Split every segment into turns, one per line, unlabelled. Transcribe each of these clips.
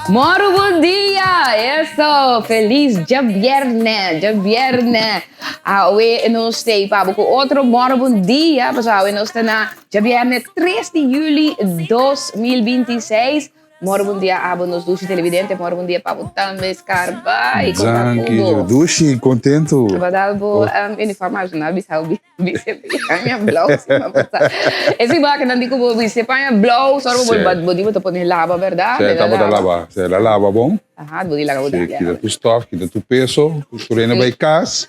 Moro bon dia! Eso! Feliz djabierne! Djabierne! Awe nos stay pa bo ku otro moro bon dia, pasobra awe nos ta na djabierne 3 di juli 2026. Moro bon dia abo nos dushi televidente, moro bon dia pa bo tambe Scarpa. I konta
Danki,
ku bo.
Dushi, kontentu.
Bo dal bo uniform a na bisa bo bise paña blauw siman pasa. E si bo akinan di ku bo bise paña blauw, sor bo
Sí.
bo di bo ta pone laba, berdad?
Sí, tabata laba. Sí, la laba bon.
Aha, bo di laga bo
Sí,
dal.
kita tu stof, kita tu peso, tur hende bai kas.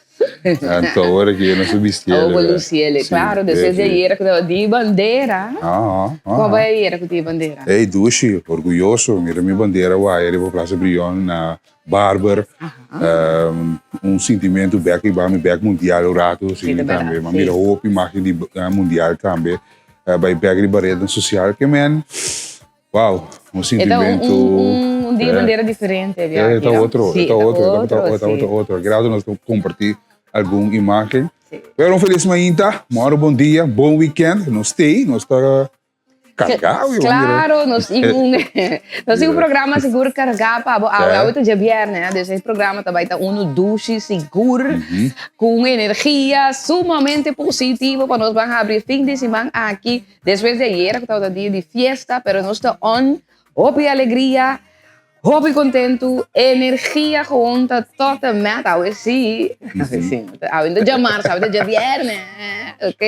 Anto ora ki nos a bisti
Oh, bo
ele.
luci ele.
Sí,
Claro, despues di
sí.
ayera ku tabata di bandera.
Aha,
Como
aha.
bai ayera ku di bandera?
Ey, dushi, orguyoso. Mira mi bandera waya riba Plaza Brion na Barber.
Aha.
Un sintimento bek riba mi bek mundial un rato,
Sí,
sí,
ta berdad,
tambe. Ma
sí.
mira hopi imagen di mundial tambe. Bai bek riba rednan social ke men. Wow, un
E ta un,
sintimento.
un, un dia
Eh,
bandera diferente
eh,
bia
e ta
aki, no?
otro,
Sí,
e ta
e ta
otro, e ta
otro,
e ta
sí.
otro. Grado nos ta comparti algun imagen.
Sí.
Pero un feliz mainta, moro bon dia, bon weekend. Nos stay, nos ta cargado. yo, mira.
Claro, nos tin un, nos tin un programa sigur cargá pa bo. Awe,
Eh.
awe ta djabièrnè, hè, dus e programa ta bai ta unu dushi sigur, ku un energia sumamente positivo pa nos ban habri fin di siman aki. Despues di ayera ku tabata dia di fiesta, pero nos ta on hopi alegria, hopi kontentu, energia gewoon ta tot en met. Awe si, awe si, awe no ta djamars, awe ta djabièrnè, ok?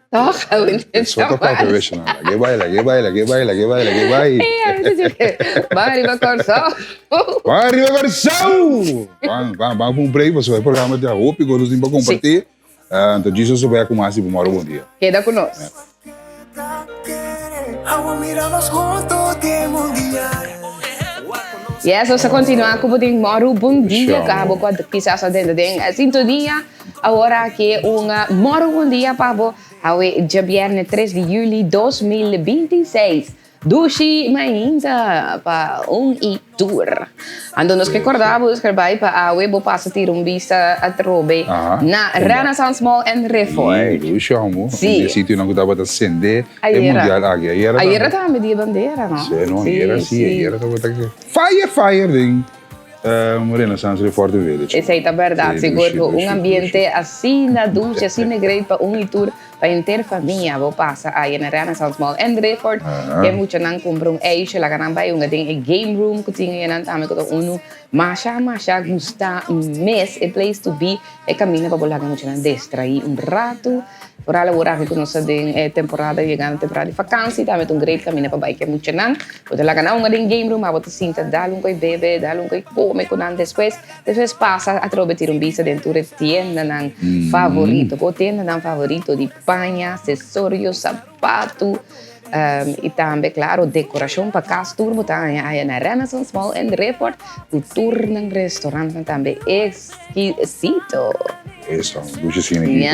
Toch? Awe no ta
Eso ta papia
djamars.
wesha nan. Lag'é bai, lag'é bai, lag'é bai, lag'é bai, lag'é bai.
Awe ta djabièrnè. Ban riba Kòrsou.
Ban riba Kòrsou! Ban, ban, ban pa un break pasobra e programa ta hopi kos nos tin pa kompartí. Anto Jesus a bai ku mas i bo mora bon dia.
Keda ku nos. Yes, nos ta kontinuá ku bo den Mòru Bon Dia. Ku abo ku a kisas a drenta den sintonia awor aki un Mòru Bon Dia pa bo awe djabièrnè tres di yüli 2026. Dushi mainta pa un i tur. Anto nos ke korda bo skerbay pa awe bo pasa tira un bista atrobe na Renaissance Mall en Rifford.
Si, dushi homo.
Si.
Un di e sitionan ku tabata sende e mundial aki. Ayera tambe.
Ayera tambe dia bandera, no?
Si, no, ayera si, ayera tabata fire fire den Renaissance Rifford Village.
Esei ta bèrdat, sigur ku un ambiente asina dushi, asina great pa un i tur. Pa henter famia bo pasa aya na Renaissance Mall en Dreford. E muchanan kumpra un ijsje, laga nan bai hunga den e game room ku tin ayanan tambe ku ta unu masha masha gusta mes. E place to be, e kaminda pa bo laga muchanan destraí un ratu. Foral awor aki ku nos ta den e temporada yegando temporada di fakansi tambe ta un great kaminda pa bai ku e muchanan. Bo ta laga nan hunga den game room, abo ta sinta dal un koi bebe, dal un koi kome ku nan despues. Despues pasa atrobe tira un bista den tur e tiendanan favorito. Bo tiendanan favorito di paña, asesorio, sapatu i tambe klaro dekorashon pa kas tur bo ta haña aya na Renaissance Mall en Riffort ku tur nan restorantnan tambe ekskisito.
Eso, dushi asina aki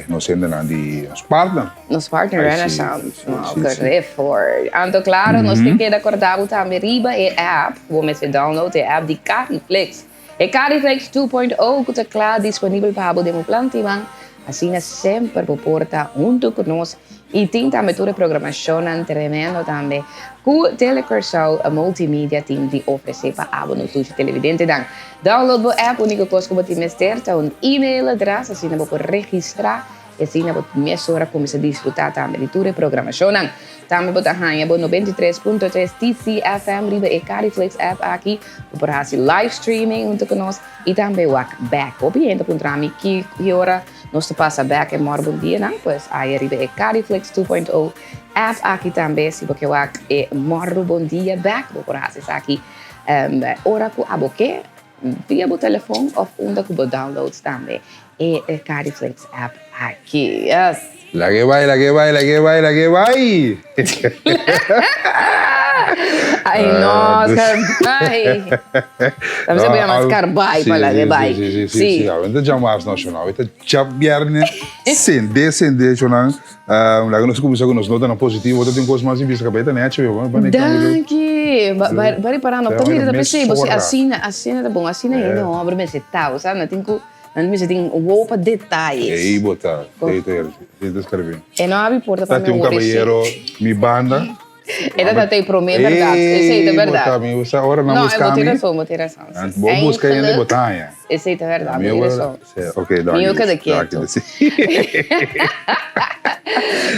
ku nos hendenan di nos partner.
Nos partner Renaissance Mall ku Riffort. Anto klaro nos ke keda korda bo tambe riba e app ku bo mester download e app di Cariflex. E Cariflex 2.0 ku ta kla disponibel pa bo den bo plantiman. Asina semper bo por ta huntu ku nos i tin tambe tur e programashonnan tremendo tambe ku Tele Kòrsou Multimedia tin di ofresé pa abo nos dushi televidentenan. Download bo app, úniko kos ku bo tin mester ta un email adres asina bo por registrá. I asina bo mesora kuminsá disfrutá tambe di tur e programashonnan. Tambe bo ta haña bo 93.3 TCFM riba e Cariflix app aki. Bo por hasi live streaming huntu ku nos i tambe wak bèk. Hopi hende a puntra mi ki ora nos ta pasa bèk e Mòr Bon Dianan. Pues aya riba e Cariflix 2.0 app aki tambe si bo ke wak e Mòr Bon Dia bèk bo por hasi esaki ora ku abo ke via bo telefon òf unda ku bo download tambe. E Cariflex app aki. Yes.
Lag'é bai, lag'é bai, lag'é bai, lag'é bai!
Ay no, Scarbay. Tambe se por yama Scarbay pa lag'é bai.
Sí, sí, sí, sí. Awe ta djamas nacional. Awe ta djabierne. Sende, sende, chonan. Laga nos kuminsá ku nos notanan positivo. Bo ta tin kos mas di bisa kabei ta nechi yo.
Danki. Ba ripará no ta mira ta pesei bo si asina, asina ta bon. Asina hende homber mester ta. Bo sa no tin ku. Nan mester tin wowo pa detayes.
Ei bo ta, ei ta, ei ta skarbi.
E no abi porta pa
mi
awor
Un caballero mi banda.
E ta ta e promé bèrdat. Esei ta bèrdat.
Bo ta mi usa ora nan
No,
buska
bo tin
mi.
rason, bo tin rason.
Bo buska hende bo ta haña.
Esei ta bèrdat, bo tin rason.
Ok, danki.
Mi yo keda ketu.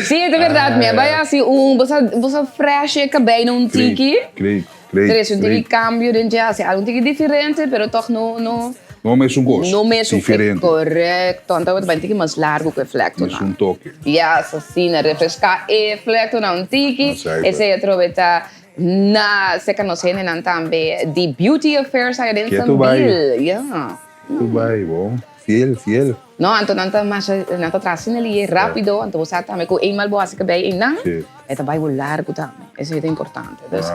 Sí, e ta bèrdat. Mi a bai hasi un, bo sa, bo sa fresh e kabei na un tiki.
Great, great, great.
Trese un tiki kambio den dje, hasi algu un tiki diferente, pero tòg no, no.
No mesun kos.
No mesun.
Diferente.
Korekto. Anto bo ta bai un tiki mas largu ku e flèktonan.
Mesun toke.
Yes, asina. Refreská e flèktonan un tiki. Esei atrobe ta na serka nos hendenan tambe di Beauty Affairs aya den Sambil. Ya.
Ketu bai, bon. Fiel, fiel.
No, anto nan ta masha, nan ta traha asina lihe, rápido. Anto bo sa tambe ku eenmaal bo hasi kabei einan, e ta bai bo largu tambe. Esei ta importante. Dus.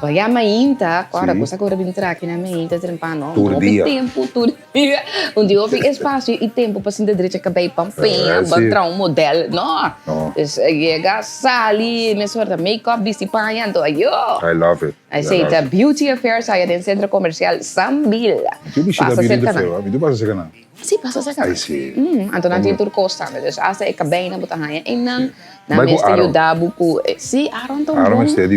Baya mainta, kòrda ku sa kore bin tra aki na mainta trempano.
Tur dia.
Hopi tempu, tur dia. Un dia hopi espasio i tempu pa sinta drecha kabei pa peña, pa traha un modèl. No. Dus yega, sali, mesora ta make up, bisti paña, anto ayo.
I love it.
Esei ta Beauty Affairs aya den Sentro Komersial Sambil.
Mi tin bishita Beauty Affair, mi tin pasa serka nan.
Si, pasa serka nan.
Ai si.
Anto nan tin tur kos tambe. Dus hasta e kabeinan bo ta haña einan. Nan mester yuda bo ku. Si, Aaron ta un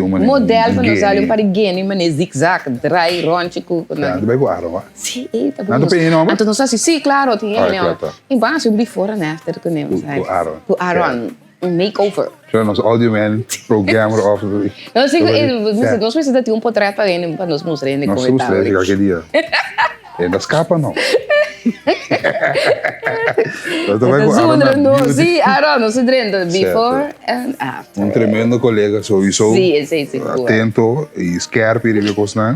bon model pa nos dal un par di geni manera zigzag, draai ròntje ku nan.
Nan ta bai ku Aaron, wa?
Si, e ta bon.
Nan ta p'e hende hòmber?
Anto nos hasi, si, klaro, tin hende hòmber. I bo hasi un before and after ku nan.
Ku Aaron.
Ku Aaron, un makeover.
Shona nos audio man, programmer of.
Nos nos mester ta tin un potret pa hende pa nos mustra hende kon e ta.
Nos mustra hende kake dia. E no skapa no. Nos ta bai ku Aaron na beauty.
Si, Aaron, nos a drenta before and after.
Un tremendo kolega sowieso.
Si, esei sigur.
Atento i skerp riba e kosnan.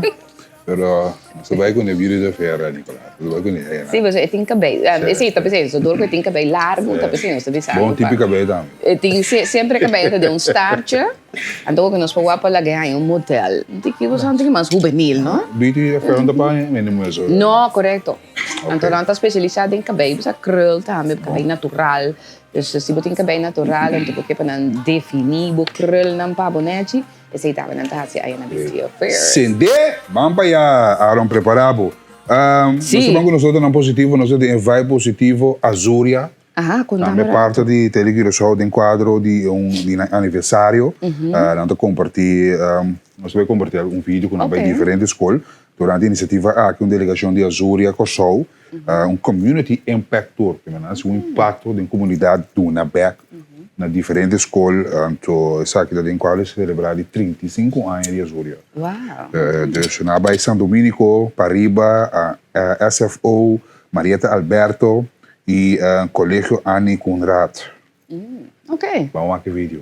Pero nos ta bai ku ne beauty de vera, Nicolas. Nos ta bai ku ne.
Si, pasobra e tin kabei. Si, ta p'esei. So dor ku e tin kabei largu, ta p'esei nos ta bisa.
Bon tipo di kabei tambe.
E tin semper e kabei ta den un startje. Anto ku nos por wak pa laga e haña un model. Un tiki bo sa un tiki mas hubenil, no?
Beauty de vera no ta pa hende muher so.
No, korekto. Anto nan ta spesialisá den kabei. Bo sa krul tambe, kabei natural. Dus si bo tin kabei natural, anto bo ke pa nan definí bo krulnan pa bo nèchi. Esei tambe nan ta hasi aya na Beauty Affair.
Sende! Ban pa ya, Aaron, prepara bo.
Sí.
Nos ta ban ku nos otronan positivo, nos ta den e vibe positivo, Azuria.
Aha, konta
Tambe
mi
parti di Tele Curaçao den kuadro di un di nan aniversario. Nan ta kompartí, nos ta bai kompartí un video ku nan bai diferente skol. Durante e inisiativa aki un delegashon di Azuria Kòrsou, un Community Impact Tour, ke nan hasi un impakto den komunidat duna bèk na diferente skol. Anto esaki ta den kuadro di selebrá di 35 aña di Azuria. Dus nan a bai San Dominico, Pariba, SFO, Marieta Alberto i Kolegio Annie Coenraad. Ban wak e video.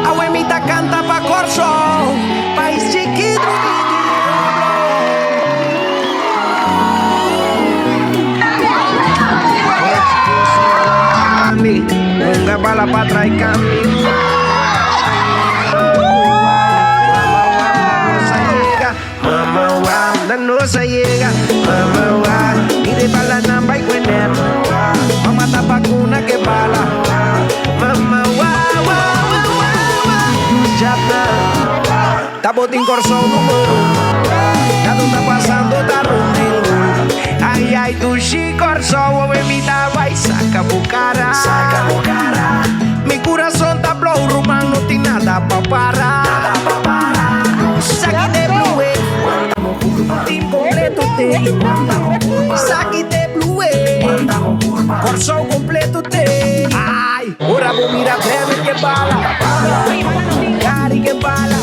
Awe mi ta canta pa Corsou, pais chikitu di diablo. Hunga bala pa trai cami. Mama wa, na nos a yega. Mama wa, mire bala nan bai kuener. Mama ta bakuna ke bala. Mama wa, wa, wa, wa, wa. Chata, ta botin Kòrsou numero uno. Kado ta pasando ta runengo. Ai ai dushi Kòrsou, owe mi ta bai saka bo kara. Saka bo kara. Mi kurason ta blou ruman no tin nada pa para. Nada pa para. Saki de blue. Team completo te. Saki de blue. Kòrsou completo te. Ai, ora bo mira Kevin ke bala. Gary ke bala.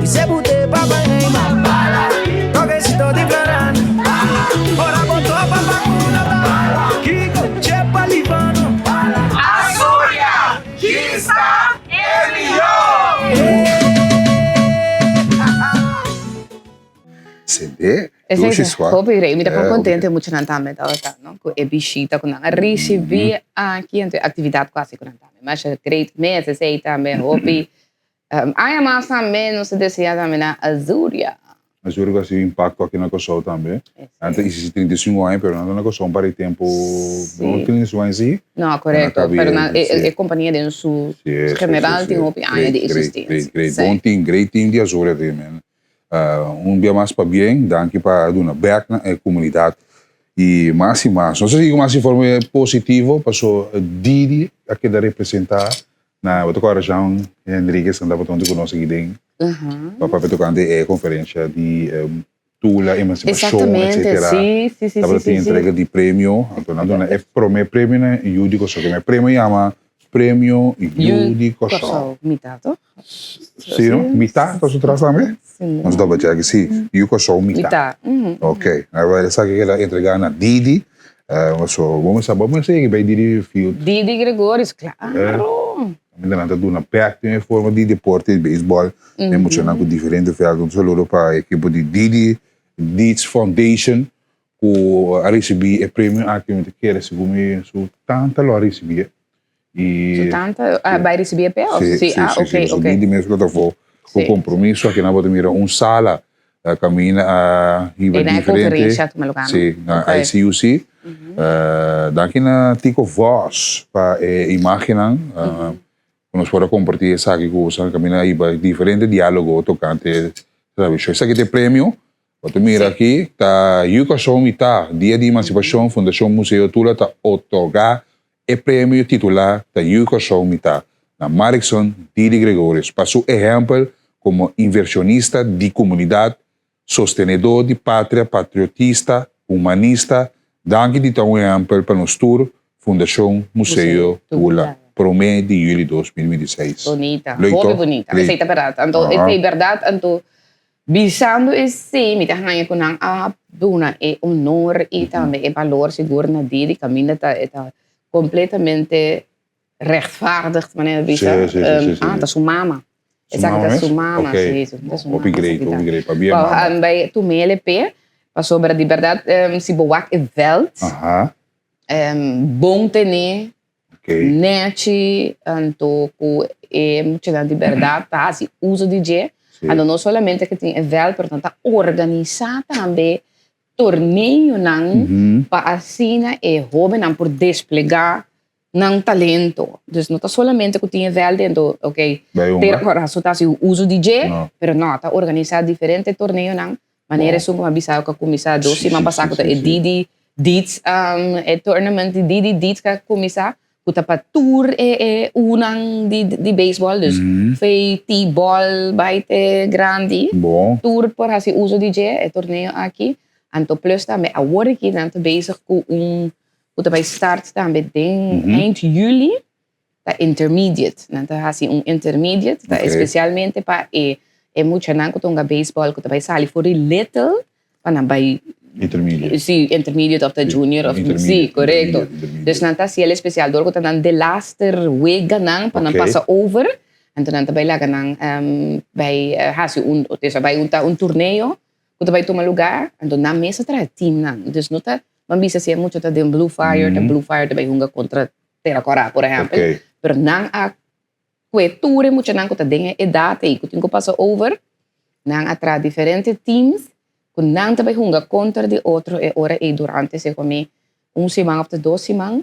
I se bute pa Banheima. Toquecito di Floran. Ora bo topa Bakuna ta. Kiko, Chepa, Livano.
Azuria, Kista e mihó!
Sende,
Esei
dushi
ta
swa.
hopi rei. Mi ta kon
Eh,
kontento e muchanan tambe tabata, no? Ku e bishita ku nan a risibí aki, anto e aktividat ku a hasi ku nan tambe. Masha great mes esei tambe hopi. Aña mas tambe nos ta desea tambe na Azuria.
Azuria ku a hasi impakto aki na Kòrsou tambe. Nan ta isisi 35 aña pero nan ta na Kòrsou un par di tempu, no 35 aña si.
No, korekto, pero nan e kompania den su general tin hopi aña di existencia.
Great, great, great. Bon team, great team di Azuria tin men. Un bia mas pabien, danki pa duna bek na e komunidat i mas i mas. Nos a sigui ku mas informe positivo paso Didi a keda representá na, bo ta kòrda Jean Henriquez nan tabata huntu ku nos aki den pa papia tokante e konferensha di Tula, emansipashon etcetera. Tabata tin entrega di premio, anto nan duna e prome premio na Yu di Kòrsou. Keme premio yama Premio Yu di Kòrsou.
Mitá to?
Si no? Mitá ta su tras tambe? Nos double check, si. Yu Kòrsou mitá. Ok. Esaki keda entregá na Didi. So bo mester bo mester yega bai Didi Field.
Didi Gregorius, claro.
Kaminda nan ta duna bek den e forma di deporte di beisbòl den muchanan ku diferente vèlt. Un saludo pa e ekipo di Didi Deeds Foundation ku a risibí e premio aki. Mi ta kere segun mi su tanta lo a risibí e.
Su tanta a bai risibí e p'e òf?
Sí, sí, sí, sí. Su Didi mes lo ta afó ku kompromiso. Aki nan bo ta mira un sala Kaminda a hiba diferente. Sí, na ICUC. Danki na Tico Vos pa e imagennan ku nos por a kompartí esaki ku boso. Kaminda a hiba diferente diálogo tokante tradishon. Esaki ta e premio. Bo ta mira aki ta Yu Kòrsou Mitá, Dia di Emansipashon, Fundashon Museo Tula ta otorgá E premio titulá Ta Yu Kòrsou Mitá na Marikson Didi Gregorius pa su ehèmpel komo invershonista di komunidat, sostenedó di patria, patriotista, humanista, danki di ta un ehèmpel pa nos tur, Fundashon Museo Tula, promé di yüli 2026.
Bunita, hopi bunita. Esei ta bèrdat. Anto esei bèrdat, anto Bisando esei mi ta haña ku nan a duna e honor i tambe e balor sigur na Didi kaminda ta e ta kompletamente rechtvaardig manera di bisa. Ah ta su mama. Esaki ta su mama si ta su mama.
Hopi great hopi great pabia mama.
Bai tum'e p'e pasobra di bèrdat si bo wak e vèlt bon tene Nechi anto ku e muchanan di bèrdat ta hasi uso di dje. Anto no solamente ke tin e vèlt pero nan ta organisá tambe torneonan pa asina e hóbennan por desplegá nan talento. Dus no ta solamente ku tin e vèlt anto oke tera kòrason ta hasi uso di dje pero no ta organisá diferente torneonan Manera esun ku mi a bisa ku a kuminsá dos siman pasá ku ta e Didi Deeds e tournament di Didi Deeds ku a kuminsá ku ta pa tur e e unan di di beisbòl dus fei T-bòl bai te grandi tur por hasi uso di dje e torneo aki anto plus tambe awor aki nan ta bezig ku un ku ta bai start tambe den eind juli ta intermediate. Nan ta hasi un intermediate, ta especialmente pa e e muchanan ku ta hunga baseball ku ta bai sali for di little pa nan bai
Intermediate.
Si, intermediate of ta junior of si, korekto. Dus nan ta hasi el especial dor ku ta nan delaster weganan pa nan pasa over, anto nan ta bai laga nan bai hasi un, o bai un ta un torneo ku ta bai tuma lugar, anto nan mes ta traha teamnan. Dus no ta, ban bisa si e mucha ta den Blue Fire, ta Blue Fire ta bai hunga kontra Tera Kòrá, por ehèmpel.
Ok.
Pero nan a kue tur e muchanan ku ta den e edat ei ku tin ku pasa over, nan a traha diferente teams ku nan ta bai hunga kontra di otro e ora ei durante segun mi un siman òf ta dos siman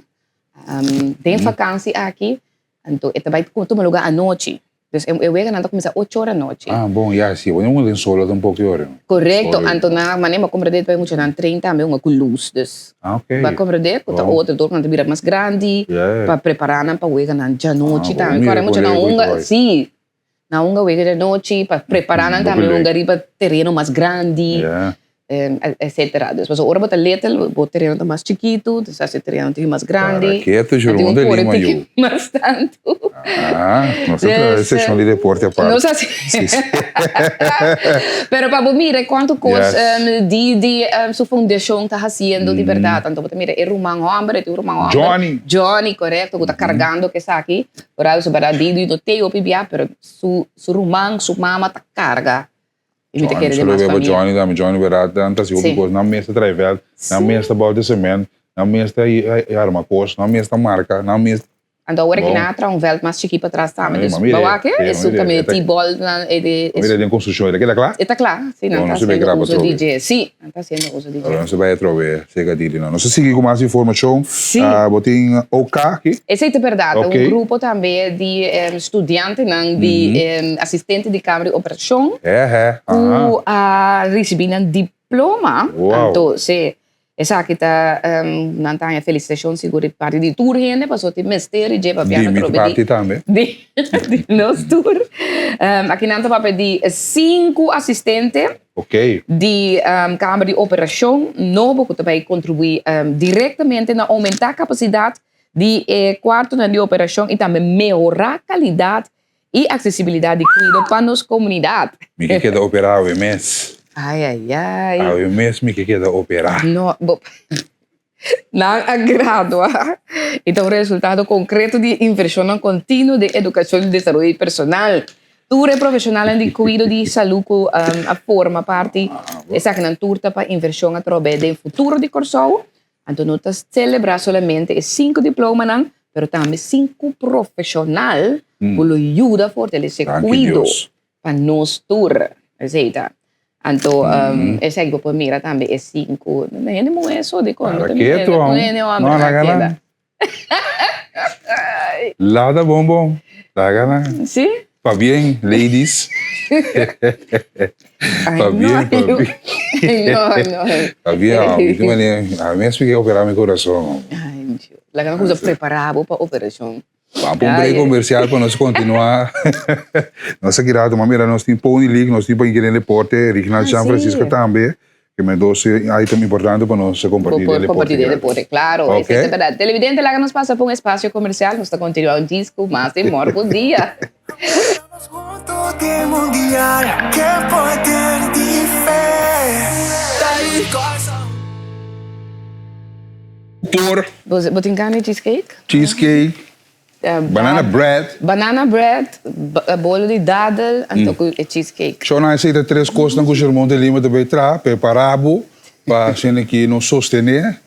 den fakansi aki. Anto e ta bai tuma luga anochi. Dus e weganan ta kuminsá ocho ora anochi.
Ah, bon, ya, si. Bo no hunga den solo tampoco e ora, no?
Korekto. Anto nan manera bo a komprendé ta bai muchanan train tambe hunga ku lus. Dus
Ah, ok.
bo a komprendé ku ta otro dor ku nan ta bira mas grandi pa prepará nan pa weganan djanochi
Ah,
tambe.
bo
Kòrda
mira
muchanan
kon lei
hunga,
ku bai.
si. Nan hunga wega djanochi pa prepará nan tambe hunga riba tereno mas grandi. Etcetera. Dus pasobra ora bo ta little, bo tereno ta mas chikitu, dus as e tereno tin mas grandi,
Para ke
nan tin un
Jeroen de
kore
Lima
tiki
yu?
mas tantu.
Ah, nos ta traha
Dus,
seshon di deporte apart.
Nos hasi.
Si, si.
Pero pa bo mira kuantu kos
Yes.
di di su fundashon ta hasiendo di bèrdat. Anto bo ta mira e ruman hòmber, e tin un ruman hòmber.
Johnny.
Johnny, korekto, ku ta kargando ku esaki. Por su bèrdat Didi no te hopi bia, pero su su ruman, su mama ta karga. I mi ta kere den mas famia.
Johnny tambe, Johnny berdad nan ta hasi hopi kos, nan mes ta trae vèlt, nan mes ta bòlta cement, nan mes ta arma kos, nan mes ta marka, nan mes.
Anto awor
Bon.
aki nan a traha un veld mas chikí patras tambe.
Ay,
Dus
ma mira,
bo wak
eh,
e su
ma mira,
kaminda
e ta-
T-ball nan e de
Ma mira den konstrukshon, e ta keda kla?
E ta kla, si nan
Bon,
ta
nos a bai
hasiendo
graba
uso di
atrobe.
dje. Si, nan ta hasiendo uso di dje.
Ora nos a bai atrobe serka di nan. Nos a sigui ku mas informashon.
Si.
Ah, bo tin OK aki?
Esei ta bèrdat.
Ok.
Un grupo tambe di studiantenan di asistente di kamer di operashon
Hè, hè. Aha.
ku a risibí nan diploma.
Wow.
Anto, si, Esaki ta nan ta haña felicitacion sigur di parti di tur hende pasobra tin mester di dje papia
Di mi
atrobe di
parti tambe.
di di nos tur. Aki nan ta papia di sinku asistente
Ok.
di kamer di operacion nobo ku ta bai kontribuí direktamente na oumentá kapasidat di e kuartonan di operacion i tambe mehorá kalidat I aksesibilidat di kuido pa nos komunidat.
Mi ke keda operá awe mes.
Ai ai ai.
Awe mes mi ke keda operá.
No, bo Nan a gradua i ta un resultado konkreto di e invershonnan kontinuo den edukashon i desaroyo personal. Tur e profeshonalnan di kuido di salú ku a forma parti esakinan tur ta pa invershon atrobe den futuro di Kòrsou. Anto no ta selebrá solamente e sinku diplomanan, pero tambe sinku profeshonal ku lo yuda fortalesé
Danki
kuido
Dios.
pa nos tur. Esei ta. Anto esei bo por mira tambe e sinku hende muhé so dikon no
Para
ta mira
ketu,
un hende
no
hòmber
laga
a keda.
nan. Lada bon bon. Laga nan.
Sí?
Pabien ladies.
Ay,
Pabien,
no,
pabien.
No, no.
Pabien, oh, mi tin manera, a mi a splika opera mi corazon.
Ay, Dios. Laga nos cuminsa prepara bo pa operacion.
Ban pa un break comercial pa nos continua. Nos a kira tuma mira nos tin Pony League, nos tin pa Inquilino Deporte, Regional
Ah,
San
sí.
Francisco tambe. Ke men dos item importante pa nos comparti
Por
den
comparti
deporte.
den deporte, claro.
Ok.
Esei ta berdad. Televidente, laga nos pasa pa un espacio comercial. Nos ta continua un disco mas den Morgo Dia.
Estamos junto den mundial, ke poder di fe.
Por.
Bo tin gana di cheesecake?
Cheesecake. Banana bread.
Banana bread, bolo di dadel, anto ku e cheesecake.
Shona esei ta tres kosnan ku Shermon de Lima ta bay traha, prepara bo pa asina ki nos sostené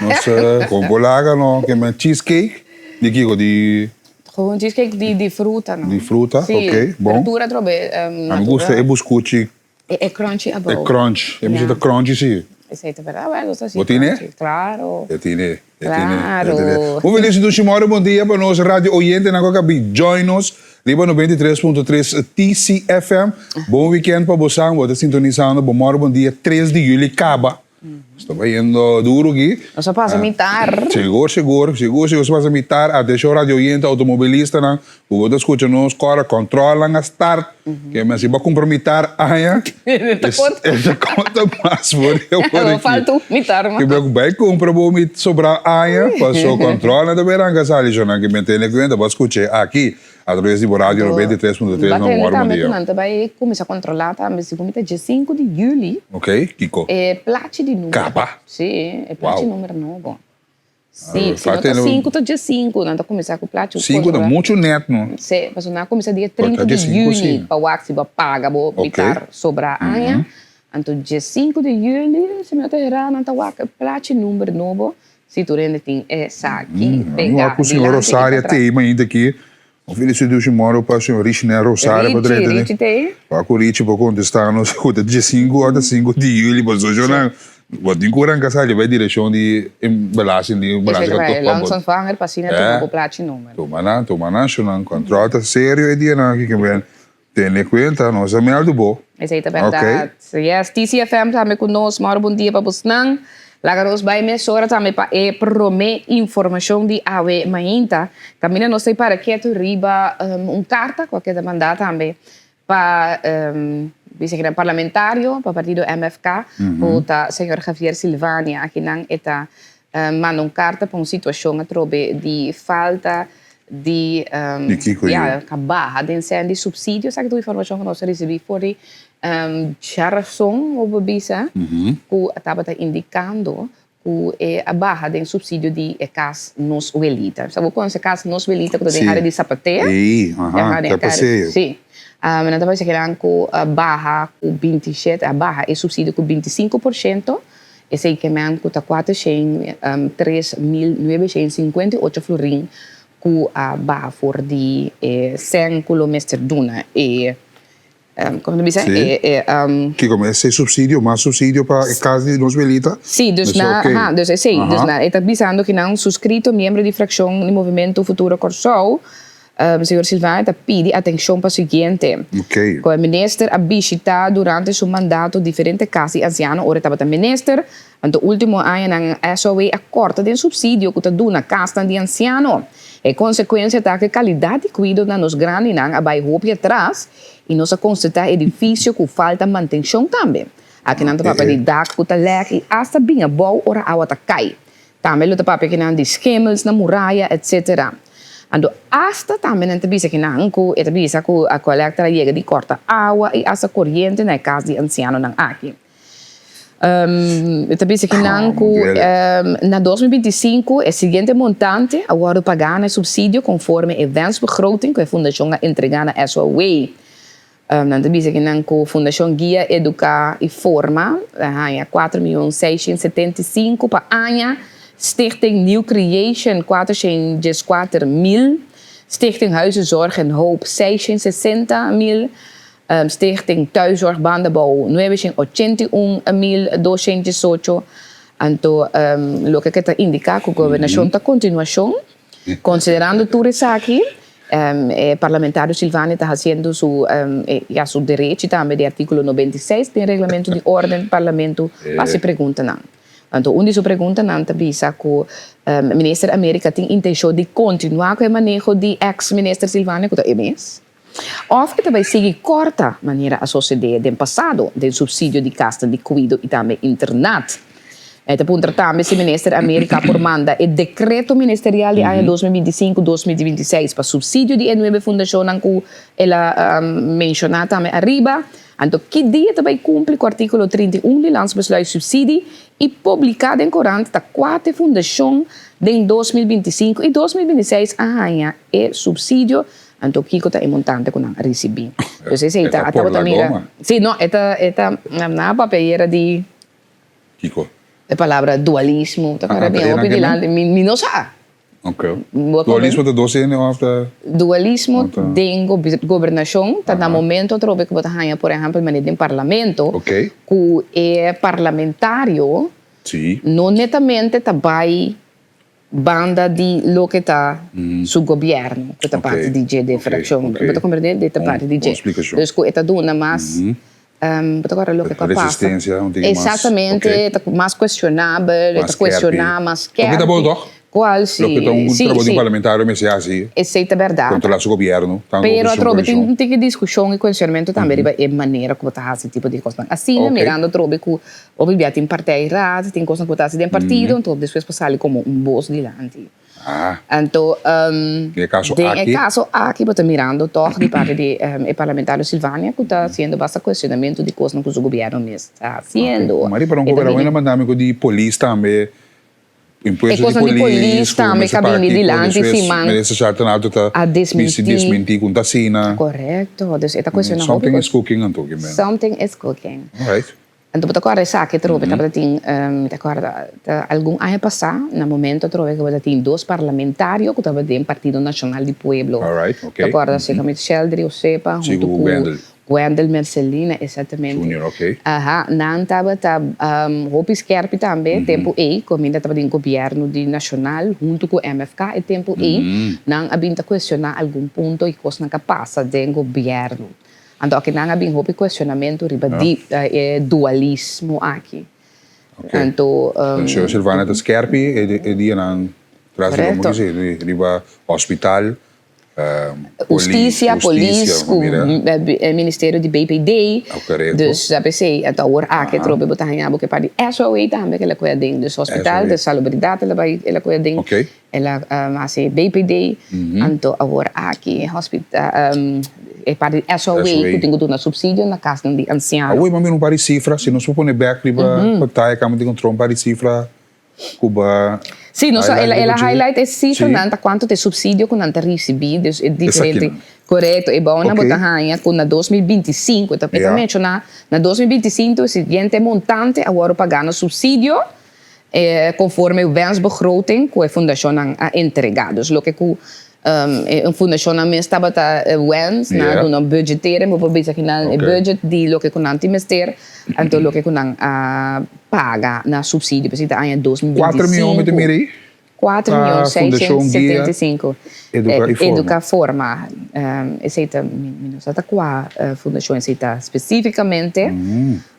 nos kon por laga no ke men cheesecake di kiko di.
Gewoon cheesecake di fruta no.
Di fruta, ok, bon.
Si, verdura atrobe
A mi gusta e buskuchi.
E crunchy abou.
E crunch, e mester ta crunchy si.
Esei ta berdad, bueno, nos ta hasi
Bo tine?
crunchy, claro.
E tine, e tine,
Claro.
e tine. Un felis dushi mòri bon dia pa nos radio oyentenan ku a kabi join nos riba 93.3 TCFM. Bon weekend pa bosan, bo ta sintonisando Bon Mòri Bon Dia tres di yüli kaba. Nos ta bayendo duro aki.
Nos a pasa mitar.
Sigur, sigur, sigur, sigur. Nos a pasa mitar. Atencion radio oyente, automobilistanan, ku bo ta skucha nos, kòrda kòntròlnan a start. Ke men si bo a kumpra mitar aña,
E ta konta.
e ta konta mas for di awor
Bo
aki.
falta un mitar mas.
Ke men ku bai kumpra bo sobrá aña, paso kòntròlnan ta bai ranka sali. Shonnan ke men tene kuenta, bo a skuch'é aki. A traves di bo radio 93.3 na un ora
Tambe
mundial.
ku nan ta bai kuminsá kontrolá tambe segun mi ta dje sinku di yüli.
Ok, kiko?
E plachi di numero.
Kaba?
Si, e plachi
Wow.
numero nobo. Si, si no ta sinku ta dje sinku nan ta kuminsá ku plachi.
Sinku ta muchu nèt no.
Si, pasobra nan a kuminsá dia 30 di yüli pa wak si bo a paga bo mitar sobrá aña. Anto dje sinku di yüli, si mi no ta erá, nan ta wak e plachi number nobo. Si tur hende tin esaki pegá
Ku señor
dilanti i
Rosaria
patras.
tei mainta aki. Un felis dushi moro pa señor Richnel Rosaria pa
Richie,
drenta den.
Richie tei.
Pa ku Richie por kontestá nos ku ta diesinku òf ta sinku di yüli pasobra shonnan bo tin ku ranka sali bai direkshon di belasting di
Esei
belasting
ta bai
kantoor pa bo.
landsontvanger pa asina tuma bo plachi numero.
Tuma nan, tuma nan shonnan kòntròl ta serio e dianan aki ke men Tene cuenta, nos a meldu bo.
Esey ta berdad. Yes, TCFM tambe cu nos. Mauro bon dia pa bosnan. Laga nos bay mesora tambe pa e prome informacion di awe mainta. Caminda nos ta para ketu riba un carta cu a keda manda tambe pa bisa kinan parlamentario pa partido MFK cu ta señor Javier Silvania. Akinan e ta Manda un karta pa un situashon atrobe di falta di
Di kiko
ya
yu?
ka baha den sèn di supsidio. Esaki ta un informashon ku nos a risibí for di djarason bo por bisa ku tabata indikando ku e a baha den supsidio di e kas Nos Welita. Sa bo konosé kas Nos Welita ku ta den área di Sapatea?
Sí, aha, ta paseo.
Sí. Nan ta bisa kinan ku a baha ku bintishete, a baha e supsidio ku 25%. Esei ke men ku ta 403.958 florin. Ku a baha for di e sèn ku lo mester duna e, komo ta bisa?
Sí.
E, e,
Kiko mester subsidio, mas subsidio pa e kas di nos welita?
Sí, dus
Mester
na,
oké.
aha, dus esei. Dus
Aha.
na, e ta bisando ki nan suskrito miembro di frakshon di Movementu Futuro Kòrsou, Señor Silvania ta pidi atenshon pa siguiente.
Oké.
Ku e minister a bishitá durante su mandato diferente kas di ansiano ora e tabata minister. Anto ultimo añanan SOA a corta den subsidio cu ta duna casnan di anciano. E consecuencia ta cu e calidad di cuido na nos grandinan a bay hopi atras y nos a constata edificio cu falta mantencion tambe. Akinan ta papia di dak cu ta lek y hasta bin abou ora awa ta cay. Tambe lo ta papia akinan di schimmels na muraya etc. Anto hasta tambe nan ta bisa akinan cu e ta bisa cu Aqualectra a yega di corta awa y hasta coriente na e cas di ancianonan aki. E ta bisa ki nan ku na 2025 e siguiente montante a wòrdu pagá na e supsidio konforme e wensbegroting ku e fundashon a entregá na SOW. Nan ta bisa ki nan ku Fundashon Guia Eduká i Forma a haña kuater mion seishent setenta i sinku pa aña, Stichting New Creation kuatershent dieskuater mil, Stichting Huizenzorg en Hoop seishent sesenta mil, Stichting Thuiszorg Bandabou 981.218 Anto loke ke ta indiká ku gobernashon ta kontinuashon. Konsiderando tur esaki, e parlamentario Silvania ta hasiendo su ya su derechi tambe di artíkulo 96 den Reglamento di Orden di Parlamento pa hasi preguntanan. Anto un di su preguntanan ta bisa ku Minister America tin intenshon di kontinuá ku e maneho di eks Minister Silvania ku ta e mes. Òf e ta bai sigui kòrta manera a sosodé den pasado den supsidio di kasnan di kuido i tambe internat. E ta puntra tambe si Minister America por manda e dekreto ministerial di aña 2025, 2026 pa supsidio di e nuebe fundashonnan ku el a menshoná tambe ariba. Anto ki dia ta bai kumpli ku artíkulo 31 di Landsbesluit Subsidie i publiká den korant ta kua te fundashon den 2025 i 2026 a haña e supsidio. Anto kiko ta e montante ku nan a risibí? Dus esei ta,
E ta por
tabata
la
mira.
goma.
Sí, no, e ta, e ta, nan a papia ayera di.
Kiko?
E palabra dualismo, ta
Ah,
kore
ta
bien
e nan
hopi
ke men?
dilanti, mi, mi no sa.
Ok.
Bo a
Dualismo ta dos hende òf ta?
Dualismo
Òf ta?
den gobernashon ta na momento atrobe ku bo ta haña, por ehèmpel, manera den parlamento,
Ok.
ku e parlamentario
Sí.
no netamente ta bai banda di loke ta su gobierno cu ta parti di dje den fraccion. Bo ta comprende? Di ta parti di dje. Dus cu e ta duna mas, bo ta corda loke cu a pasa.
Resistencia, un tiki mas.
Exactamente, ta mas cuestionabel, e ta cuestiona mas skerpi.
Loke ta bo toch?
Cual si.
Loke ta un trabou di un parlamentario mester haci.
Esey ta berdad.
Controla su gobierno.
Pero atrobe tin un tiki discusion y cuestionamento tambe riba e manera cu bo ta haci tipo di cosnan. Asina mirando atrobe cu Hopi bia tin partij raad, tin kosnan ku ta hasi den partido, anto despues por sali komo un bos dilanti. Anto
Den e kaso
den e
aki?
kaso aki bo ta mirando tòg di parti di e parlamentario Silvania ku ta hasiendo basta kuestionamentu di kosnan ku su gobièrnu mes ta hasiendo.
Mari, pero un
E ta
gobernan
bini.
a manda mi ku di polis tambe.
E
Impuesto
kosnan
di
di
polis,
polis
ku
tambe
mester
ka
paga
bini
kiko,
dilanti
despues
siman
minister Sharpton Alto ta
a
bisti
desmintí.
desmintí ku ta asina.
Korekto, dus e ta kuestioná hopi
Something
kos.
is cooking anto ki men.
Something is cooking.
Alright.
Anto bo ta kòrda esaki atrobe tabata tin, mi ta kòrda ta algun aña pasá na momento atrobe ku tabata tin dos parlamentario ku tabata den Partido Nashonal di Pueblo.
Alright, ok.
Ta kòrda sekamit Sheldry Osepa
Sí,
huntu
ku
ku
Wendel.
Wendel Mercelina, exactamente.
Junior, ok.
Aha, nan tabata hopi skerpi tambe tempu ei, kaminda tabatin gobièrnu di Nashonal huntu ku MFK e tempu ei, nan a bin ta kuestioná algun punto i kosnan ku a pasa den gobièrnu. Anto aki nan a bin hopi kuestionamentu riba di e dualismo aki.
Ok.
Anto.
Señor Silvana ta skerpi e dianan tras di lomo kisi, riba hospital.
Hustisia, polis ku e ministerio di BPD. Dus ta p'esei anto awor aki atrobe bo ta haña bo ke parti SOA tambe ke el a kohe aden. Dus hospital de salubridat el a bai el a kohe aden. El a hasi BPD. Anto awor aki hospital e parti di SOA ku tin ku duna supsidio na kasnan di ansiano.
Awor bo a mira un par di sifra si nos por pone bek riba pantaya kamba tin kontrol un par di sifra. Cu ba
Sí, nos a, el,
highlight
el a
riba dje.
highlight e cifranan
Sí.
ta cuanto ta e subsidio cu nan ta ricibi, dus e diferente,
Esakinan.
corecto, e bounan bo
Ok.
ta haña cu na 2025, e ta, e ta
Ja.
menciona, na 2025 e siguiente montante a worde paga na subsidio, eh, conforme wensbegroting cu e fundacionnan a entrega. Dus loke cu. E fundashonnan mes tabata wens nan a duna un budgetering, bo por bisa ki nan e budget di loke ku nan tin mester, anto loke ku nan a paga na subsidio, p'esei ta aña 2025.
Kuater mion mi ta mira ei?
Kuater mion seishent setenta i sinku.
Eduka i Forma.
Eduka Forma. Esei ta, mi no sa ta kua fundashon esei ta spesífikamente.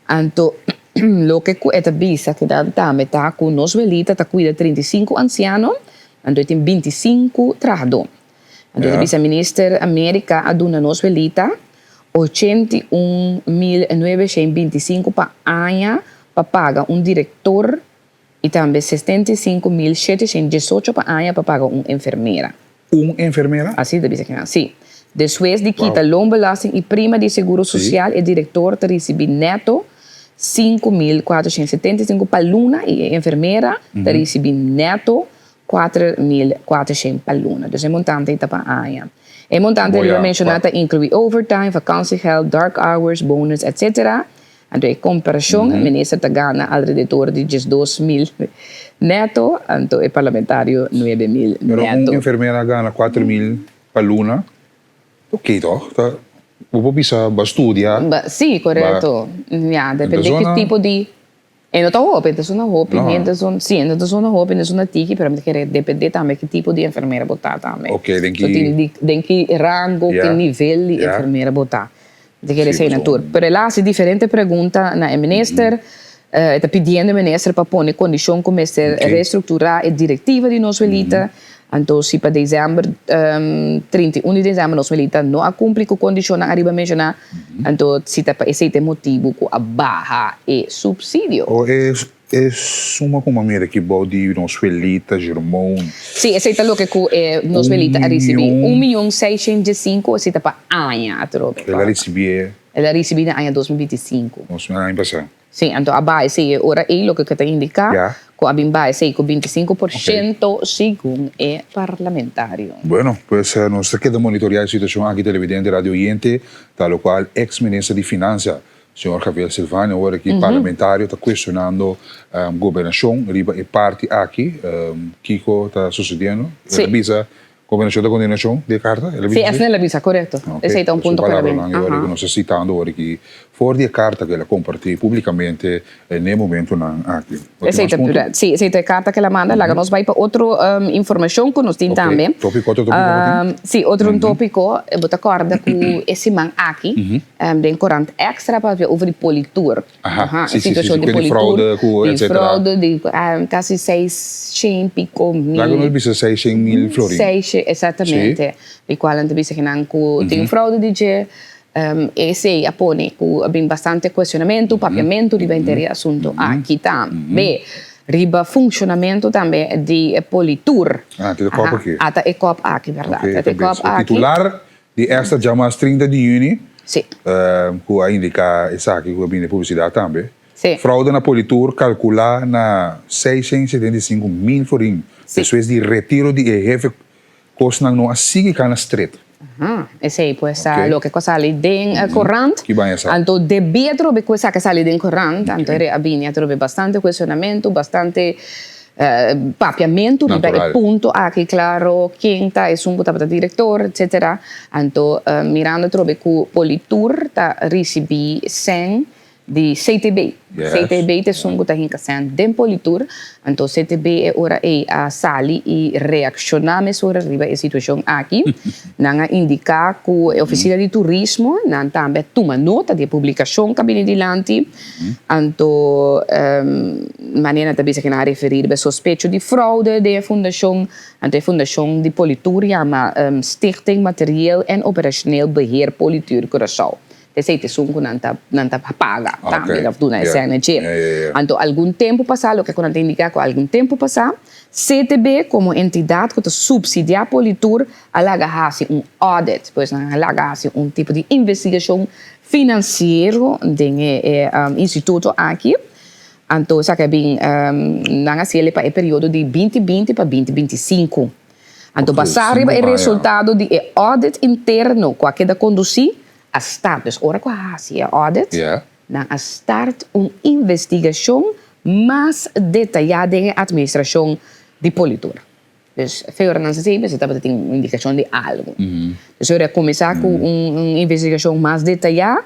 Anto loke ku e ta bisa ku nan tambe ta ku nos welita ta kuida 35 ansiano, anto e tin 25 trahadó. Anto e ta bisa Minister America a duna nos welita 81,925 pa aña pa paga un direktor i tambe 75,718 pa aña pa paga un enfermera.
Un enfermera?
Así ta bisa kinan, sí. Despues di kita loonbelasting i prima di seguro sosial e direktor ta risibí nèto 5475 pa luna i e enfermera ta risibí nèto 4400 pa luna. Dus e montante ei ta pa aña. E montante riba menshoná ta inkluí overtime, vakansiegeld, dark hours, bonus, etc. Anto e komparashon, e minister ta gana alrededor di 12.000 neto, anto e parlamentario 9.000
Pero un
neto.
enfermera gana 4.000 pa luna, ok toch? Ta, bo por bisa bo a studia.
Ba, sí,
Ba,
korekto. Ya,
en ta
depende ki
zona,
tipo di, e no ta hopi, e ta zona hopi,
no.
e ta zona, sí, e no ta zona hopi, e ta zona tiki, pero mi ta kere depende tambe ki tipo di enfermera bo ta tambe.
Ok, den
So
ki,
tin di, den ki rango, ki
ya,
nivel di
ya.
enfermera bo ta. Di kere
Sí,
esei na tur.
pasobra.
Pero el a hasi diferente pregunta na e minister. E ta pidiendo e minister pa pone kondishon ku mester
Ok.
restrukturá e direktiva di nos welita. Anto si pa desèmber, 31 di desèmber nos welita no a kumpli ku kondishonnan ariba menshoná, anto si ta pa esei ta e motibu ku a baha e supsidio.
O e E suma ku m'a mira aki bou di nos welita Jermon.
Sí, esei ta loke ku e nos
Un
welita a risibí.
mion.
1.615.000, esei ta pa aña atrobe.
El a risibí e.
El a risibí na aña 2025.
Nos aña pasá.
Sí, anto a baha esei e ora ei, loke ku ta indiká
Ya.
ku a bin baha esei ku 25% segun e parlamentario.
Bueno, pues nos ta keda monitoreá e situashon aki televidente, radio oyente, ta lokual eks minister di Finansa Señor Javier Silvania awor aki parlamentario ta cuestionando gobernacion riba e parti aki, kico ta sucediendo? El a bisa gobernacion ta continuacion di e carta? El a bisa
Sí, asina el a bisa, corecto. Esey ta un punto
Su palabranan awor cu nos ta citando awor aki for di e carta cu el a comparti publicamente n'e momentonan aki.
Esey ta pura, sí, esey ta e carta cu el a manda. Laga nos bay pa otro informacion cu nos tin tambe.
Topico, otro topico bo tin?
Sí, otro un topico. Bo ta corda cu e siman aki den Corant Extra papia over di Politur.
Aha,
e
sí, sí, sí,
situacion
sí,
di
cu di
Politur,
fraude cu
di
etcetera.
fraude di casi seiscientos pico mil.
Laga nos bisa seiscientos mil florin.
Seiscientos, exactamente. Di cual nan ta bisa kinan cu tin fraude di dje. Esei a pone ku a bin bastante kuestionamentu, papiamentu riba henter e asuntu aki tambe. Riba funshonamentu tambe di e Politur.
Ah, ta e kòp aki.
Ata e kòp aki, bèrdat.
Oké,
Ata e kòp aki.
Titular di Extra djamas 30 di yüni.
Sí.
Ku a indiká esaki ku a bini publisidat tambe.
Sí.
Fraude na Politur kalkulá na 675 mil florin despues di retiro di e hefe Kosnan no a sigui kana stret.
Aha, esei pues ta loke ku a sali den korant.
Ki baña sa?
Anto debí atrobe ku esaki a sali den korant, anto e a bini atrobe bastante kuestionamentu, bastante papiamentu riba e punto aki, klaro ken ta esun ku tabata direktor, etsetera. Anto mirando atrobe ku Politur ta risibí sèn Di CTB. CTB ta esun ku ta hinka sèn den Politur. Anto CTB e ora ei a sali i reakshoná mesora riba e situashon aki. Nan a indiká ku e ofisina di turismo nan tambe a tuma nota di e publikashon ku a bini dilanti. Anto manera nan ta bisa ku nan a referí riba e sospecho di froude den e fundashon. Anto e fundashon di Politur yama Stichting Materieel en Operationeel Beheer Politur Curaçao. Esei ta esun ku nan ta nan ta paga tambe of duna e sèn dje. Anto algun tempu pasá loke ku nan ta indiká ku algun tempu pasá CTB komo entidat ku ta supsidiá Politur a laga hasi un audit, pues nan a laga hasi un tipo di investigashon finansiero den e instituto aki. Anto esaki a bin nan a hasiel pa e periodo di 2020 pa 2025. Anto basá riba e resultado di e audit interno ku a keda kondusí, a start, dus ora ku a hasi e audit, nan a start un investigashon mas detayá den e atministrashon di Politur. Dus fe ora nan sa si mester tabata tin un indikashon di algu. Dus ora a kuminsá ku un investigashon mas detayá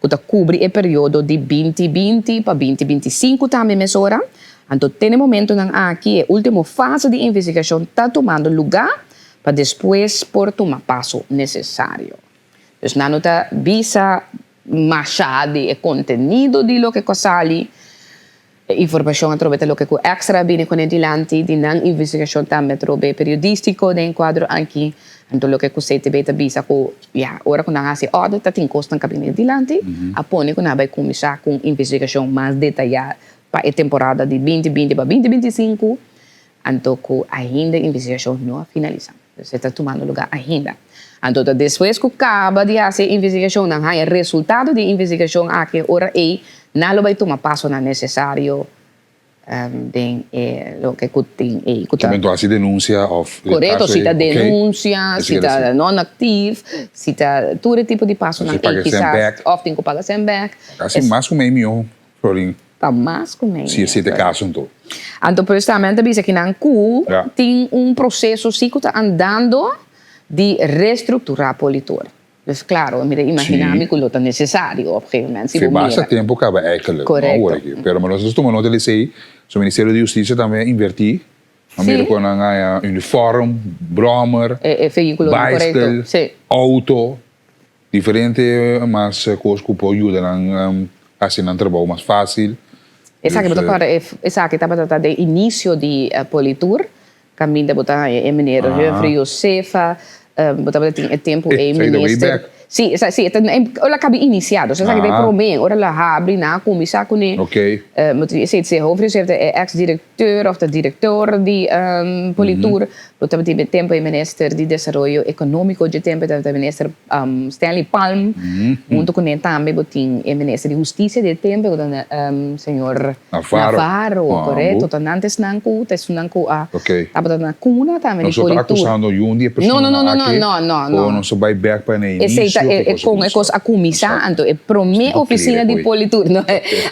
ku ta kubri e periodo di binti binti pa binti 25 tambe mesora. Anto te na e momentonan aki e último fase di investigashon ta tumando lugá pa despues por tuma paso nesesario. Dus nan no ta bisa masha di e kontenido di loke ku a sali. E informashon atrobe ta loke ku Extra a bini kuné dilanti di nan investigashon tambe atrobe periodístiko den e kuadro aki. Anto loke ku CTB ta bisa ku ya ora ku nan hasi audit ta tin kosnan ku a bini dilanti a pone ku nan a bai kuminsá ku un investigashon mas detayá pa e temporada di 2020 pa 2025 anto ku ainda e investigashon no a finalisá. Dus e ta tumando lugá ainda. Anto ta despues ku kaba di hasi e investigashon nan haña resultado di e investigashon aki e ora ei nan lo bai tuma pasonan nesesario den e loke ku tin ei ku ta.
Kimen tu hasi denunsia òf den
Korekto,
kaso
si
ei
ta
ok.
denunsia,
Esei
si
keda
ta
si.
non aktief, si ta tur e tipo di pasonan
Si
ei
paga sèn
kisas
bèk.
òf tin ku paga sèn bèk.
Kasi mas ku mei mihó Florin.
Ta mas ku mei.
Si esei ta e kaso anto.
Anto pues tambe ta bisa kinan ku tin un proseso si ku ta andando di restrukturá Politur. Dus klaro, mi ta imaginá mi ku lo ta nesesario op gegeven moment si bo mira.
Basta tempu kaba eigenlijk, no awor aki. Pero nos ta tuma nota di esei, su Ministerio di Hustisia tambe a invertí. A mira ku nan haña uniform, bròmer, baiskel, outo. Diferente mas kos ku por yuda nan hasi nan trabou mas fásil.
Esaki bo ta kòrda esaki tabata ta den inisio di Politur kaminda bo ta haña e meneer Humphrey Josefa bo tabata tin e tempu ei minister si si ora a kabi inisiá dus esaki ta e promé ora lo a habri nan a kuminsá kuné esei Humphrey Josefa ta e eks direkteur òf ta direktor di Politur Bo tabatin e tempu e minister di Desaroyo Ekonómiko dje tempu tabata minister Stanley Palm. Huntu ku ne tambe bo tin e minister di Hustisia di e tempu ku ta señor Navarro. Korekto. Ta nan ta esnan ku ta esunnan ku a tabata na kuna tambe di
Nos no ta
Politur.
akusando yun di e personanan aki
No.
o nos ta bai bèk pa na
Esei
inisio
ta
ku
e
kos a
kon e kos
kuminsá.
a kuminsá. Anto e promé ofisina di Politur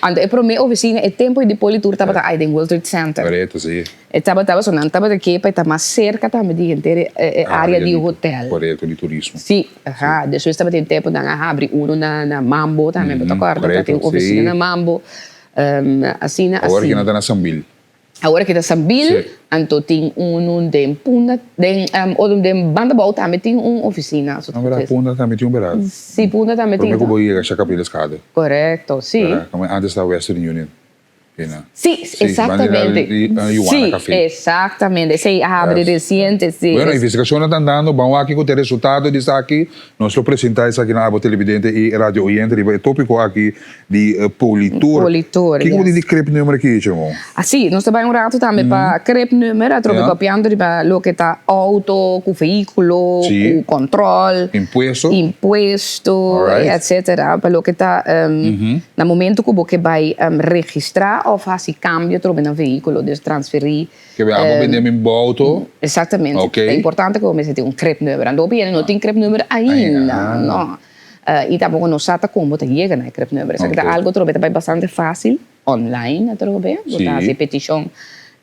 anto e promé ofisina e tempu di Politur tabata ai den World Trade Center.
Korekto, si.
E tabata pasobra nan tabata ke pa e ta mas serka tambe di henter e area di hotel.
Korekto, di turismo.
Si, aha. Despues tabatin tempu nan a habri unu na Mambo tambe, bo ta kòrda? Tabatin un ofisina na Mambo. Asina,
Awor
asina.
ki nan ta na Sambil.
Awor ki ta Sambil, anto tin unu den Punda, den otro den Bandabou tambe tin un ofisina.
No, berdad, Punda tambe tin un, berdad?
Si, Punda tambe tin.
Prome ku bo yega Shakapila Skade.
Korekto, si.
Antes ta Western Union.
Sí, exactamente. Sí, exactamente. Esey a habri reciente, sí.
Bueno, investigacionnan ta andando. Ban wak kico ta e resultado di esaki. Nos lo presenta esaki na abo televidente y radio oyente riba e topico aki di Politur.
Politur,
Kico bo
yes.
tin di cripnummer aki, Chemo?
Ah, sí, nos ta bay un rato tambe pa cripnummer. Atrobe papiando riba loke ta auto, cu vehiculo, cu control.
Impuesto.
Impuesto, etcetera. Pa loke ta Na momento ku bo ke bai registrá òf hasi kambio trobe na vehíkulo, dus transferí.
Ke bai abo bende mi bouto.
Exactamente.
Oké.
Ta importante ku bo mester tin un cribnummer. Anto hopi hende no tin cribnummer ainda. No. I tampoko no sa ta kon bo ta yega na e cribnummer. Esaki ta algu trobe ta bai bastante fásil online atrobe. Bo ta hasi petishon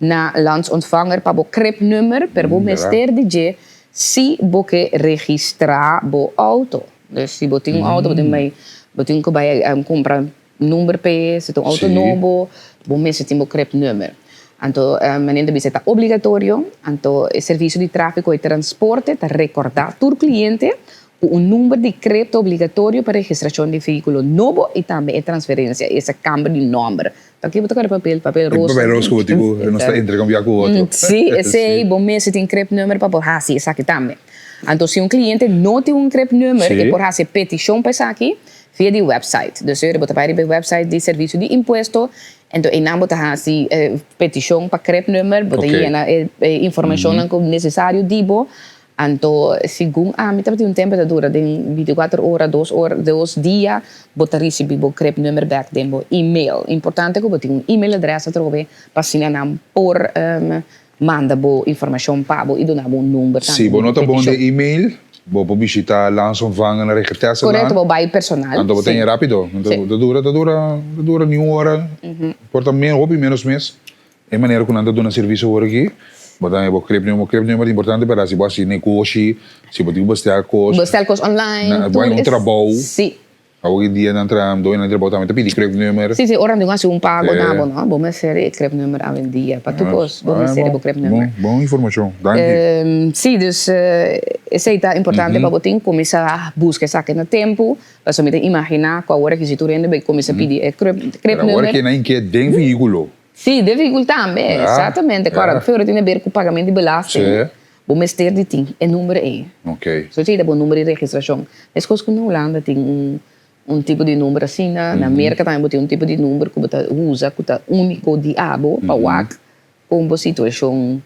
na Landsontvanger pa bo cribnummer, pero bo mester di dje si bo ke registrá bo outo. Dus si bo tin un auto bo tin bai bo tin ku bai kumpra number p'e, si ta un auto nobo bo mester tin bo cribnummer. Anto manera ta bisa e ta obligatorio, anto e servisio di trafiko i transporte ta rekordá tur kliente ku un number di crib ta obligatorio pa registrashon di vehíkulo nobo i tambe e transferensia, esa kambio di nòmber. Aki bo ta kore papel, papel
E
rosa.
papel rosa ku bo tin ku nos ta interkambiá ku otro.
Sí, esei bo mester tin cribnummer pa por hasi esaki tambe. Anto si un cliente no tin un cribnummer e por hasi e peticion pa esaki via di website. Dus bo ta bai riba e website di Servicio di Impuesto anto einan bo ta hasi e peticion pa cribnummer, bo ta yena e informacionnan ku necesario di bo. Anto segun ami tabatin un tempo ta dura den 24 ora, dos ora, dos dia bo ta ricibi bo cribnummer bek den bo email. Importante ku bo tin un email adres atrobe pa asina nan por Manda bo informashon pa bo i duna bo un number tambe
Si bo
di
no ta bon den
petishon.
email, bo por bishita Landsonvanger na Regertesselaan.
Korekto, bo bai personal.
Anto bo ta
Sí.
haya rápido.
Sí.
Ta dura, ta dura, ta dura ni un ora, por ta hopi menos mes. E manera ku nan ta duna servisio awor aki. Bo ta bo cribnummer, cribnummer ta importante pa si bo hasi negoshi, si bo tin ku bestel kos.
Bestel kos online,
tur es. Un trabou.
Si.
Awor ki dia nan traha, doñonan di trabou tambe ta pidi cribnummer.
Si, si, ora nan tin ku hasi un pago na bo, no? Bo mester e cribnummer awendia. Pa tur kos bo mester e bo cribnummer.
Bon, bon informashon. Danki.
Si, dus esei ta importante pa bo tin kuminsá buska esaki na tempu. Pasobra mi ta imaginá ku awor aki si tur hende bai kuminsá pidi e cribnummer.
Pero awor ki nan ke den vehíkulo.
Sí, den vehíkulo tambe, exactamente. Kòrda, feo tin haber ku pagamento di belasting. Bo mester di tin e number ei. So esei ta bo number di registrashon. Meskos ku na Hulanda tin un un tipo di number asina, na Merka tambe bo tin un tipo di number ku bo ta usa ku ta úniko di abo pa wak kon bo situashon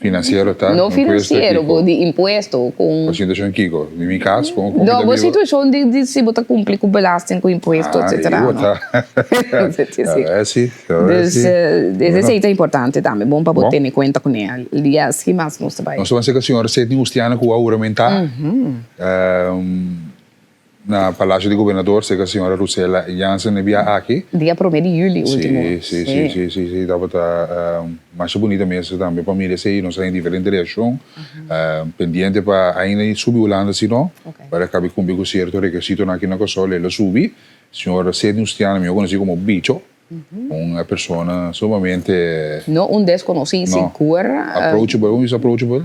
Financiero ta?
No financiero, bo di impuesto. Con.
Bo situacion kico? Di mi cas? Con, con
no, bo situacion di, di si bo ta cumpli cu belasting, cu impuesto, ah, etcetera.
No. Ta.
sí, sí.
Ah, sí.
Dus, dus esey ta importante tambe. Bon pa bo tene cuenta cu ne. Yes, ki mas nos ta bay?
Nos ta pensa cu señor Sidney Justiana cu a huramenta. Na Palacio di Gobernador cerca señora Rusela Jansen e bia aki.
Dia prome di juli ultimo.
Si, si, si, si, si, si, tabata masha bunita mesa tambe pa mira esey, nos a haña diferente reaccion, pendiente pa ainda subi Hulanda si no, para cabe cumpli cu cierto requisitonan aki na Curaçao, lo subi. Señor Sidney Justiana, mihor conoci como Bicho, Un persona sumamente.
No un desconoci sigur.
No. Approachable, un is approachable.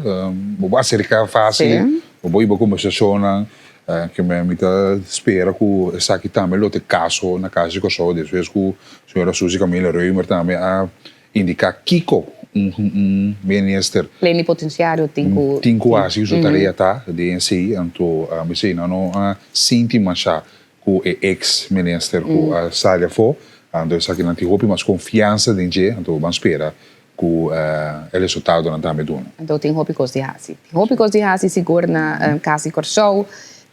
Bo por acerca facil, bo por hiba conversacionnan. Ke mi ta spera cu esaki tambe lo ta e caso na Cas di Corsou despues cu señora Suzy Camila Römer tambe a indica kico un minister.
Plenipotenciario tin cu.
Tin cu haci, su tarea ta den esey. Anto esey nan no a sinti masha ku e eks minister ku a sali afó, anto esakinan tin hopi mas konfiansa den dje, anto ban spera ku e resultadonan tambe duna.
Anto tin hopi kos di hasi. Tin hopi kos di hasi sigur na Kas di Kòrsou,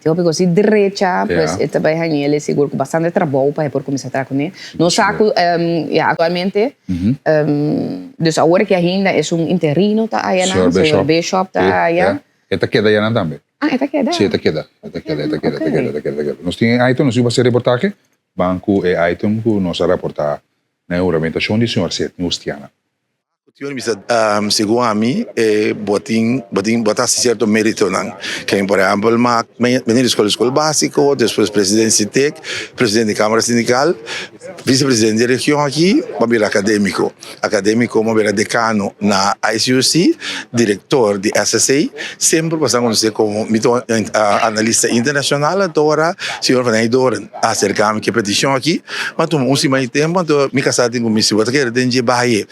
tin hopi kos di drecha, pues e ta bai hañ'el sigur ku bastante trabou pa e por kuminsá traha kuné. Nos sa ku ya aktualmente, dus awor ki ainda esun interino ta ayanan, señor Bishop ta aya.
E ta keda yanan tambe.
Ah, e ta keda?
Sí, e ta keda. E ta keda, e ta keda, e ta keda, e ta keda, e ta keda. Nos tin e item, nos iba haci reportahe, ban cu e item cu nos a raporta na e huramentashon di señor Sidney Justiana.
Cuestión bisa segun ami e bo tin bo tin bo ta haci cierto meritonan ken por ehempel ma meneer di scol scol basico despues presidente CITEC presidente di camara sindical vicepresidente di region aki bo a bira academico. Academico mo bira decano na ICUC, director di SSA, semper bo a conoce como mi ta un analista internacional, anto ora señor Van Heydoorn a acerca mi cu e peticion aki, mi a tuma un siman di tempo, anto mi casa tin cu mi si bo ta kere den dje baye,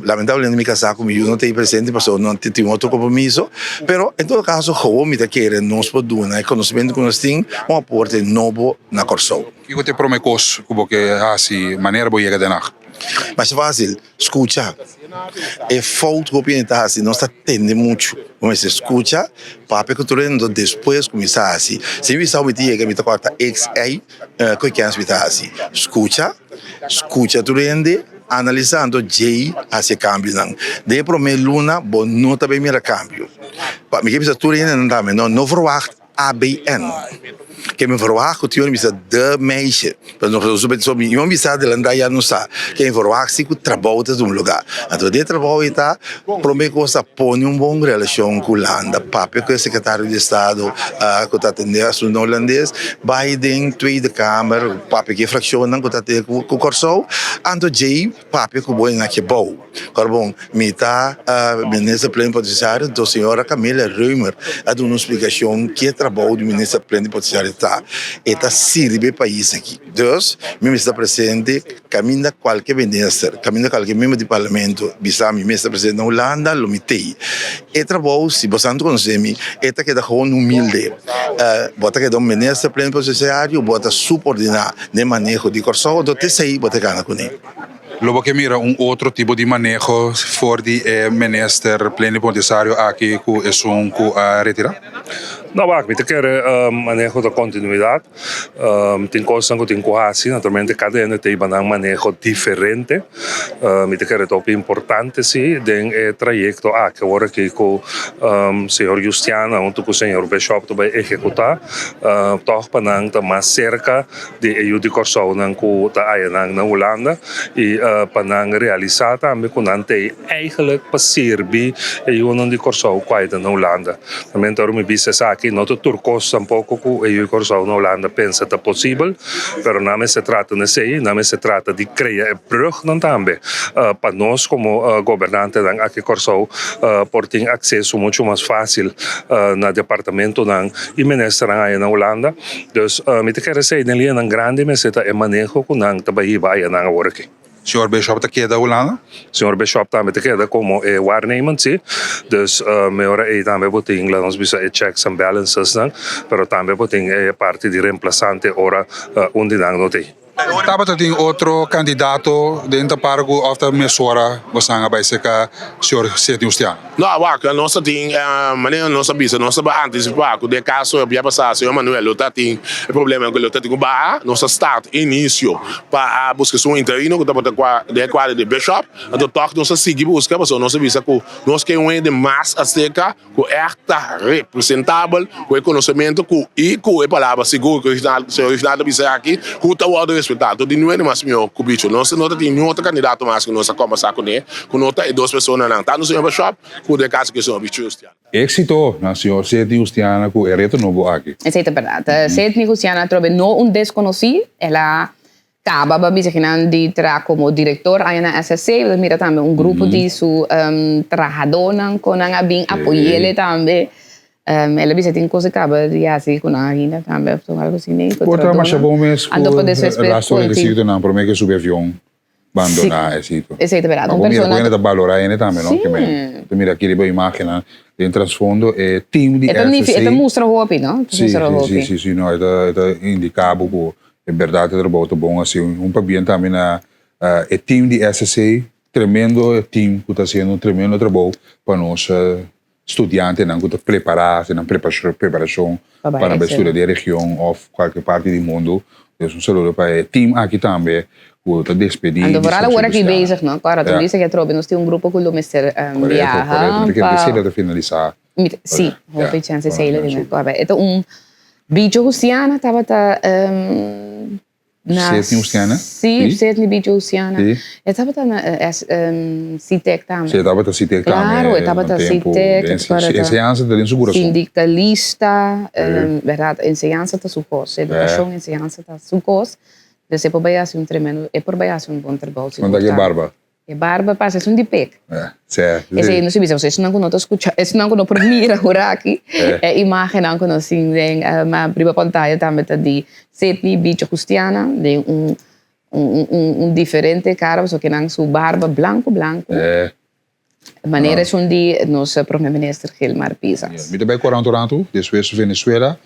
lamentablemente mi casa cu mi yu no ta ahi presente pasobra nan tin otro compromiso, pero en todo caso gewoon mi ta kere nos por duna e conocimento cu nos tin un aporte nobo na Corsou.
Kico ta e prome cos cu bo ke haci manera bo yega Den Haag?
Masha fácil, scucha. E fout cu hopi hende ta haci, nos ta tende muchu. Bo mester scucha, papia cu tur hende, despues cuminsa haci. Si mi bisa mi ta yega, mi ta corta X, Y, cu e kens mi ta haci. Scucha, scucha tur hende, analisa, anto djey haci e cambionan. Den e prome luna bo no ta bay mira cambio. Pa mi ke bisa tur hendenan tambe, no, no verwacht. ABN. Ke mi verwacht ku tin bisa de meisje. Pero nos so so mi iman bisa adelantá ya nos sa. Ke mi verwacht si ku trabou ta un lugá. Anto den trabou ei ta promé kos ta pone un bon relashon ku Hulanda. Papia ku e sekretario di estado ku ta atendé asuntunan hulandes. Bai den Tweede Kamer papia ku e frakshonnan ku ta atendé ku Kòrsou. Anto djei papia ku bo na kebou. Kòrda bon, mi ta Minister Plenipotenciario, do señora Camilla Römer a duna un splikashon ke trabou di Minister Plenipotenciario ta. E ta sirbi e pais aki. Dus, mi mester ta presente kaminda kualke minister, kaminda kualke miembro di parlamento bisa mi mester presente na Hulanda, lo mi t'ei. E trabou, si bo santu konosé mi, e ta keda gewoon humilde. Bo ta keda un Minister Plenipotenciario, bo ta supordiná den maneho di Kòrsou, anto t'esei bo ta gana kuné.
Lo bo ke mira un otro tipo di maneho for di e minister plenipotenciario aki ku esun ku a retira?
No, wak, mi ta kere maneho ta kontinuidat. Tin kosnan ku tin ku hasi, naturalmente kada hende ta hiba nan maneho diferente. Mi ta kere ta hopi importante si den e trayekto aki awor aki ku señor Justiana huntu ku señor Bishop ta bai ehekutá, tòg pa nan ta mas serka di e yu di Kòrsounan ku ta aya nan na Hulanda i pa nan realisá tambe ku nan ta ei eigenlijk pa sirbi e yunan di Kòrsou ku a ta na Hulanda. Tambe ora mi bisa esaki no ta tur kos tampoko ku e yu di Kòrsou na Hulanda pensa ta posibel, pero nan mester trata na esei, nan mester trata di krea e brugnan tambe pa nos komo gobernantenan aki Kòrsou por tin akseso muchu mas fásil na departamentonan i ministernan aya na Hulanda. Dus mi ta kere esei den liñanan grandi mester ta e maneho ku nan ta bai hiba ayanan awor aki.
Señor Bishop ta keda Hulanda?
Señor Bishop tambe ta keda komo e waarnemend, si. Dus me ora ei tambe bo tin, laat nos bisa, e checks and balances nan, pero tambe bo tin e parti di reemplasante ora un di nan no t'ei.
Tabata tin otro kandidato den ta para ku òf ta mesora bosan a bai serka señor Sidney Ustiano?
No, wak, nos ta tin, manera nos a bisa, nos ta antisipá ku den kaso e bia pasá señor Manuel lo ta tin e problema ku lo ta tin ku baha, nos a start inisio pa a buska esun interino ku tabata den e kuadro di Bishop, anto tòg nos a sigui buska pasobra nos a bisa ku nos ke un hende mas aserka ku ègt ta representabel ku e konosementu ku i ku e palabra sigur ku señor Reginald a bisa aki ku ta wòrdu respetá. Anto di nuebe mas mihó ku bicho. Nos no ta tin niun otro kandidato mas ku nos a kòmbersá kuné ku no ta e dos personanan, tantu señor Bishop ku den kaso ku e señor Bicho Justiana.
Éxito na señor Sidney Justiana ku e reto nobo aki.
Esei ta bèrdat. Sidney Justiana atrobe no un deskonosí. El a Caba pa bisa kinan di traha como director aña na SSC, bo ta mira tambe un grupo di su trahadornan cu nan a bin apoyele tambe. El a bisa tin cos di caba di haci cu nan ainda tambe of algo asina ey.
Por ta masha bon mes cu lasto requisitonan prome ke subi avion bandona e sitio.
Esey ta berdad.
Un persona. Mira cu hende ta balora hende tambe no. Bo ta mira aki riba imagennan den trasfondo e team di SSC.
E ta mustra hopi no.
Si si si si no e ta indica bo cu E berdad e trabou ta bon asi. Un pabien tambe na e team di SSA, tremendo team cu ta haciendo un tremendo trabou pa nos studiantenan cu ta prepara, haci nan preparacion pa nan bay studia den region of cualkier parti di mundo. Dus un saludo pa e team aki tambe cu ta despedi
Anto vooral awor aki bezig no, Cora, ta bisa ke atrobe nos tin un grupo cu lo mester biaha.
Correcto, correcto. Mi ta kere ta finalisa.
Si, hopi chance esei lo tin. E ta un Bicho Hustiana tabata na.
Sidney Hustiana?
Si, Sidney Bicho Hustiana. E tabata na Citec tambe.
Si, e tabata Citec tambe.
Claro, e tabata Citec.
Enseñansa ta den su kurason.
Sindicalista, berdad, enseñansa ta su kos. Edukashon, enseñansa ta su kos. Dus e por bai hasi un tremendo, e por bai hasi un bon trabou.
Konta ki barba?
E barba pasa esun di pek. Esei no si bisa pasobra esunnan ku no ta skucha, esunnan ku no por mira ora aki, e imagennan ku nos tin den riba pantaya tambe ta di Sidney Bicho Justiana den un un diferente kara pasobra kinan su barba blanku blanku manera esun di nos prome minister Gilmar Pisas.
Mi ta bai Coranto ratu, despues Venezuela,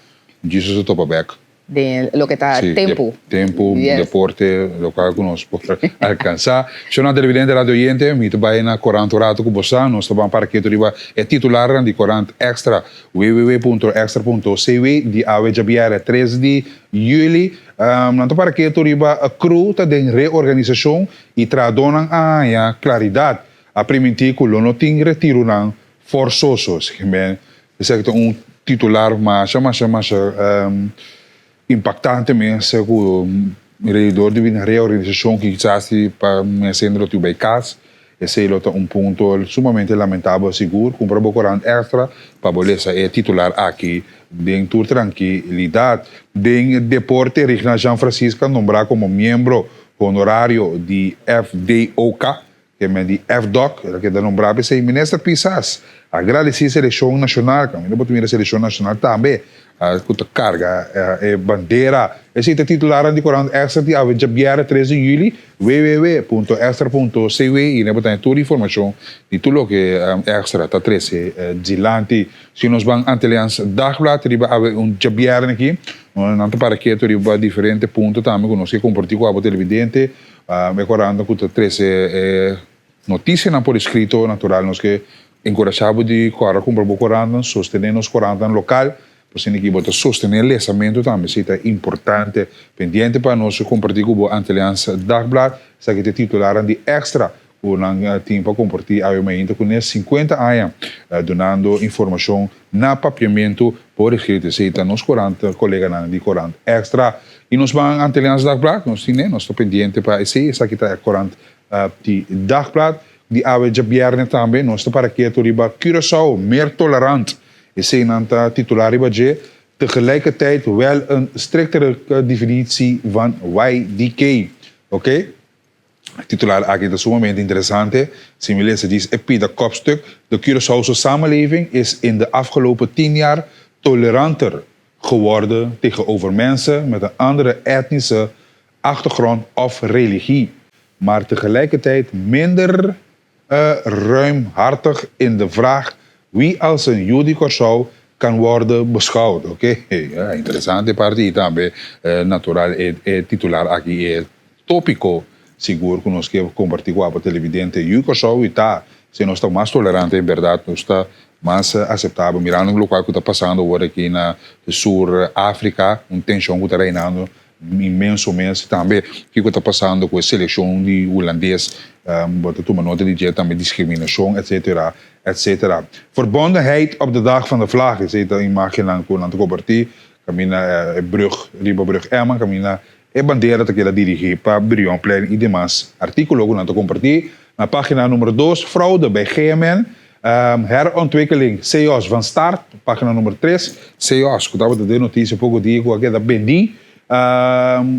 Jesus ta topa bek.
Den loke ta tempu.
Tempu, deporte, lokual ku nos por alkansá. Shonnan televidente, radio oyente, mi ta bai na korant un ratu ku bo sa. Nos ta ban para ketu riba e titularnan di Korant Extra, www.extra.cw, di awe djabièrè tres di yüli. Nan ta para ketu riba cru ta den reorganisashon i trahadónan a haña klaridat. A primintí ku lo no tin retironan forsoso. Esaki ta un titular masha masha masha impactante mes cu redor di bini reorganisacion kisas si pa mes hende lo tin bay cas esey lo ta un punto sumamente lamentabel sigur. Cumpra bo corant extra pa bo lesa e titular aki den tur trankilidad. Den deporte Rigna Jean Francisca nombra como miembro honorario di FDOK. Ke men di FDOK, el a keda nombrá p'esei. Minister Pisas a gradisí selekshon nashonal, kaminda bo ta mira selekshon nashonal tambe ku ta karga e bandera. Esei ta titularnan di korant Extra di awe djabièrnè tres di yüli, www.extra punto cw i ne bo ta haña tur informashon di tur loke Extra ta trese dilanti. Si nos ban Antilliaans Dagblad riba awe un djabièrnè aki, nan ta para ketu riba diferente punto tambe ku nos ke kompartí ku abo televidente. E korant ku ta trese e notisianan por eskrito, natural nos ke enkurashá bo di kòrda kumpra bo korantnan, sostené nos korantnan lokal. Pasobra ki bo ta sostené lesamentu tambe, esei ta importante. Pendiente pa nos kompartí ku bo Antilliaans Dagblad, esaki ta e titularnan di Extra ku nan tin pa kompartí awe mainta kuné sinkuenta aña dunando informashon na papiamentu por eskrito. Esei ta nos korant, koleganan di korant Extra. I nos ban Antilliaans Dagblad, nos tin e, nos ta pendiente pa esei, esaki ta e korant di Dagblad di awe djabièrnè tambe. Nos ta para ketu riba Curaçao meer tolerant. Eseinan ta titulá riba dje, Tegelijkertijd wel een striktere definitie van YDK. Oké? Titular aki ta sumamente interesante. Si mi lesa djis e pida kopstuk, De Curaçaose samenleving is in de afgelopen tien jaar toleranter geworden tegenover mensen met een andere etnische achtergrond of religie, maar tegelijkertijd minder ruimhartig in de vraag wie als een yu di Kòrsou kan worden beschouwd. Oké, interesante parti i tambe natural e titular aki e tópiko sigur ku nos ke kompartí ku abo televidente. Yu Kòrsou i ta si nos ta mas tolerante en bèrdat nos ta mas aseptabel mirando lokual ku ta pasando awor aki na Sur Afrika un tenshon ku ta reinando Inmenso mes. Tambe kiko ta pasando ku e selekshon di hulandes, bo ta tuma nota di dje tambe diskriminashon etsetera etsetera. Verbondenheid op de dag van de vlag, esei ta imagennan ku nan ta kompartí kaminda e brug riba brug Emma kaminda e bandera ta keda dirigí pa Brionplein i demas artíkulo ku nan ta kompartí na página numero dos, Fraude bij GMN. Herontwikkeling CEOS van start, pagina nummer tres. CEOS, ku tabata den notisia poko dia ku a keda bendí.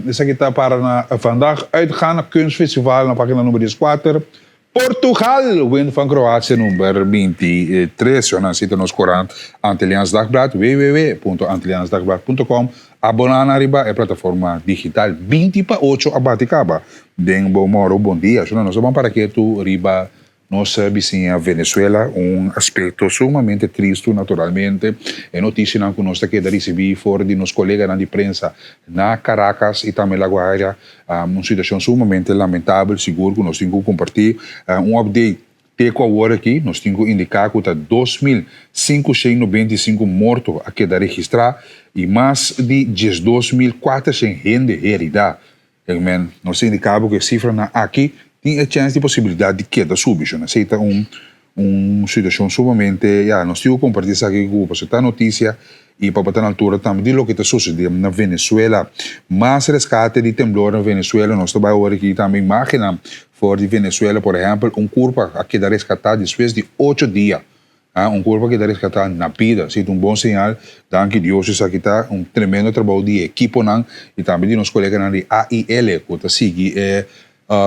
Esaki ta para na Vandaag Uitgaan na Kunstfestival na pagina nummer dieskuater. Portugal wint van Kroatie nummer bintitres. Shona así ta nos korant Antilliaans Dagblad, www.antilliaansdagblad punto com. Aboná na riba e plataforma digital. Binti pa ocho a bati kaba den bo moro. Bon dia. Shona nos a ban para ketu riba Nos bisiña Venezuela, un aspecto sumamente tristu naturalmente. E noticianan cu nos ta keda ricibi for di nos coleganan di prensa na Caracas y tambe La Guaira, un situacion sumamente lamentabel, sigur cu nos tin cu comparti. Un update te cu awor aki, nos tin cu indica cu ta 2595 morto a keda registra y mas di 12400 hende herida. Amen. Nos ta indiká bo ku e sifranan aki tin e chèns di posibilidat di keda subi. Shon esei ta un un situashon sumamente, ya, nos tin ku kompartí esaki ku bo pasobra ta notisia i pa bo ta na altura tambe di loke ta susedé na Venezuela. Mas reskate di temblor na Venezuela, nos ta bai awor aki tambe imágennan for di Venezuela, por ehèmpel un kurpa a keda reskatá despues di ocho dia. Ha, un kurpa keda reskatá na bida. Si ta un bon señal. Danki Dios esaki ta un tremendo trabou di e ekiponan i tambe di nos koleganan di AIL ku ta sigui e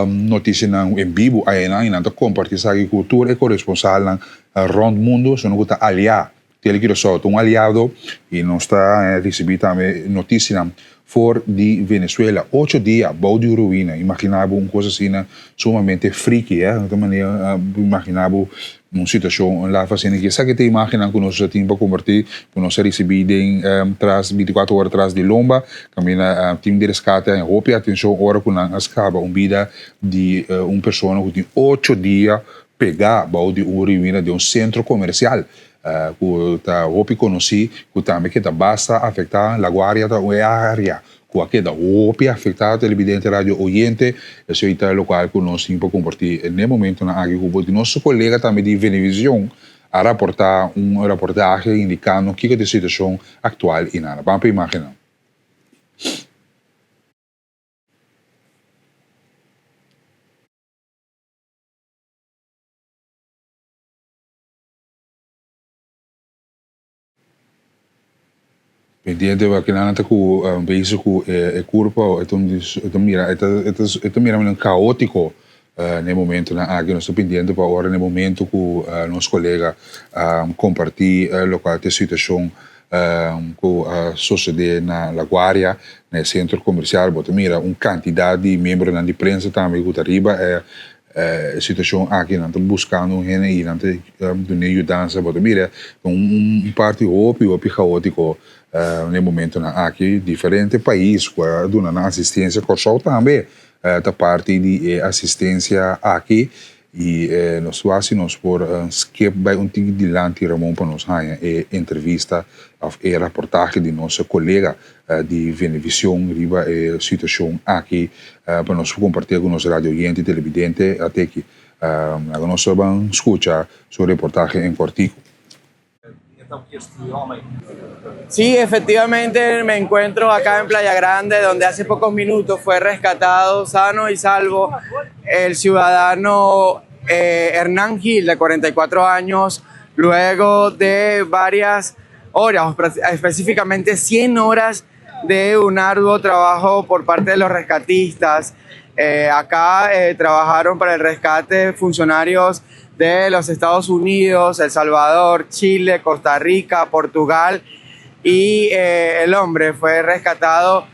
notisianan en bibu ayanan i nan ta kompartí esaki ku tur e koresponsalnan rònt mundu esnan ku ta aliá. Tele Curaçao ta un aliado i nos ta risibí tambe notisianan for di Venezuela. Ocho dia bou di ruina. Imaginá bo un kos asina sumamente friki, eh. Ta manera bo imaginá bo un situashon laf asina. Ki esaki ta imágennan ku nos a tin pa kompartí, ku nos a risibí den tras bintikuater ora tras di lomba. Kaminda tim di reskate a haña hopi atenshon ora ku nan a skaba un bida di un persona ku tin ocho dia pegá bou di un ruina den un sentro komersial. Ku ta hopi konosí ku tambe keda basta afektá. La Guardia ta un e área ku a keda hopi afektá, televidente, radio oyente. Esei ta lokual ku nos tin pa kompartí n'e momentunan aki ku bo. Di nos kolega tambe di Venevision a raportá un raportahe indikando kiko ta e situashon aktual i nada. Ban pa imágennan. Pendiente wak kinan ta ku bezig ku e kurpa e ta mira e ta mira manera kaotiko na e momentonan aki. Nos ta pendiente pa ora na e momento ku nos kolega kompartí lokual ta e situashon ku a sosodé na La Guardia na e sentro komersial. Bo ta mira un kantidat di miembronan di prensa tambe ku ta riba e E situacion aki nan ta buscando un hende y nan ta duna yudansa bo ta mira un parti hopi hopi caotico na e momentonan aki diferente pais cu a duna nan asistencia Corsou tambe ta parti di e asistencia aki. I nos wak si nos por skip bai un tiki dilanti Ramon pa nos haña e entrevista òf e raportahe di nos kolega di Venevision riba e situashon aki pa nos por kompartí ku nos radio oyente i telebidente ateki. Laga nos ban skucha su reportahe en kòrtiku.
Sí, efectivamente me encuentro acá en Playa Grande, donde hace pocos minutos fue rescatado sano y salvo el ciudadano eh, Hernán Gil, de 44 años, luego de varias horas, específicamente 100 horas de un arduo trabajo por parte de los rescatistas. Eh, acá eh, trabajaron para el rescate funcionarios de los Estados Unidos, El Salvador, Chile, Costa Rica, Portugal y eh, el hombre fue rescatado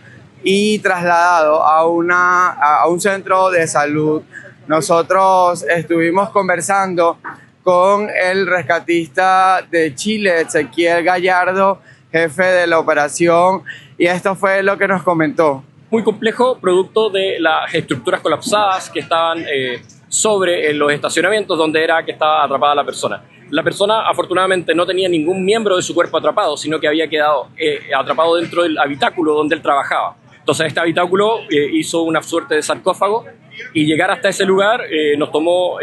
y trasladado a, una, a un centro de salud. Nosotros estuvimos conversando con el rescatista de Chile, Ezequiel Gallardo, jefe de la operación, y esto fue lo que nos comentó.
Muy complejo, producto de las estructuras colapsadas que estaban eh, sobre eh, los estacionamientos donde era que estaba atrapada la persona. La persona afortunadamente no tenía ningún miembro de su cuerpo atrapado, sino que había quedado eh, atrapado dentro del habitáculo donde él trabajaba. Entonces este habitáculo hizo una suerte de sarcófago y llegar hasta ese lugar nos tomó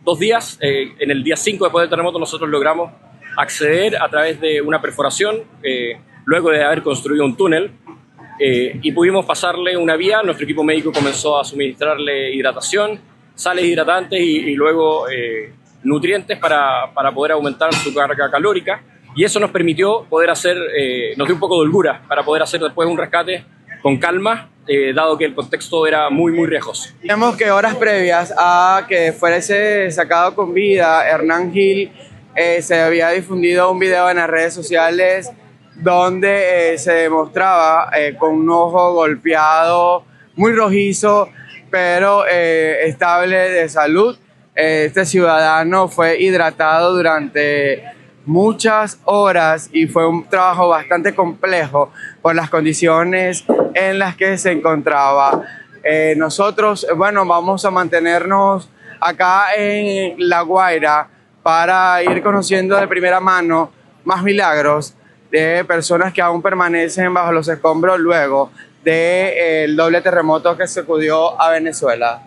dos días. en el día 5 después del terremoto nosotros logramos acceder a través de una perforación, eh, luego de haber construido un túnel, eh, y pudimos pasarle una vía. Nuestro equipo médico comenzó a suministrarle hidratación, sales hidratantes y, luego eh, nutrientes para, para, poder aumentar su carga calórica. Y eso nos permitió poder hacer, nos dio un poco de holgura para poder hacer después un rescate con calma, dado que el contexto era muy, muy riesgoso.
Tenemos que horas previas a que fuese sacado con vida Hernán Gil eh, se había difundido un video en las redes sociales donde eh, se demostraba eh, con un ojo golpeado, muy rojizo, pero estable de salud. Este ciudadano fue hidratado durante muchas horas y fue un trabajo bastante complejo por las condiciones en las que se encontraba. nosotros, bueno, vamos a mantenernos acá en La Guaira para ir conociendo de primera mano más milagros de personas que aún permanecen bajo los escombros luego del eh, doble terremoto que sacudió a Venezuela.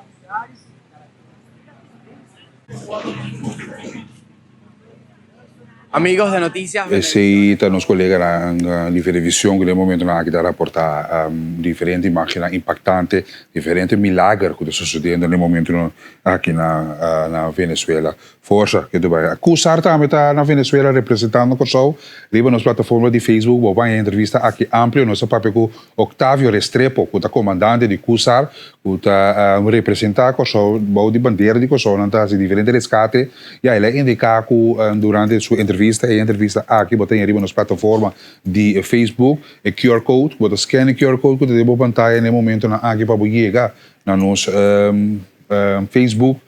Amigos de Noticias
Esey ta nos coleganan di Venevision cu den e momentonan aki ta raporta diferente imagennan impactante, diferente milager cu ta sucediendo den e momentonan aki na Venezuela. Forsa ke ta bai. Cusar tambe ta na Venezuela representando Kòrsou. Riba nos plataforma di Facebook bo baña e entrevista aki amplio. Nos a papia ku Octavio Restrepo ku ta komandante di Cusar ku ta representá Kòrsou bou di bandera di Kòrsou. Nan ta hasi diferente reskate. Ya el a indiká ku durante su entrevista, e entrevista aki bo ta haña riba nos plataforma di Facebook, e QR code. Bo ta scan e QR code ku ta den bo pantaya na e momentonan aki pa bo yega na nos Facebook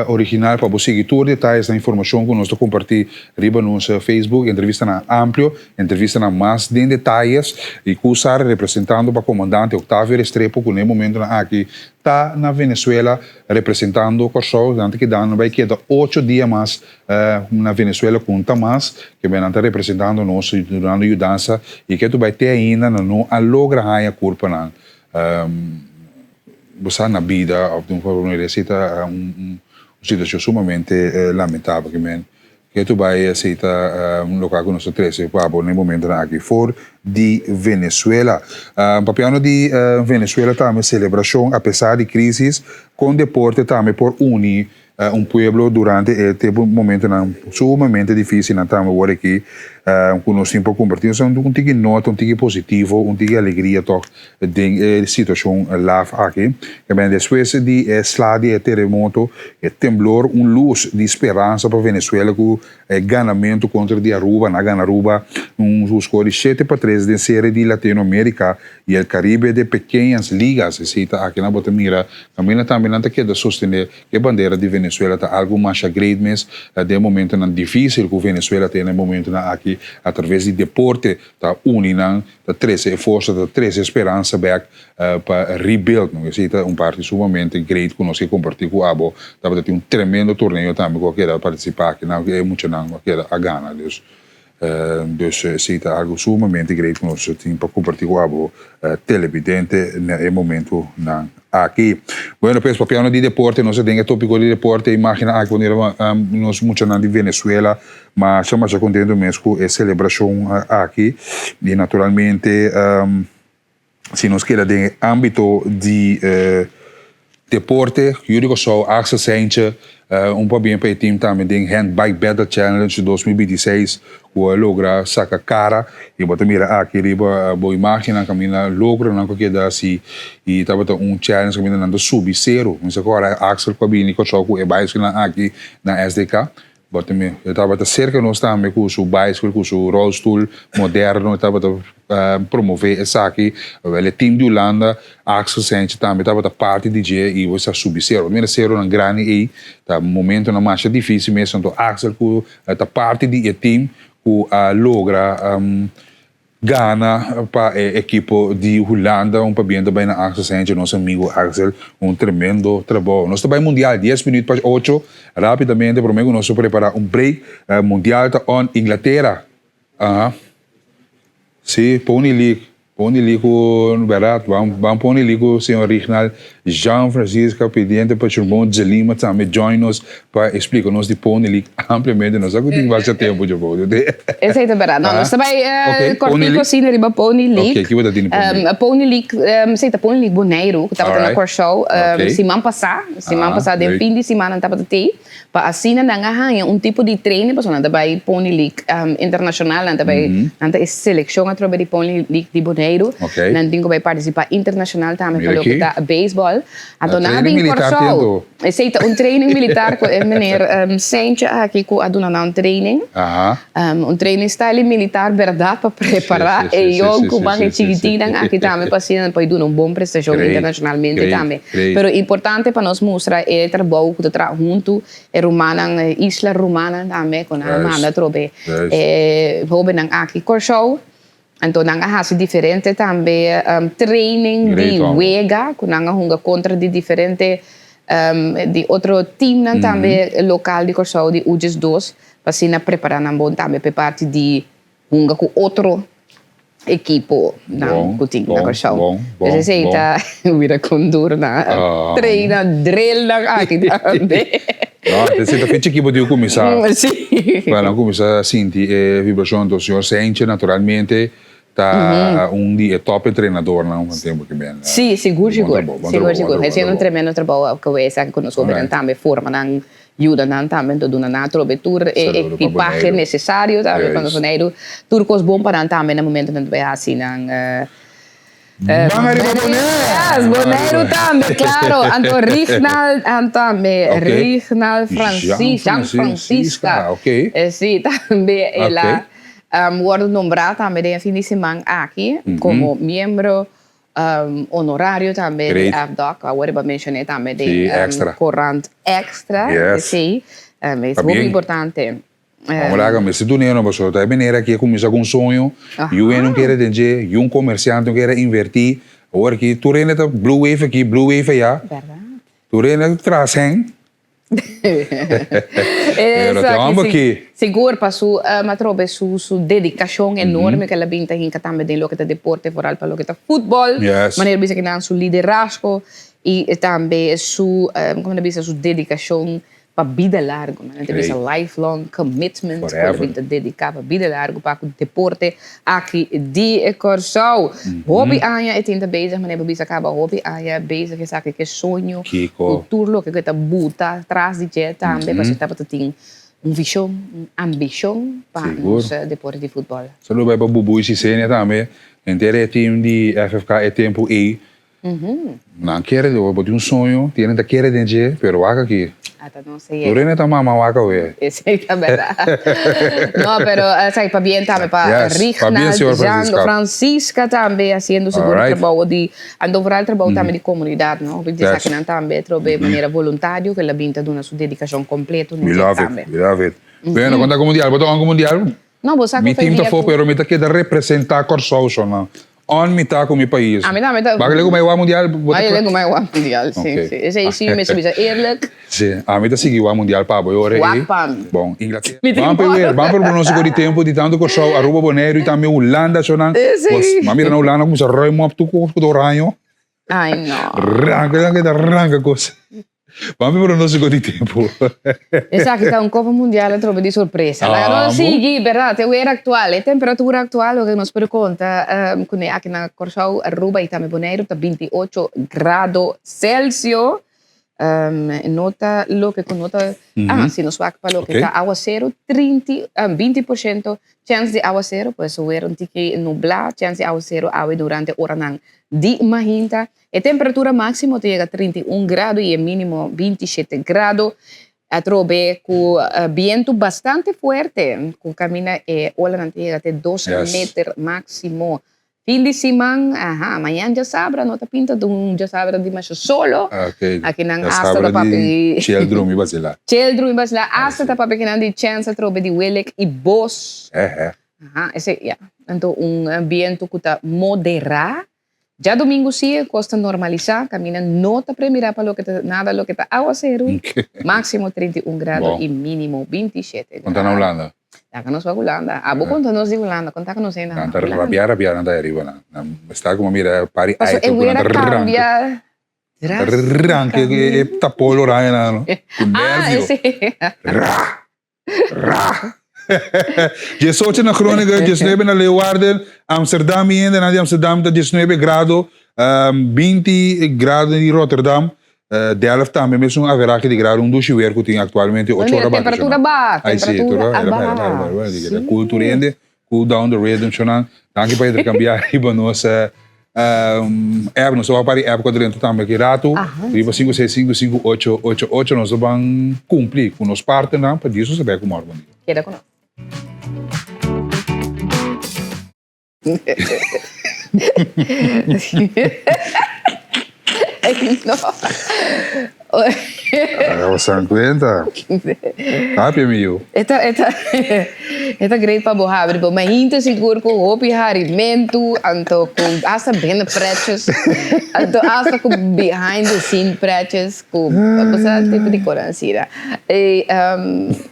original pa bo sigui tur detayes na informashon ku nos ta kompartí riba nos Facebook, entrevistanan amplio, entrevistanan mas den detayes i ku sa representando pa Komandante Octavio Restrepo ku na e momentonan aki ta na Venezuela representando Kòrsou. Nan ta keda nan bai keda ocho dia mas na Venezuela ku un ta mas ke nan ta representando nos dunando yudansa i ke tu bai te ainda nan no a logra haña kurpanan. Bo sa na bida of di un forma manera esei ta un situacion sumamente lamentabel ki men ke tu bai esei ta loke ku nos ta trece pa bo na e momentonan aki for di Venezuela. Papiando di Venezuela tambe celebracion apesar di crisis con deporte tambe por uni Un pueblo durante e tempu momentonan sumamente dificilnan tambe wor aki cu nos tin por comparti. Nos un tiki nota, un tiki positivo, un tiki alegria toch den e situacion laf aki. Kebien despues di e sla di e teremoto, e temblor, un luz di speransa pa Venezuela cu e ganamento contra di Aruba. Nan a gana Aruba un score di shete pa tres den serie di Latino America y el Caribe de Pequeñas Ligas. Esey ta aki nan bo ta mira caminda tambe nan ta keda sostene. E bandera di Venezuela. Venezuela ta algu masha great mes den momentonan dificil cu Venezuela ta na e momentonan aki a traves di deporte ta uni nan ta trece e forsa ta trece e speransa bek pa rebuild no. Esey ta un parti sumamente great cu nos ke comparti cu abo. Tabata tin un tremendo torneo tambe cu a keda participa aki nan e muchanan cu a keda a gana dus. Dus esey ta algo sumamente great cu nos tin pa comparti cu abo televidente na e momentonan aki. Bueno pues papiando di deporte nos a den e topico di deporte imagina aki wanneer nos muchanan di Venezuela masha masha contento mes cu e celebracion aki y naturalmente Si nos keda den e ámbito di deporte, yu di Kòrsou, Axel Seintje, un pabien pa e team tambe den Handbike Battle Challenge 2026 ku a logra saka kara. I bo ta mira aki riba bo imágennan kaminda logronan ku a keda hasi i tabata un challenge kaminda nan ta subi seru. Mi sa kòrda Axel ku a bini Kòrsou ku e baisikilnan aki na SDK. Bartimeo. E tabata serka nos tambe ku su baiskel, ku su rolstoel moderno, e tabata promové esaki. Awel e team di Hulanda, Axel Sentje tambe tabata parti di dje i bo sa subi sero. Mira seronan grandi ei, ta momentonan masha difícil mes, anto Axel ku ta parti di e team ku a logra Gana pa e ekipo di Hulanda, un pabien ta bai na Axel Sentje, nos amigo Axel, un tremendo trabou. Nos ta bai Mundial, dies minuut pas ocho, rapidamente prome ku nos ta prepara un break, Mundial ta on Inglatera, aha, si, Pony League, Pony League ku, bèrdat, ban ban Pony League ku señor Rignald Jean Francisca pidiente pa Churbon Djelima tambe join nos pa explica nos di Pony League ampliamente. Nos sa cu tin basta tempo dje pou.
Esey ta berdad. No, nos ta bay cortico asina riba Pony League.
Ok, kico ta tin di Pony League?
Pony League, esey ta Pony League Boneiru cu tabata na Corsou siman pasa. Siman pasa den fin di siman nan tabata tey. Pa asina nan a haña un tipo di training pasobra nan ta bai Pony League internacional, nan ta bai, nan ta e seleccion atrobe di Pony League di Boneiru. Nan tin cu bai participa internacional tambe pa loke ta baseball. Anto nan a bin Corsou. Esey ta un training militar cu e meneer Seintje aki cu a duna nan un training. Un training style militar berdad pa prepara e yong cu ban e chikitinnan aki tambe pa asina nan por duna un bon prestacion internacionalmente tambe. Pero importante pa nos mustra e trabou cu ta traha hunto e rumannan, e isla rumannan tambe cu nan a manda atrobe e hobennan aki Corsou. Anto nan a haci diferente tambe training di wega cu nan a hunga contra di diferente di otro teamnan tambe local di Corsou di Uges dos pa asina prepara nan bon tambe pa e parti di hunga cu otro equiponan cu tin na Corsou. Dus esey ta mira con duro nan a traina drillnan aki tambe.
No, esey ta fecha ekipo tin cu cuminsa. Pa nan cuminsa sinti e vibracion. Enton señor Sentje naturalmente ta un di e top entrenadornan van tempo ki ben.
Si, sigur, sigur. Sigur, sigur. E haciendo un tremendo trabou cu esaki cu nos hobennan tambe forma nan, yuda nan tambe. Enton duna nan atrobe tur e ekipahe necesario tambe pa nos Boneiru. Tur cos bon pa nan tambe na momento nan ta bay haci nan.
Ban ariba Boneiru!
Yes, Boneiru tambe, claro. Anto Rignald tambe, Rignald Francis, Jean Francisca. Si, tambe el a wordo nombra tambe den e fin di siman aki como miembro honorario tambe di FDOC. Awor bo a mencione tambe den Corant Extra. Si, es hopi importante.
Vamos laga mester dun'e no pasobra ta e manera aki a cuminsa cu un soño, yu hende no kere den dje, yu un comerciante no kere inverti, awor aki tur hende ta blue wave aki, blue wave aya, tur hende ta tras hen. Pero te homber aki.
Sigur pa su atrobe su su dedicacion enorme cu el a bin ta hinca tambe den loke ta deporte vooral pa loke ta futbol, manera bisa kinan su liderazgo y tambe su como ta bisa su dedicacion Pa bida largu, nan ta bisa lifelong commitment ku el bin ta dediká pa bida largu pa ku deporte aki di Kòrsou. Hopi aña e tin ta bezig, manera bo bisa kaba, hopi aña bezig esaki ke soño ku tur loke ku e ta buta tras di dje tambe pasobra e tabata tin un vishon, un ambishon pa nos deporte di futbòl.
Saludo bai pa Bubu i Sisenia tambe, henter e team di FFK e tempu ei. Nan kere, bo tin un soño, tiene ta kere den dje, pero wak aki.
Ata no se
Tur hende ta mama wak awe.
Esei ta berdad. No, pero esaki pabien tambe pa
Yes, pabien
Rignald
señor
Django
Francisca.
Francisca tambe haciendo su bon
Alright.
trabou di, anto vooral trabou tambe di comunidad, no? Hopi di
Yes.
esakinan tambe trobe manera voluntario cu el a bin ta duna su dedicacion completo
We
na dje
love it,
tambe.
we love it. Bueno, con ta cu mundial? Bo ta on cu mundial?
No, bo sa
Mi
cu
team ta
dia
fo,
cu
pero mi ta keda representa Corsou so nan. On mi ta cu mi pais.
Ami tambe ta.
Baka legu mai wak mundial? Bo ta
Ai legu mai wak mundial, si,
Ok.
si. Esei si mi mester bisa eerlijk.
Si, ami ta sigui wak mundial pa bo e ora ei.
Wak pa mi.
Bon, Inglaterra.
Mi tin
Ban pe weer,
moro.
ban por pronostico di tempo di tanto Corsou, Aruba, Boneiru y tambe Hulanda so nan.
Esei.
Bos, m'a mira na Hulanda cuminsa ruim op tur cos cu ta oraño.
Ai no.
Ranca, ranca, ta ranca cos. Ban pe pronostico di tempo.
Esaki ta un Copa Mundial atrobe di sorpresa. Laga nos
Amo.
sigui, berdad, e weer actual, e temperatura actual, loke nos por conta cune aki na Corsou, Aruba y tambe Boneiru ta 28 grado Celsius. No ta loke cu no ta, ah, si nos wak pa loke ta awacero, trinta, binti por ciento chens di awacero, pues weer un tiki nubla, chens di awacero awe durante oranan di mahinta. E temperatura máksimo ta yega 31 grado i e mínimo 27 grado. Atrobe ku bientu bastante fuerte ku kaminda e olanan ta yega te dos meter máksimo. Fin di siman, aha, mañan djasabra no ta pinta un djasabra dimasha solo. Aki nan asta ta papia di.
Chel drumi basila.
Chel drumi basila. Asta ta papia kinan di chèns atrobe di welek i bos. Aha, esei, ya. Anto un bientu ku ta moderá. Djadumingu si e kos ta normalisá, kaminda no ta premirá pa loke ta nada loke ta awaseru, máksimo 31 grado i mínimo 27 grado.
Konta na Hulanda.
Laga nos wak Hulanda. Abo konta nos di Hulanda, konta ku nos hende
Nan ta
Hulanda.
rabiá rabiá nan ta ariba nan. Nan sta komo mira pari
Paso
aito
e
ku nan
wera
ta ranka.
kambia
Ranka e tapol oranje nan no. Ku
Ah,
nervio.
esei.
Ra! Ra! Diesocho na Groningen, diesnuebe na Leeuwarden, Amsterdam mi hende nan di Amsterdam ta diesnuebe grado, binti grado di Rotterdam, Delft tambe mesun averahe di grado, un dushi weer ku tin aktualmente ocho ora bati
Temperatura ba, temperatura a ba.
Si. Cool tur hende, cool down the rhythm shonan. Danki pa intercambiá riba nos app, nos ta wak par di app ku a drenta tambe aki ratu, riba 5655888 nos ta ban kumpli ku nos partnernan pa djis nos ta bek ku mòrgo bon dia.
Keda ku nos. No.
Bo san cuenta. Papia mi yu.
E ta, e ta, e ta great pa bo habri bo mainta sigur cu hopi harimentu, anto cu hasta bende pretjes, anto hasta cu behind the scene pretjes, cu bo sa tipo di cosnan asina. E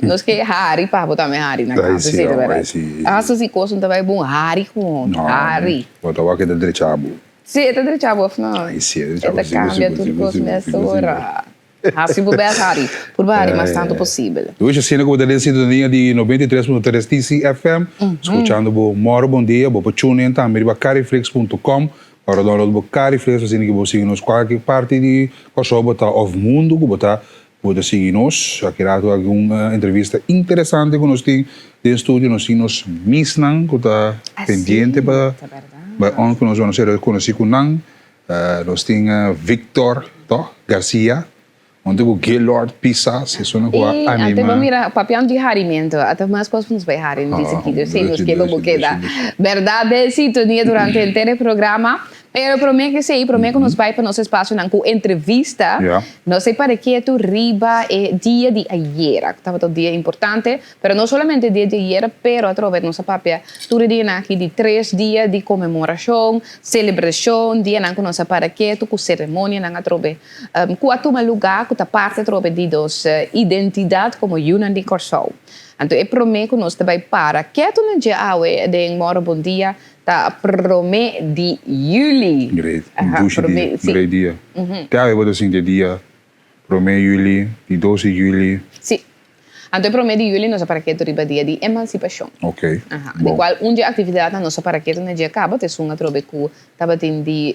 nos ke hari pa bo tambe hari na casa, si ta berdad. Hasta si cos no ta bay bon, hari gewoon, hari.
Bo ta wak e ta drecha bo.
Si, e ta drecha bo of no?
Ay si, e ta drecha bo.
E ta cambia tur cos mesora. Haci bo best hari. Purba hari mas tanto posibel.
Dushi asina cu bo ta den sintonia di 93.3 TCFM, scuchando bo Moro Bon Dia, bo por tune in tambe riba cariflix punto com, ora download bo Cariflix asina cu bo sigui nos cualkier parti di Corsou bo ta of mundo cu bo ta, bo ta sigui nos. Aki rato algun entrevista interesante cu nos tin den studio, nos tin nos misnan cu ta pendiente pa bai on cu nos, nos a conoci cu nan. Nos tin Victor, toh, Garcia, hunto cu Gaylord Pisas, esunnan cu a anima.
Ante bo mira, papiando di harimento, ata mas cos cu nos bay hari den sentido, si nos ke pa bo keda berdad den sintonia durante henter e programa. Pero prome cu esey, prome cu nos bay pa nos espacionan cu entrevista, nos e para ketu riba e dia di ayera, cu tabata un dia importante. Pero no solamente dia di ayera, pero atrobe nos a papia tur e dianan aki di tres dia di conmemoracion, celebracion, dianan cu nos a para ketu cu ceremonianan atrobe cu a tuma luga cu ta parti atrobe di nos identidad como yunan di Corsou. Anto e prome cu nos ta bay para ketu na dje awe den Moro Bon Dia ta prome di juli.
Great, un dushi dia, un great dia. Te awe bo ta sinti e dia prome juli, di dos di juli.
Si. Anto e promé di juli nos a para ketu riba dia di emansipashon.
Ok,
Aha, di
bon.
kual un dje aktividatnan nos a para ketu na dje kaba ta esun atrobe ku tabatin di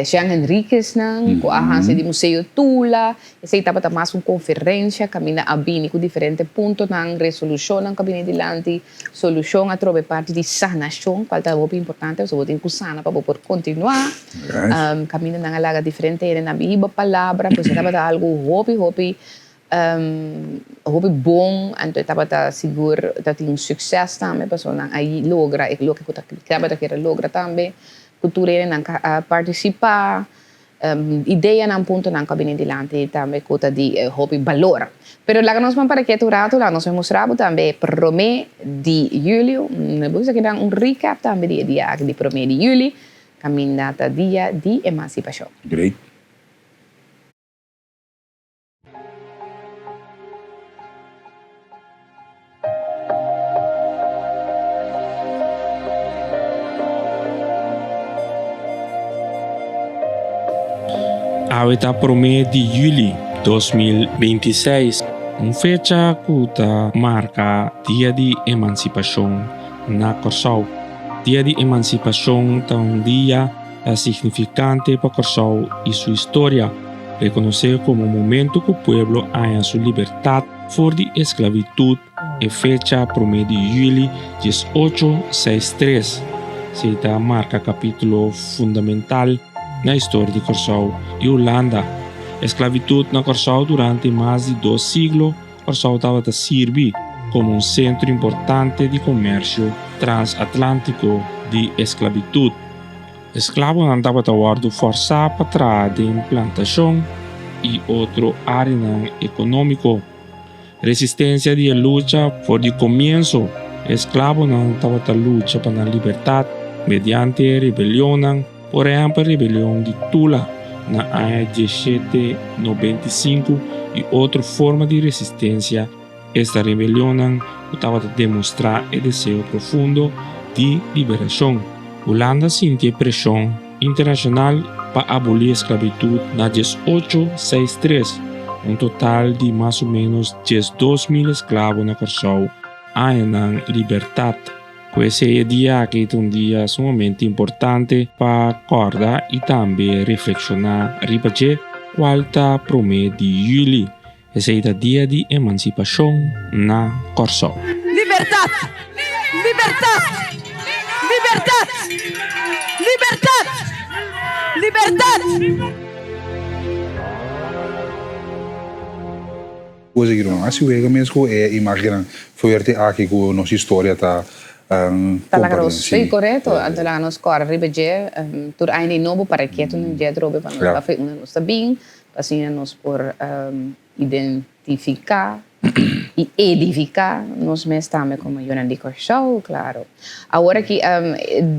Jean Henriqueznan ku a hasi di Museo Tula. Esei tabata mas un konferensha kaminda a bini ku diferente puntonan, resolushonnan ku a bini dilanti, solushon atrobe parti di sanashon kual ta hopi importante pasobra bo tin ku sana pa bo por kontinuá. Kaminda nan a laga diferente hende nan biba palabra, pues e tabata algu hopi hopi Hopi bon, anto e tabata sigur ta tin succes tambe pasobra nan a logra e loke cu tabata kier a logra tambe cu tur hende nan a participa, ideanan, puntonan cu a bini dilanti tambe cu ta di hopi balor. Pero laga nos ban para ketu un rato, laga nos mustra bo tambe e prome di julio, bo bisa kinan un recap tambe di e dia aki di prome di juli, caminda ta dia di emancipacion.
Great.
Awe ta promé di yüli 2026, un fecha ku ta marka Dia di Emansipashon na Kòrsou. Dia di Emansipashon ta un dia ta signifikante pa Kòrsou i su historia, rekonosé komo momentu ku pueblo haña su libertat for di esklabitut e fecha promé di yüli diesocho seis tres. Esei ta marka kapítulo fundamental na historia di Kòrsou i Hulanda. Esklabitut na Kòrsou durante mas di dos siglo, Kòrsou tabata sirbi komo un sentro importante di komersio transatlántiko di esklabitut. Esklabonan tabata wòrdu fòrsá pa traha den plantashon i otro áreanan ekonómiko. Resistensia di e lucha For di komienso, esklabonan tabata lucha pa nan libertat mediante rebelionnan, Por ehèmpel rebelion di Tula na aña diesshete nobenta i sinku i otro forma di resistensia, esta rebelionnan ku tabata demostrá e deseo profundo di liberashon. Hulanda sinti e preshon internashonal pa abolí esklabitut na diesocho seis tres, un total di mas o ménos 12.000 esklabo na Kòrsou haña nan libertat. Ku esei e dia aki ta un dia sumamente importante pa kòrda i tambe reflekshoná riba dje, kual ta promé di yüli. Esei ta dia di emansipashon na Kòrsou.
Libertat! Libertat! Libertat! Libertat! Libertat!
Cosa ki no hasi wega mes ku e imagennan fuerte aki ku nos historia ta
Ta laga nos, sí, korekto, ta laga nos kòrda riba dje tur aña di nobo para ketu nan dje atrobe pa nos pa unda nos ta bin, pa asina nos por identifiká i edifiká nos mes tambe komo yunan di Kòrsou, klaro. Awor aki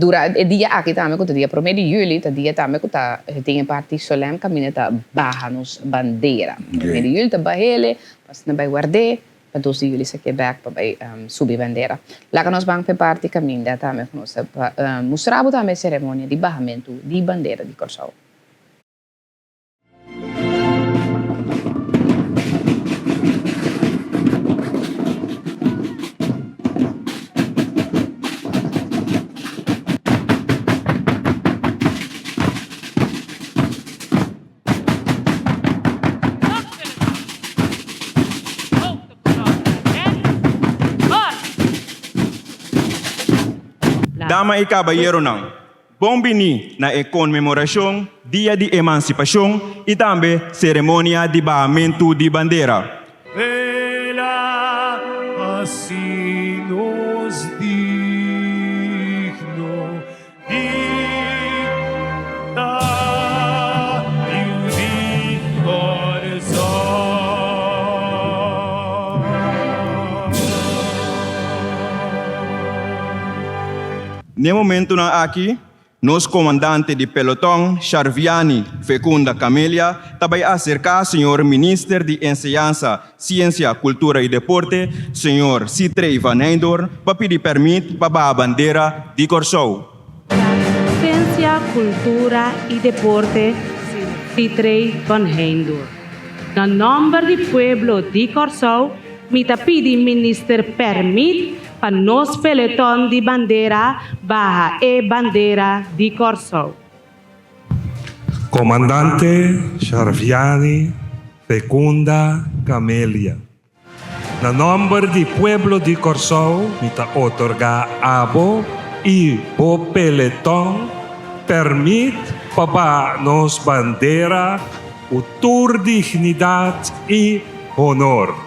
dura e dia aki tambe ku ta dia promé di yüli ta dia tambe ku ta tin e parti solèm kaminda ta baha nos bandera. Promé di yüli ta bah'ele pa asina bai ward'é pa dos di yüli sa ke bèk pa bai subi bandera. Laga nos ban pa e parti kaminda tambe ku nos ta mustra bo tambe e seremonia di bahamentu di bandera di Kòrsou.
Dama i kabayeronan, Bon bini na e konmemorashon Dia di Emansipashon i tambe seremonia di bahamentu di bandera.
Vela hasi nos digno di ta yu di Kòrsou.
N'e momentunan aki, nos komandante di peloton, Sharviani Fecunda Camelia, ta bai aserká señor Minister di Enseñansa, Siensia, Kultura i Deporte, señor Sitrey van Heydoorn, pa pidi pèrmit pa baha bandera di Kòrsou.
Siensia, Kultura i Deporte, Sitrey van Heydoorn. Na nòmber di pueblo di Kòrsou, mi ta pidi Minister pèrmit Pa nos peleton di bandera baha e bandera di Kòrsou.
Komandante Sharviani Fecunda Camelia, na nòmber di pueblo di Kòrsou mi ta otorgá abo i bo peleton pèrmit pa baha nos bandera ku tur dignidat i honor.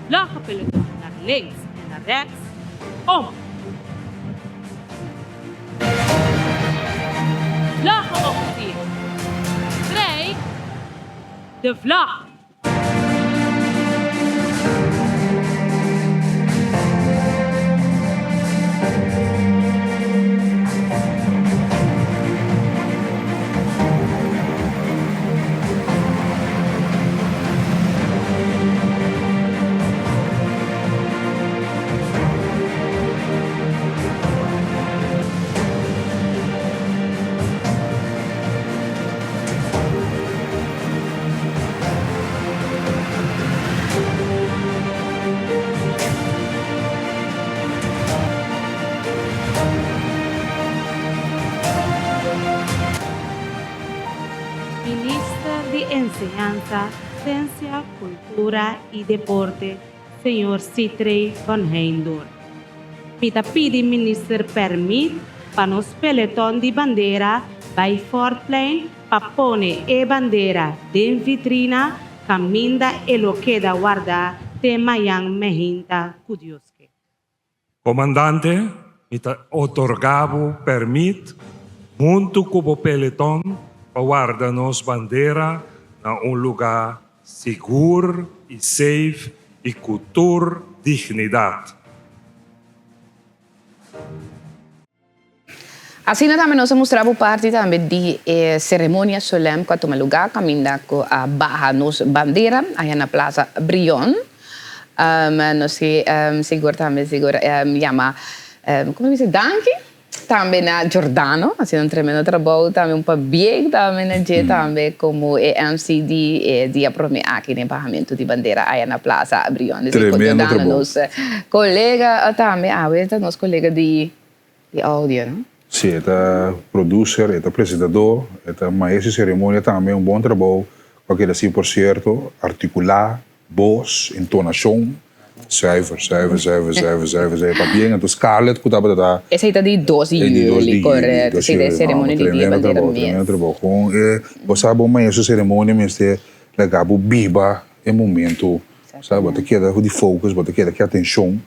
Lòge peloton naar links en naar rechts, om. Vlaggenofficier, Strijk de vlag. Minister di Enseñansa, Sensia, Kultura i Deporte, señor Sithree van Heydoorn. Mi ta pidi Minister pèrmit pa nos peleton di bandera bai Fortplein pa pone e bandera den vitrina kaminda e lo keda wardá te mayan mehinta ku Dios ke.
Komandante, mi ta otorgá bo pèrmit huntu ku bo peleton pa warda nos bandera na un lugá sigur i safe i ku tur dignidat.
Asina tambe nos a mustra bo parti tambe di e seremonia solèm ku a tuma lugá kaminda ku a baha nos bandera aya na Plaza Brion. Nos ke sigur tambe sigur yama komo ta bisa danki tambe na Giordano haciendo un tremendo trabou tambe un pabien tambe na dje tambe komo e MC di e dia prome aki den bahamentu di bandera aya na Plaza Brion.
Tremendo
Giordano
trabou.
nos kolega tambe awe ta nos kolega di Di audio, no?
Si, e ta producer, e ta presentador, e ta maestro di ceremonia tambe, un bon trabou cu a keda si por cierto, articula, bos, entonacion, zuiver, zuiver, zuiver, zuiver, zuiver, zuiver, pabien, anto Scarlett cu tabata ta.
Esey ta di dos di
E di dos
juli,
di juli,
correcto,
dos
esey ta e
juli, no,
ceremonia di Dia
tremendo
Bandera
trabou,
mes.
tremendo trabou, con e, bo sa bo maestro di ceremonia mester laga bo biba e momento, sa, bo ta keda di focus, bo ta keda ki atencion.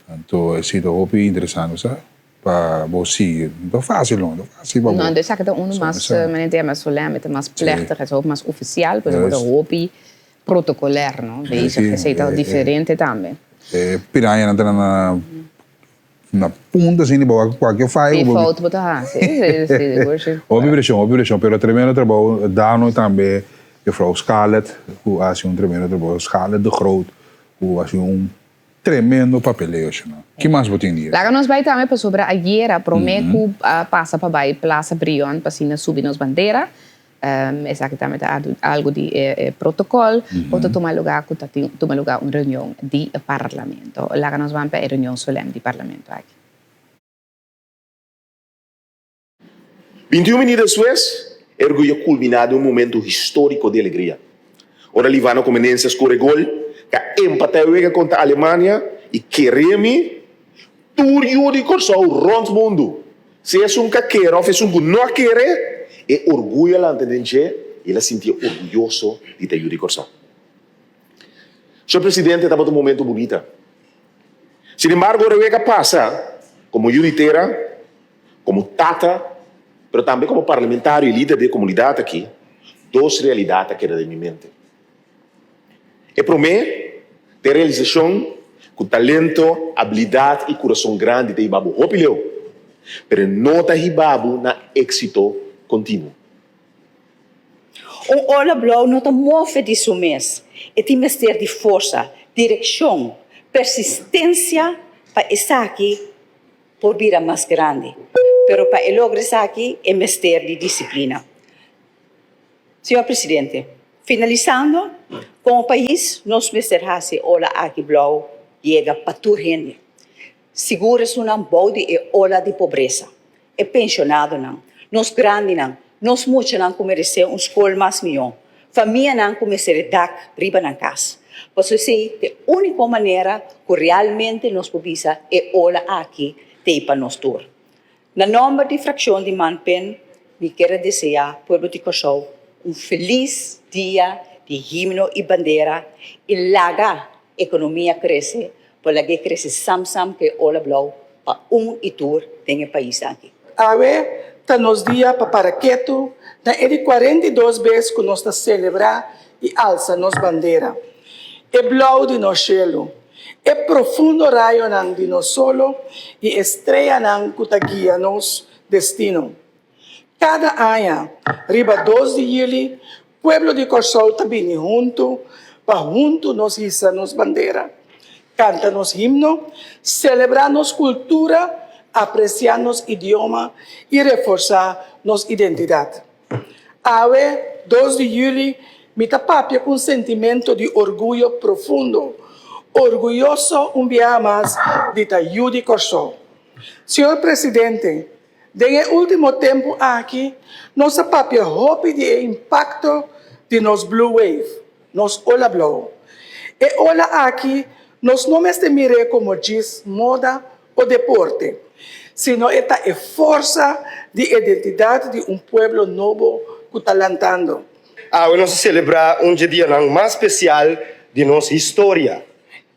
Anto esei ta hopi interesante sa pa bo sigui. No ta fácil no, no ta fácil pa bo.
No, anto esaki ta unu mas, manera ta yama solem, e ta mas plechtig, e ta hopi mas ofisial, pues bo ta hopi protocoler, no, bezig. Esei ta diferente tambe.
E pirañanan ta na na punta asina di bo wak kualke fayo ku bo.
Di fout bo ta hasi, si, sigur si.
Hopi preshon, hopi preshon, pero tremendo trabou. Dano tambe, juffrouw Scarlett ku a hasi un tremendo trabou, Scarlett de Groot ku a hasi un Tremendo papeleo shona. Ki mas bo tin di
Laga nos bai tambe pasobra ayera prome ku a pasa pa bai Plaza Brion pa asina subi nos bandera. Esaki tambe ta algu di e protocol ku ta tuma luga ku ta tuma luga un reunion di Parlamento. Laga nos ban pa e reunion solem di Parlamento aki.
21 minüt despues, e orguyo a kulminá den un momentu históriko di alegria, ora Livano Comenencia a skor e gol ku a empatá e wega kontra Alemania i kere mi tur yu di Kòrsou rònt mundu, sea esun ku a kere òf esun ku no a kere, e orguyo a lanta den dje i el a sintié orguyoso di ta yu di Kòrsou. Señor Presidente, tabata un momentu bunita. Sinembargo, ora e wega pasa, komo yu di tera, Komo tata, pero tambe komo parlamentario i lider di e komunidat aki, dos realidat a keda den mi mente. E promé ta e realisashon ku talento, abilidat i kurason grandi ta hiba bo hopi leu, pero e no ta hiba bo na éksito kontinuo.
Un ola blou no ta move di su mes, e tin mester di forsa, direkshon, persistensia pa esaki por bira mas grandi, pero pa e logra esaki e mester di disiplina. Señor Presidente, finalisando, como pais nos mester haci ola aki blauw yega pa tur hende. Sigur esunnan bou di e ola di pobresa, e penshonadonan, nos grandinan, nos muchanan ku meresé un skol mas mihó, famianan ku mester e dak riba nan kas. Pasobra esei ta e úniko manera ku realmente nos por bisa e ola aki t'ei pa nos tur. Na nòmber di frakshon di Manpen mi kier a deseá pueblo di Kòrsou un felis dia di himno i bandera i laga ekonomia krese por lag'é krese sam sam ku e ola blou pa un i tur den e pais aki.
Awe ta nos dia pa para ketu na e di 42 bes ku nos ta selebrá i alsa nos bandera, e blou di nos shelu. E profundo rayonan di nos solo i e streanan ku ta guia nos destino. Kada aña, riba dos di yüli, pueblo di Kòrsou ta bini huntu pa huntu nos hisa nos bandera, kanta nos himno, selebrá nos kultura, apresiá nos idioma i reforsá nos identidat. Awe, dos di yüli, mi ta papia ku un sentimento di orguyo profundo, orguyoso un biaha mas di ta yu di Kòrsou. Señor Presidente, den e último tempu aki nos a papia hopi di e impakto di nos Blue Wave, nos ola blou. E ola aki nos no mester mir'é komo djis moda o deporte, sino e ta e forsa di identidat di un pueblo nobo ku ta lantando.
Awe nos ta selebrá un dje dianan mas spesial di nos historia,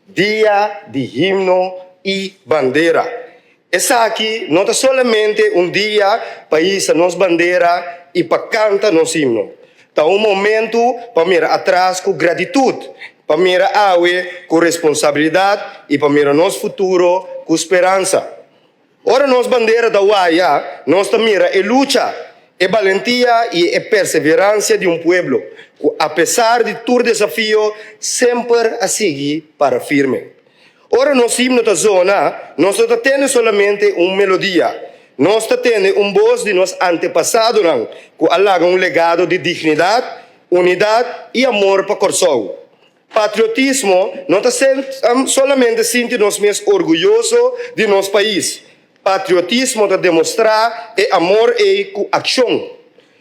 Dia di Himno i Bandera. Esaki no ta solamente un dia pa hisa nos bandera i pa kanta nos himno. Ta un momentu pa mira atras ku gratitut, pa mira awe ku responsabilidat i pa mira nos futuro ku speransa. Ora nos bandera ta waya, nos ta mira e lucha, e balentia i e perseveransia di un pueblo ku apesar di tur desafio semper a sigui para firme. Ora nos himno ta zona, nos no ta tende solamente un melodia, nos ta tende un bos di nos antepasadonan ku a laga un legado di dignidat, unidat i amor pa Kòrsou. Patriotismo no ta solamente sinti nos mes orguyoso di nos pais. Patriotismo ta demostrá e amor ei ku akshon.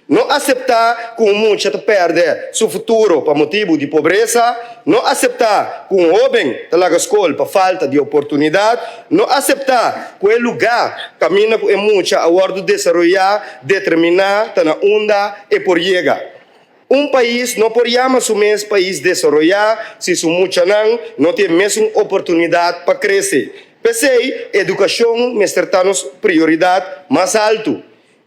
No aseptá ku un mucha ta pèrdè su futuro pa motibu di pobresa, no aseptá ku un hóben ta laga skol pa falta di oportunidat, no aseptá ku e lugá kaminda ku e mucha a wòrdu desaroyá determiná ta na unda e por yega. Un pais no por yama su mes pais desaroyá si su muchanan no tin e mesun oportunidat pa krese. P'esei, edukashon mester ta nos prioridat mas haltu.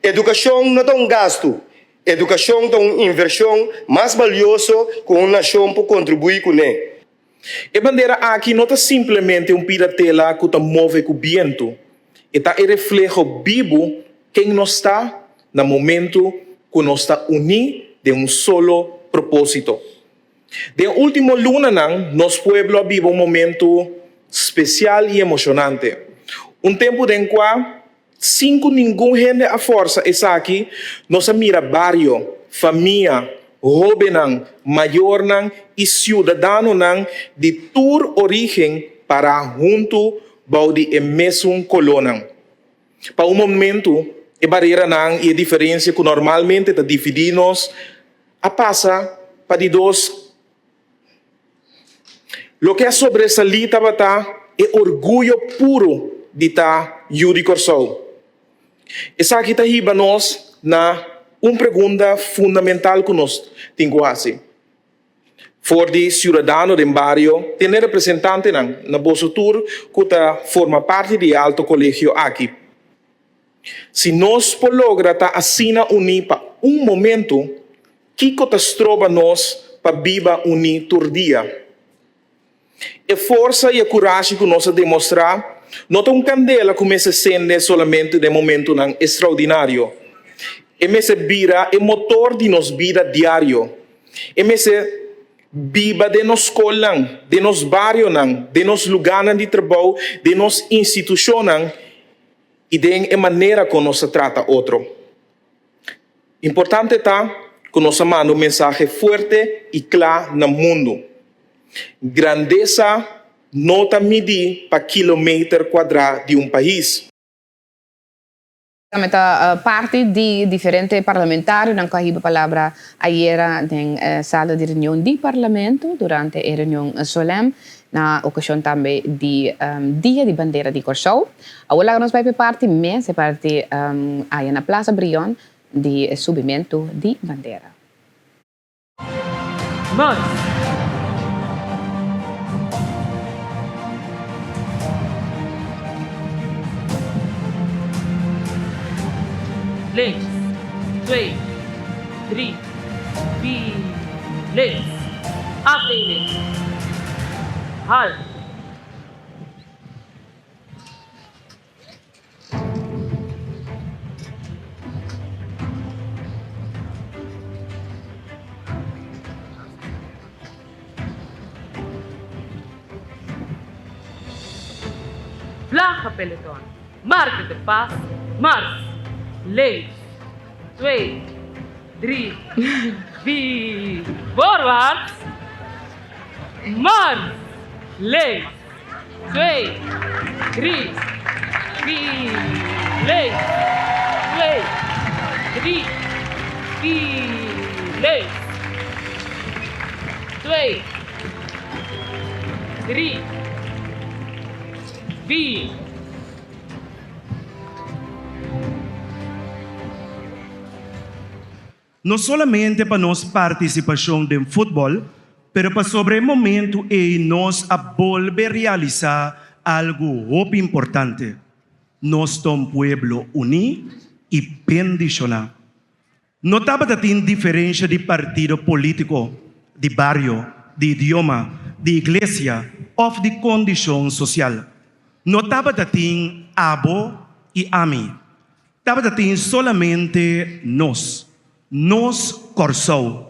Edukashon no ta un gastu. Edukashon ta un invershon mas balioso ku un nashon por kontribuí kuné.
E bandera aki no ta simplemente un pida tela ku ta move ku bientu, e ta e refleho bibu ken nos ta na momentu ku nos ta uní den un solo propósito. Den último lunanan nos pueblo a biba un momentu spesial i emoshonante, un tempu den kua Sin ku ningun hende a fòrsa esaki, nos a mira bario, famia, hóbennan, mayornan i siudadanonan di tur orígen pará huntu bou di e mesun kolónan. Pa un momentu, e bareranan i e diferensia ku normalmente ta dividí nos a pasa pa di dos. Loke a sobresalí tabata e orguyo puru di ta yu di Kòrsou. Esaki ta hiba nos na un pregunta fundamental ku nos tin ku hasi. For di siudadano den bario te na e representantenan, na boso tur ku ta forma parti di e Alto Kolegio aki. Si nos por logra ta asina uní pa un momentu, kiko ta stroba nos pa biba uní tur dia? E forsa i e kurashi ku nos a demostrá no ta un kandela ku mester sende solamente den momentunan estraordinario. E mester bira e motor di nos bida diario. E mester biba den nos skolnan, den nos barionan, den nos lugánan di trabou, den nos institushonnan i den e manera kon nos ta trata otro. Importante ta ku nos a manda un mensahe fuerte i kla na mundu. Grandesa.
no ta midí pa kilometer kuadrá di un pais.
Tambe ta parti di diferente parlamentarionan ku a hiba palabra ayera den sala di reunion di Parlamento durante e reunion solèm na okashon tambe di Dia di Bandera di Kòrsou. Awor laga nos bai pa e parti mes, e parti aya na Plaza Brion di e subimentu di bandera.
Mars. Links, twee, drie, vier, links. Afdeling. Halt. Vlaggen peloton, marke de pas, mars, links, twee, drie, vier, voorwaarts, mars, links. Twee, drie, vier, links. Twee, drie, vier, links. Twee, drie, vier.
No solamente pa nos partisipashon den futbòl, pero pasobra e momentu ei nos a bolbe realisá algu hopi importante, nos ta un pueblo uní i bendishoná. No tabata tin diferensha di partido polítiko, di bario, di idioma, di iglesia òf di kondishon sosial. No tabata tin abo i ami. Tabata tin solamente nos, nos Kòrsou.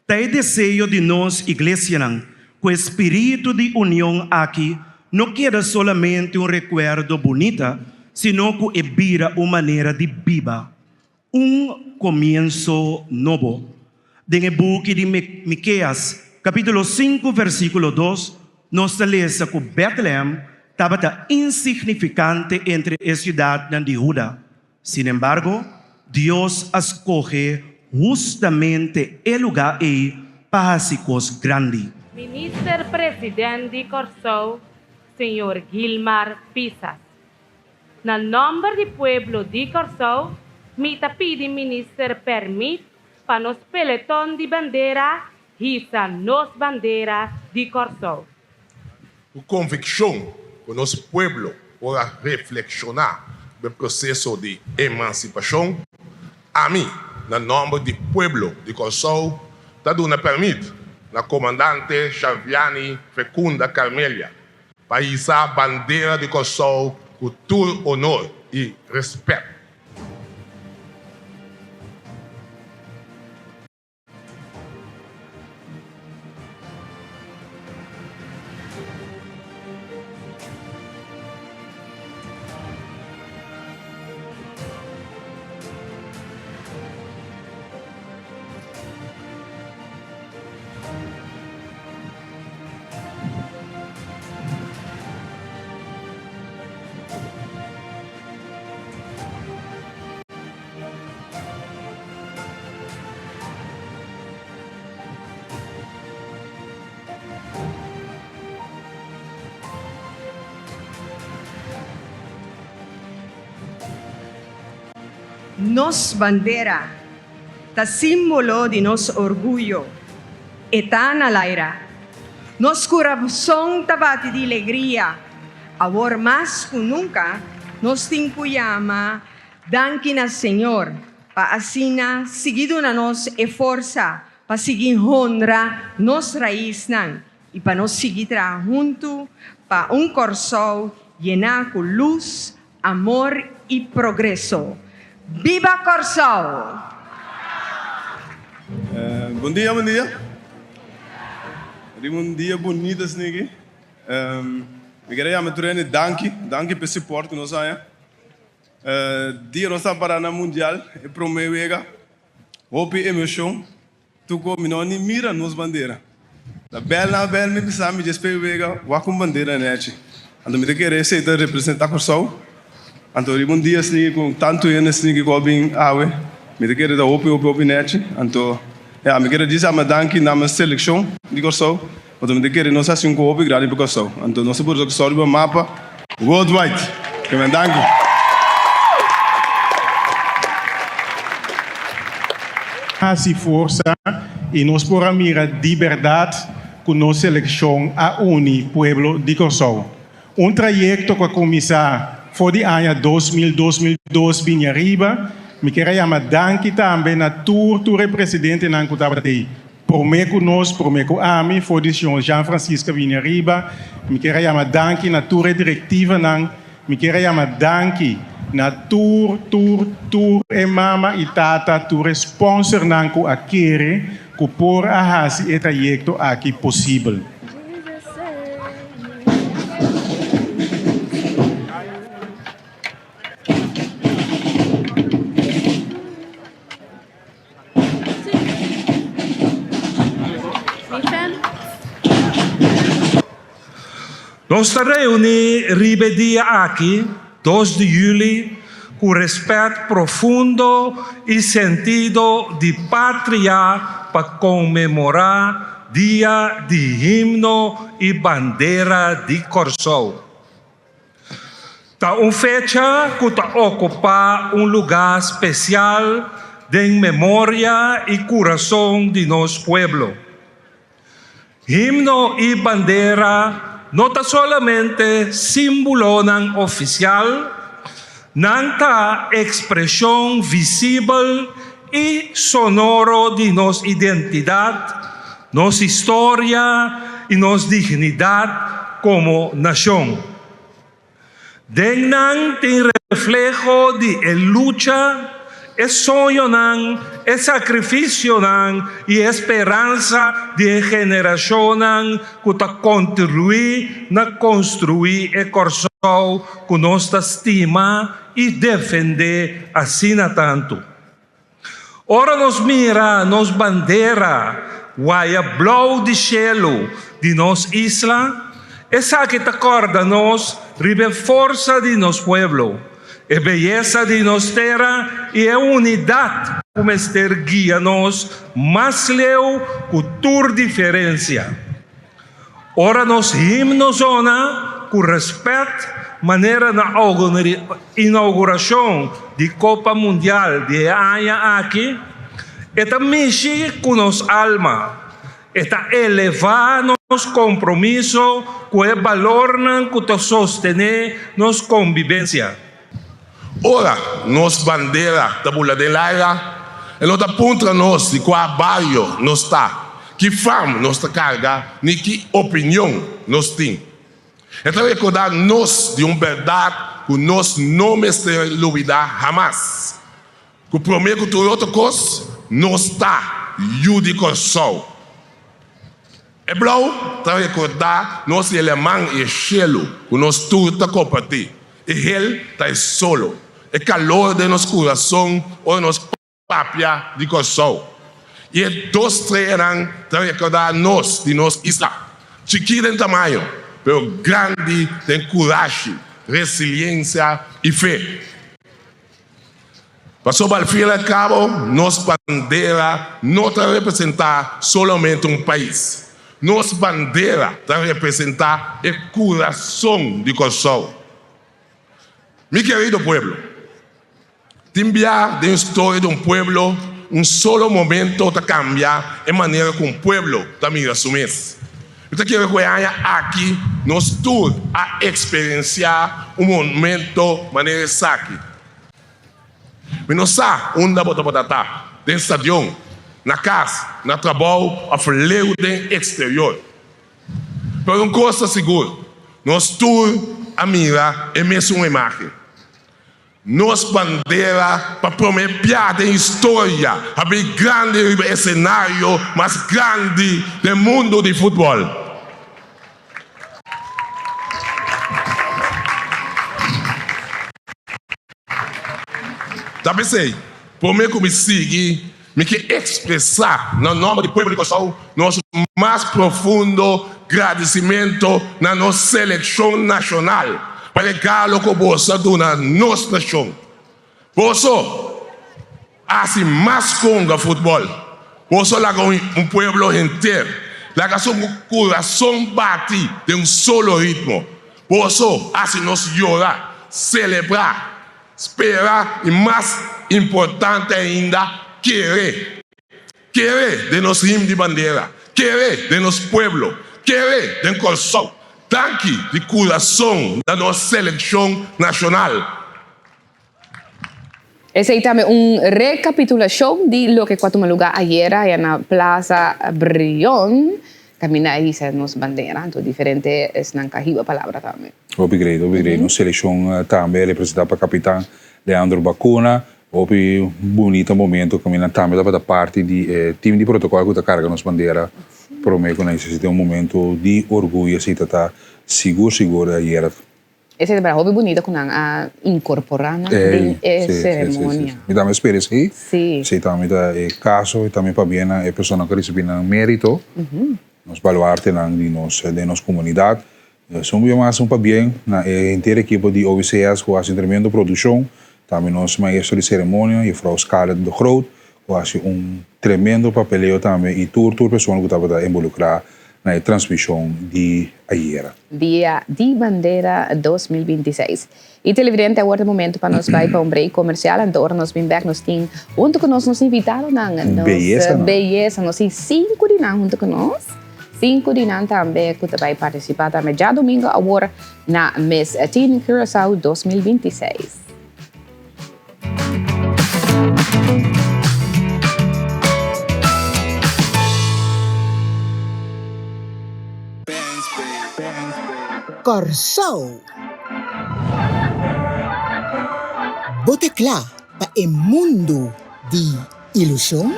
Ta e deseo di nos iglesianan ku e spiritu di union aki no keda solamente un rekuerdo bunita, sino ku e bira un manera di biba, un komienso nobo. Den e buki di Mikeas, kapítulo sinku versíkulo dos, nos ta lesa ku Bètlehèm tabata insignifikante entre e siudatnan di Huda. Sinembargo, Dios a skohe hustamente e lugá ei pa hasi kos grandi.
Minister President di Kòrsou, señor Gilmar Pisas. Na nòmber di pueblo di Kòrsou, mi ta pidi Minister pèrmit pa nos peleton di bandera hisa nos bandera di Kòrsou.
Ku konvikshon ku nos pueblo por a reflekshoná riba e proseso di emansipashon, ami, na nòmber di pueblo di Kòrsou, ta duna pèrmit na Komandante Xaviani Fecunda Carmelia pa hisa bandera di Kòrsou ku tur onor i rèspèt.
Nos bandera ta símbolo di nos orguyo. E ta na laira. Nos kurason ta bati di legria. Awor mas ku nunka nos tin ku yama danki na Señor pa asina sigui duna nos e forsa pa sigui honra nos raisnan i pa nos sigui traha huntu pa un Kòrsou yená ku lus, amor i progreso. Biba Kòrsou!
Bon dia, bon dia. Riba un dia bunita asina aki. Mi kere yama tur hende danki, danki pa e support ku nos haña. Dia nos ta para na mundial, e prome wega, hopi emocion, tuko mi no a ni mira nos bandera. Ta bel nan a bel mi bisa mi djes p'e wega wak un bandera nechi. Anto mi ta kere esei ta representa Kòrsou. Anto riba un dia asina ku tantu hende asina ku a bin awe, mi ta kere ta hopi hopi hopi nechi. Anto ya mi kere djis ama danki namens selekshon di Kòrsou, pasobra mi ta kere nos hasi un ku hopi grandi pa Kòrsou. Anto nos a puru Kòrsou riba mapa worldwide. Kemen danki.
Hasi forsa i nos por a mira di bèrdat ku nos selekshon a uni pueblo di Kòrsou. Un trayekto ku a kuminsá for di aña 2000, 2002 bini ariba. Mi kier a yama danki tambe na tur tur e presidentenan ku tabata ei promé ku nos, promé ku ami, for di señor Jean Francisca bini ariba. Mi kier a yama danki na tur e direktivanan. Mi kier a yama danki na tur, tur, tur e mama i tata, tur e sponsornan ku a kere ku por a hasi e trayekto aki posibel.
Nos ta reuní riba e dia aki, dos di yüli, ku rèspèt profundo i sentido di patria pa konmemorá Dia di Himno i Bandera di Kòrsou. Ta un fecha ku ta okupá un lugá spesial den memoria i kurason di nos pueblo. Himno i bandera no ta solamente símbolonan ofisial, nan ta ekspreshon visibel i sonoro di nos identidat, nos historia i nos dignidat komo nashon. Den nan tin refleho di e lucha, e soñonan, e sakrifisionan i e speransa di e generashonnan ku ta kontribuí na konstruí e Kòrsou ku nos ta stima i defendé asina tantu. Ora nos mira nos bandera waya blou di shelu di nos isla, esaki ta kòrda nos riba e forsa di nos pueblo, e beyesa di nos tera i e unidat ku mester guia nos mas leu ku tur diferensia. Ora nos himno zona ku rèspèt manera na inougurashon di Kopa Mundial di e aña aki, e ta mishi ku nos alma, e ta elevá nos kompromiso ku e balornan ku ta sostené nos kombibensia.
Ora nos bandera ta bula den laira, e no ta puntra nos di kua bario nos ta, ki fam nos ta karga ni ki opinion nos tin. E ta rekordá nos di un bèrdat ku nos no mester lubidá hamas, ku promé ku tur otro kos, nos ta yu di Kòrsou. E blou ta rekordá nos di e laman i e shelu ku nos tur ta kompartí. E hel ta e solo, e kalor den nos kurason ora nos papia di Kòrsou. I e dos streanan ta rekordá nos di nos isla, chikí den tamaño, pero grandi den kurashi, resiliensia i fe. Pasobra al fin y al cabo nos bandera no ta representa solamente un pais. Nos bandera ta representa e curason di Corsou. Mi querido pueblo, tin bia den historia di un pueblo un solo momento ta cambia e manera cu un pueblo ta mira su mes. Mi ta kere ku e aña aki nos tur a eksperensiá un momento manera esaki. Mi no sa unda bo tabata ta, den stadion, na kas, na trabou òf leu den eksterior. Pero un kos ta sigur, nos tur a mira e mesun imágen. Nos bandera pa prome bia den historia a bin grandi riba e senario mas grandi den mundo di futbol. Ta p'esei, prome ku mi sigui. Mi ke ekspresá na nòmber di pueblo di Kòrsou nos mas profundo gradisimentu na nos selekshon nashonal pa regalo ku boso a duna nos nashon. Boso hasi mas konga futbòl. Boso laga un pueblo henter laga su kurason bati den un solo ritmo. Boso hasi nos yora, selebrá, spera i mas importante ainda, kere. Kere den nos him di bandera, kere den nos pueblo, kere den Kòrsou. Danki di kurason na nos selekshon nashonal.
Esei tambe un rekapitulashon di loke ku a tuma lugá ayera aya na Plaza Brion, kaminda a hisa nos bandera. Anto diferente esnan ka hiba palabra tambe.
Hopi great, hopi great. Nos selekshon tambe representá pa kapitan Leandro Bacuna. Hopi bunita momento kaminda tambe tabata parti di e team di protokòl ku ta karga nos bandera promé ku nan hisa. Esei ta un momento di orguyo, esei ta ta sigur sigur ayera.
Esei ta bira hopi bunita ku nan a inkorporá nan den e seremonia.
Mi tambe spera esei. Esei tambe ta e kaso i tambe pabia na e personanan ku a risibí nan mérito, nos baluartenan di nos den nos komunidat. Esun bia mas un pabien na e henter ekipo di OVCS ku a hasi un tremendo produkshon. Tambe nos maestro di seremonia, Juffrouw Scarlett de Groot, ku a hasi un tremendo papeleo tambe i tur tur persona ku tabata involukrá na e transmishon di ayera.
Dia di Bandera 2026. I televidente awor ta momento pa nos bai pa un break comercial anto ora nos bin bek nos tin hunto cu nos nos invitadonan nos
Beyesa
beyesa nos tin sinku di nan hunto cu nos sinku di nan tambe cu ta bai participa tambe djadomingo awor na Miss Teen Curaçao 2026.
Kòrsou! Bo ta kla pa e mundu di ilushon?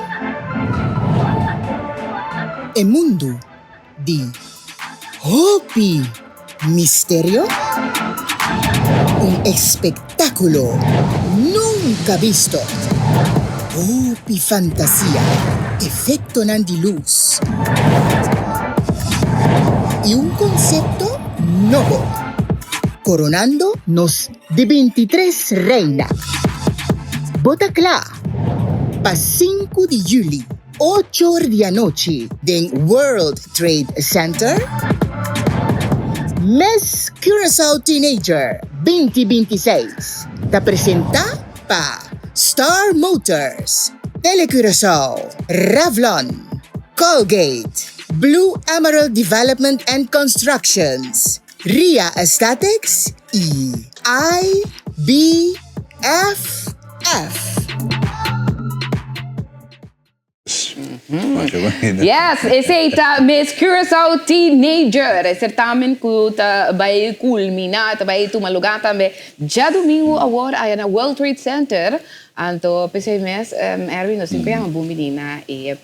E mundu di hopi misterio? Un espektákulo nunka bisto! Hopi fantasia, efektonan di lus i un konsepto nobo, koronando nos di bintitres reina. Bo ta kla pa sinku di juli? Ocho or di anochi den World Trade Center, Miss Curaçao Teenager 2026 ta presenta pa Star Motors, Telecuraçao, Revlon, Colgate, Blue Emerald Development and Constructions, Ria Aesthetics y IBFF.
Yes, esey ta Miss Curaçao Teenager, e certamen cu ta bay culmina, ta bay tuma lugar tambe djadomingo awor aya na World Trade Center. Anto p'esey mes, Erwin, nos tin cu yama bon bini na e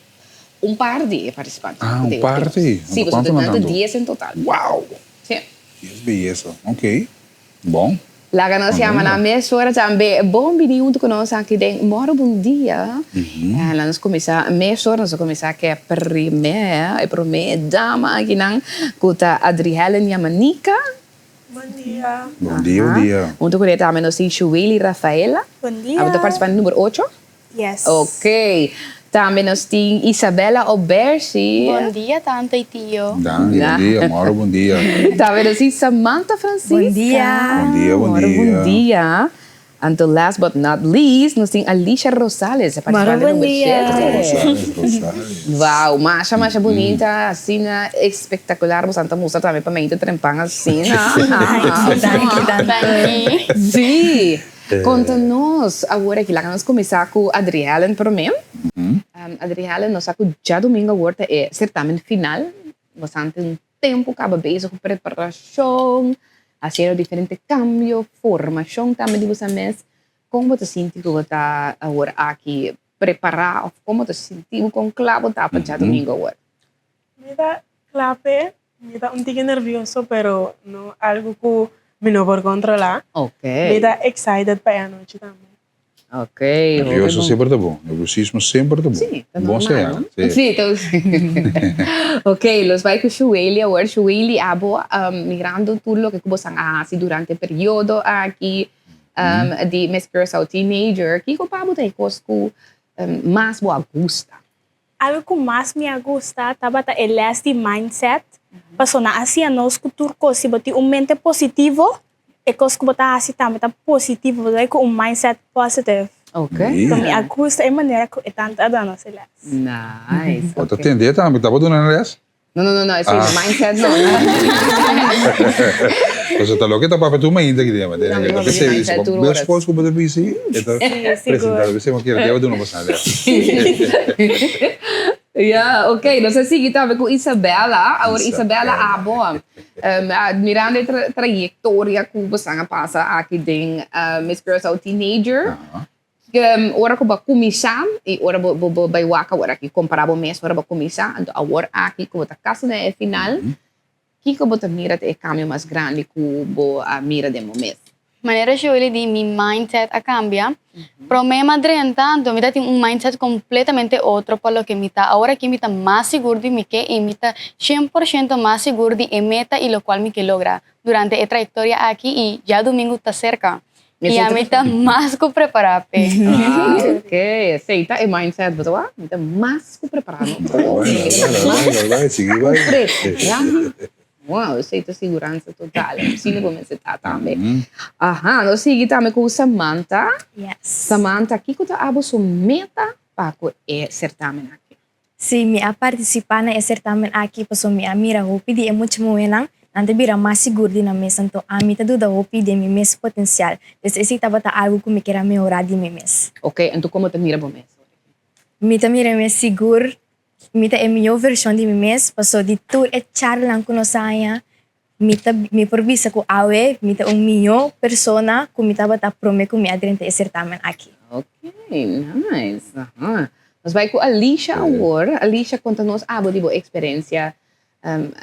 un par di e participantenan.
Ah, un par di?
Si, pasobra nan ta dies en total.
Wow!
Si.
Dies beyesa, ok. Bon.
Laga nos yama nan mesora tambe. Bon bini huntu ku nos aki den Moro Bon Dia. Laga nos kuminsá mesora. Nos a kuminsá ku e primé, e promé dama akinan ku ta Adrihelen Yamanika.
Bon dia.
Bon dia, bon dia.
Huntu kuné tambe nos tin Shuweli Rafaela.
Bon dia.
Abo ta partisipante number ocho?
Yes.
Ok. Tambe nos tin Isabella Obersi.
Bon dia tanta y tio.
Danki, bon dia. Moro bon dia.
Tambe nos tin Samantha Francisca.
Bon dia.
Bon dia, bon
Moro
dia.
bon dia. Anto last but not least nos tin Alicia Rosales, e participante
Moro bon
number
dia.
shete.
Rosales, Rosales.
Wow, masha masha bunita, asina espectacular. Boso ta mustra tambe pa mente trempan asina.
Danki, danki.
Sí. Konta nos awor aki, laga nos kuminsá ku Adriellen promé. Adriellen, nos sa ku djadumingu awor ta e sertamen final. Bastante un tempu kaba bezig ku preparashon, hasiendo diferente kambio, formashon tambe di boso mes. Kon bo ta sinti ku bo ta awor aki prepará òf kon bo ta sinti bo kon kla bo ta pa djadumingu awor?
Mi ta kla p'e. Mi ta un tiki nervioso pero no algo cu mi no por controla.
Ok.
Mi ta excited pa e anochi tambe.
Ok.
Nervioso semper ta bon. Nerviosismo semper ta bon.
Sí, ta
Bon
normal,
señal.
no? Sí, ta Ok, los bai ku Shueli awor. Shueli, abo mirando tur loke ku bosan a hasi durante e periodo aki di Miss Curaçao Teenager, kiko pa bo ta e kos ku mas bo a gusta?
Algo ku mas mi a gusta tabata e les di mindset, pasobra nan a siña nos ku tur kos si bo tin un mente positivo, e kos ku bo ta hasi tambe ta positivo, bo ta bai ku un mindset positive. So mi a gusta e manera ku e tanta a duna nos e les.
Nice.
Bo ta tende tambe, ta bo duna nan les?
No, no, no, no, esei no, mindset no.
Pasobra ta loke ta papia tur mainta aki den,
No, mi papia di mindset tur ora.
Bes kos ku bo ta bisi, e ta presenta, bes bo kier deba duna bo sa les.
Ya, ok, nos a sigui tambe ku Isabella. Awor Isabella, abo, mirando e trayektoria ku bosan a pasa aki den Miss Curaçao Teenager, Ora ku bo a kuminsá i ora bo bo bai wak awor aki kompará bo mes ora bo a kuminsá, anto awor aki ku bo ta kasi na e final, kiko bo ta mira ta e kambio mas grandi ku bo a mira den bo mes?
Manera Joely di, mi mindset a kambia. Promé m'a drenta, anto mi ta tin un mindset kompletamente otro pa loke mi ta. Awor aki mi ta mas sigur di mi ke i mi ta shen por shento mas sigur di e meta i lokual mi ke logra durante e trayektoria aki i djadumingu ta serka. I ami ta mas ku prepará p'e.
Ah, ok. Esei ta e mindset, bo ta wak? Mi ta mas ku prepará, no?
Bai, bai, sigui bai.
Prepará. Wow, esei ta siguransa total. Asina bo mester ta tambe. Aha, nos sigui tambe ku Samantha.
Yes.
Samantha, kiko ta abo su meta pa ku e sertamen aki?
Sí, mi a partisipá na e sertámen aki pasobra mi a mira hopi di e mucha muhénan, nan ta bira mas sigur di nan mes, anto ami ta duda hopi den mi mes potensial. Dus esei tabata algu ku mi kier a mehorá di mi mes.
Oké, anto komo ta mira bo mes ora aki?
Mi ta mira mi mes sigur, mi ta e mihó vershon di mi mes, pasobra di tur e charlanan ku nos a haña, mi ta mi por bisa ku awe mi ta un mihó persona ku mi tabata promé ku mi a drenta e sertámen aki.
Oké, nice. Aha. Nos bai ku Alisha awor. Alisha, konta nos abo di bo eksperensia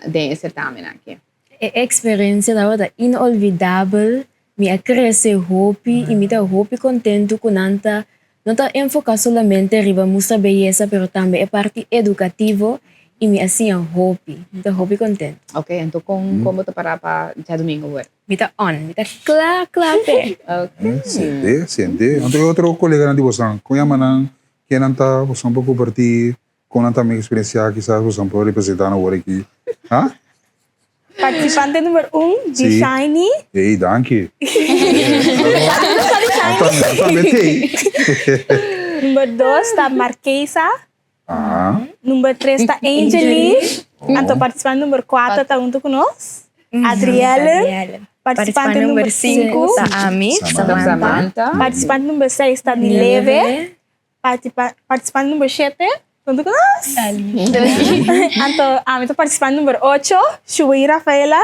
den e sertamen aki.
E eksperensia tabata inolvidabel. Mi a krese hopi i mi ta hopi kontentu ku nan ta no ta enfoká solamente riba mustra beyesa pero tambe e parti edukativo i mi a siña hopi. Mi ta hopi kontentu.
Ok, anto kon kon bo ta pará pa djadumingu awor?
Mi ta on, mi ta kla kla p'e.
Ok.
Sende, sende. Anto e otro koleganan di bosan, kon yama nan? Ken nan ta? Bosan por comparti con nan tambe experiencia kisas bosan por representa nan awor aki. Ha?
Participante number un, Dishiny.
Ey, danki. Tambe tey.
Number dos ta Marquesa.
Aha.
Number tres ta Angely. Anto participante number cuatro ta hunto cu nos. Adrielle. Participante number cinco
ta ami, Samantha.
Participante number seis ta Nileve. Participante number shete ta hunto cu nos. Anto ami ta participante number ocho, Shuey Rafaela.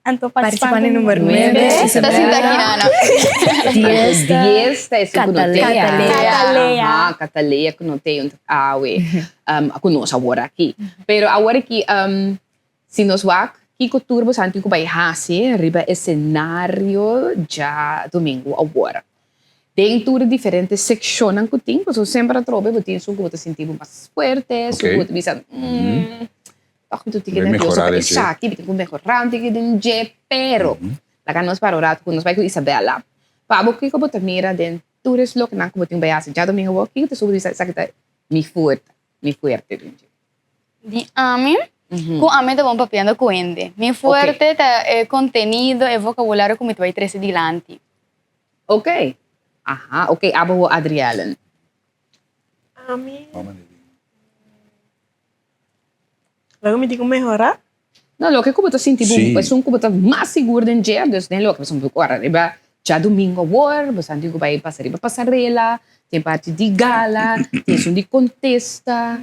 Anto participante number nuebe,
Ta sinta aki na no.
Dies ta esun ku no te.
Catalea.
Aha, Catalea ku no te awe, ku nos awor aki. Pero awor aki si nos wak kiko tur boso tin ku bai hasi riba esenario djadumingu awor. Den tur e diferente sekshonnan ku tin, pasobra semper atrobe bo tin esun ku bo ta sinti bo mas fuerte, esun ku bo ta bisa, Toch mi tin
Debe
nervioso
mehorá
pa
den dje.
esaki, mi tin ku mehorá un tiki den dje, pero laga nos para un rato ku nos bai ku Isabella. Pa abo kiko bo ta mira den tur es lokenan ku bo tin bai hasi djadomingo awor, kiko ta subi bisa esaki ta mi fuerte, mi fuerte den dje?
Di ami, ku ami ta bon papiando ku hende. Mi fuerte ta e kontenido, e vokabulario ku mi ta bai trese dilanti.
Ok, aha, ok, abo ho Adriellen.
Ami. Loke mi tin ku mehorá?
No, loke ku bo ta sinti bo
Sí.
esun ku bo ta mas sigur den dje, dus den loke pasobra bo ora riba djadumingu awor, bo sa tin ku bai pasa riba pasarela, tin parti di gala, tin esun di kontesta,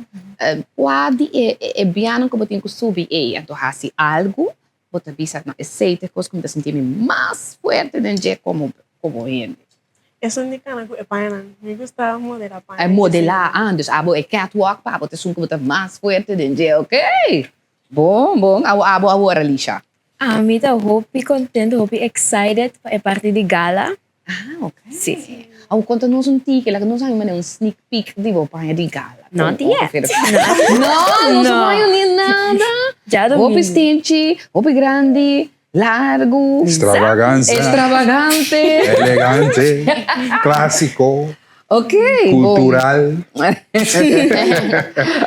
kua di e e bianan ku bo tin ku subi ei, anto hasi algu, bo ta bisa, no, esei ta e kos ku mi ta sinti mi mas fuerte den dje komo komo hende.
Esun di kana ku e pañanan. Mi gusta modela paña.
E modela, ah, dus abo e catwalk pa abo ta esun ku bo ta mas fuerte den dje, ok. Bon, bon. Abo abo awor, Alisha?
Ami ta hopi contento, hopi excited pa e parti di gala.
Ah, ok.
Si.
Awo konta nos un tiki, laga nos haña manera un sneak peek di bo paña di gala.
Not yet.
No, no sa paña ni nada.
Djadomingo.
Hopi stinchi, hopi grandi, largu.
Extravaganza.
Extravagante.
Elegante. Clásico.
Ok. bon.
Cultural.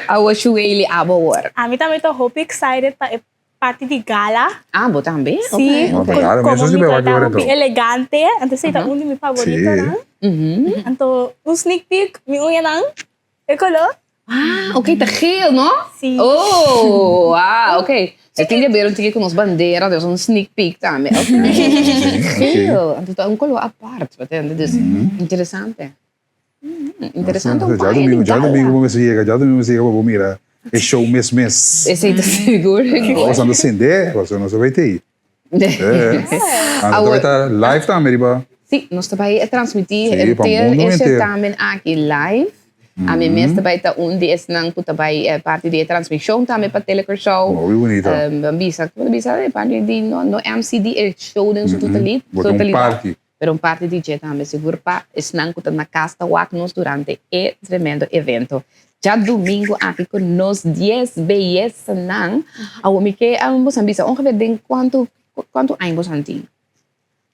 Awo Shueli, abo awor.
Ami tambe ta hopi excited pa e Parti di gala.
Ah, bo tambe?
Sí,
Ok, ok.
como mi ta hopi elegante, anto esei ta un di mi favoritonan. Anto un sneak peek, mi uñanan, e color.
Ah, ok, ta geel, no?
Sí.
Oh, ah, ok. E tin di haber un tiki cu nos bandera, dus un sneak peek tambe. Ok. Geel, anto ta un color apart, bo ta hende, dus interesante. Interesante un paña di gala.
Djadomingo bo mester yega, djadomingo mester yega pa bo mira e show mes mes.
Esei ta sigur.
Nos anda sende, pasobra nos ta bai tei. Anda ta bai ta live tambe riba.
Si, nos ta bai transmiti henter e certamen aki live. Ami mes ta bai ta un di esnan ku ta bai parti di e transmishon tambe pa Tele Kòrsou.
Hopi bunito.
Ban bisa, ku ta bisa e parti di no MC di e show den su totalidat.
Bo ta un parti.
Pero un parti di dje tambe sigur pa esnan ku ta na kas ta wak nos durante e tremendo evento. Djadumingu aki ku nos dies beyesanan. Awor mi ke boso a bisa ongeveer den kuantu kuantu aña boso a tin?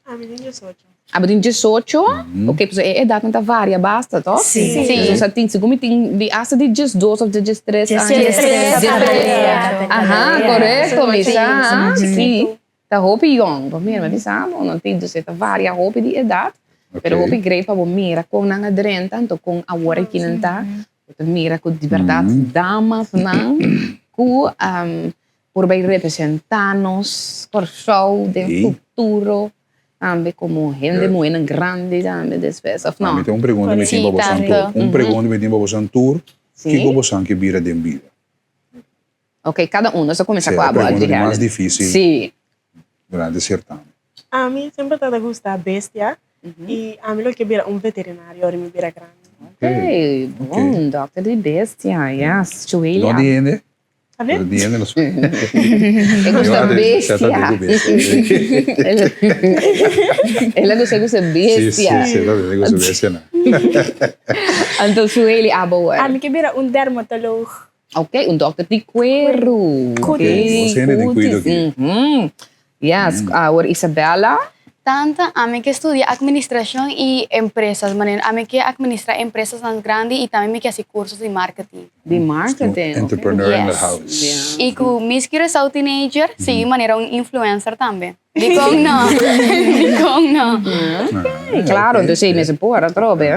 Ami tin diesocho.
Abo tin diesocho? Ok, pasobra e edatnan ta varia basta, toch?
Sí.
Sí. Nos a tin, segun mi tin di asta di diesdos of di diestres aña.
Diestres.
Diestres. Aha, korekto mi sa. Sí. Ta hopi yong, bo mira, mi a bisa bo, no tin, dus e ta varia hopi di edat, pero hopi great pa bo mira kon nan a drenta, anto kon awor aki nan ta, bo ta mira ku di bèrdat damasnan ku por bai representá nos Kòrsou den futuro tambe komo hende muhénan grandi tambe despues, òf no?
Mi tin un pregunta mi tin pa bosan tur, un pregunta mi tin pa bosan tur, kiko bosan ke bira den bida?
Ok, cada uno. Nos ta cuminsa
Sí,
cu
e
abo,
pregunta di
Adriana.
mas difícil
Sí.
durante certamen.
Ami semper ta ta gusta bestia y ami lo ke bira un veterinario ora mi bira grandi.
Ok, bon, dokter di bestia, yes. Chuelia.
No di hende?
A ver?
Di hende no sa.
E gusta bestia. El a gusta gusta bestia.
Sí, sí, sí, e gusta bestia nan.
Anto Chueli, abo awor.
Ami ke bira un dermatoloog.
Ok, un dokter di kueru.
Cutis. Nos hende den kuido aki.
Yes, awor Isabella.
Tanta, ami ke studia administracion y empresas, manera ami ke administra empresasnan grandi y tambe mi ke haci cursos di marketing.
Di marketing, ok.
Entrepreneur in the house.
Y cu mis Curaçao teenager, sigui manera un influencer tambe. Dikon no? Dikon no?
Ok, claro, entonces ei mester por atrobe.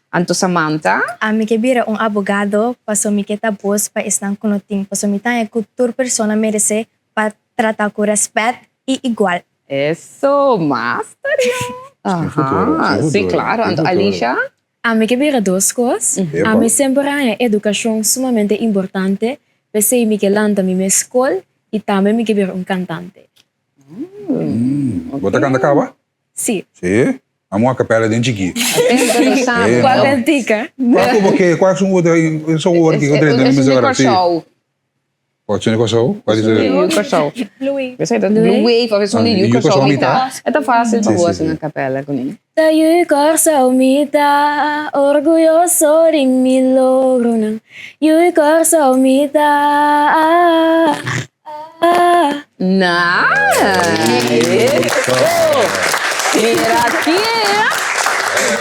Anto Samantha?
Ami ke bira un abogado paso mi ke ta bos pa esnan ku no tin, paso mi ta haña ku tur persona meresé pa trata ku rèspèt i igual.
Eso, master yo. Aha, si claro. Anto Alisha?
Ami ke bira dos kos. Ami semper a haña edukashon sumamente importante, p'esei mi ke lanta mi mes skol i tambe mi ke bira un kantante.
Bo ta kanta kaba?
Sí.
Sí? Amo a capela den chikí.
Cual cantica?
Cual cu bo ke? Cual sun otro son woord ki otro den
Esun di Kòrsou.
Cual sun di Kòrsou? Cual di
Yu Kòrsou.
Blue Wave.
Blue Wave of esun di Yu Kòrsou mi ta. E ta fácil pa bo hasi un capela kuné.
Ta Yu Kòrsou mi ta, orguyoso di mi logronan. Yu Kòrsou mi ta.
Nice! Mira aki!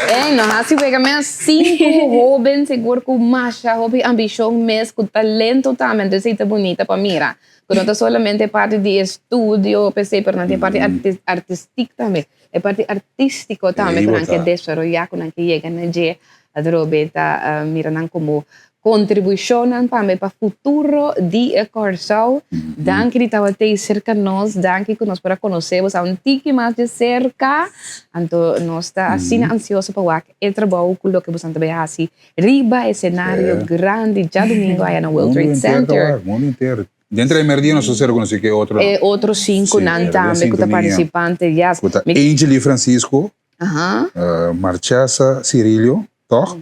Ey, nos hasi wega mes sinku hoben sigur ku masha hopi ambishon mes, ku talento tambe, entonces ei ta bunita pa mira. Ku no ta solamente e parti di estudio p'esei, pero nan tin e parti artistik tambe, e parti artístiko tambe ku nan ke desaroyá, ku nan ke yega na dje. Atrobe ta mira nan komo Kontribushonnan tambe pa futuro di e Kòrsou. Danki di tabat'ei serka nos, danki ku nos por a konosé bo sa un tiki mas di serka. Anto nos ta asina ansioso pa wak e trabou ku loke boso ta bai hasi riba e senario grandi djadumingu aya na World Trade Center.
Mundu henter. Dentro di merdia nos ta ser konosí ku e otro.
E otro sinkunan tambe ku ta partisipante, yes.
Ku ta Angely Francisco, Marchesa Cirilio, tòg?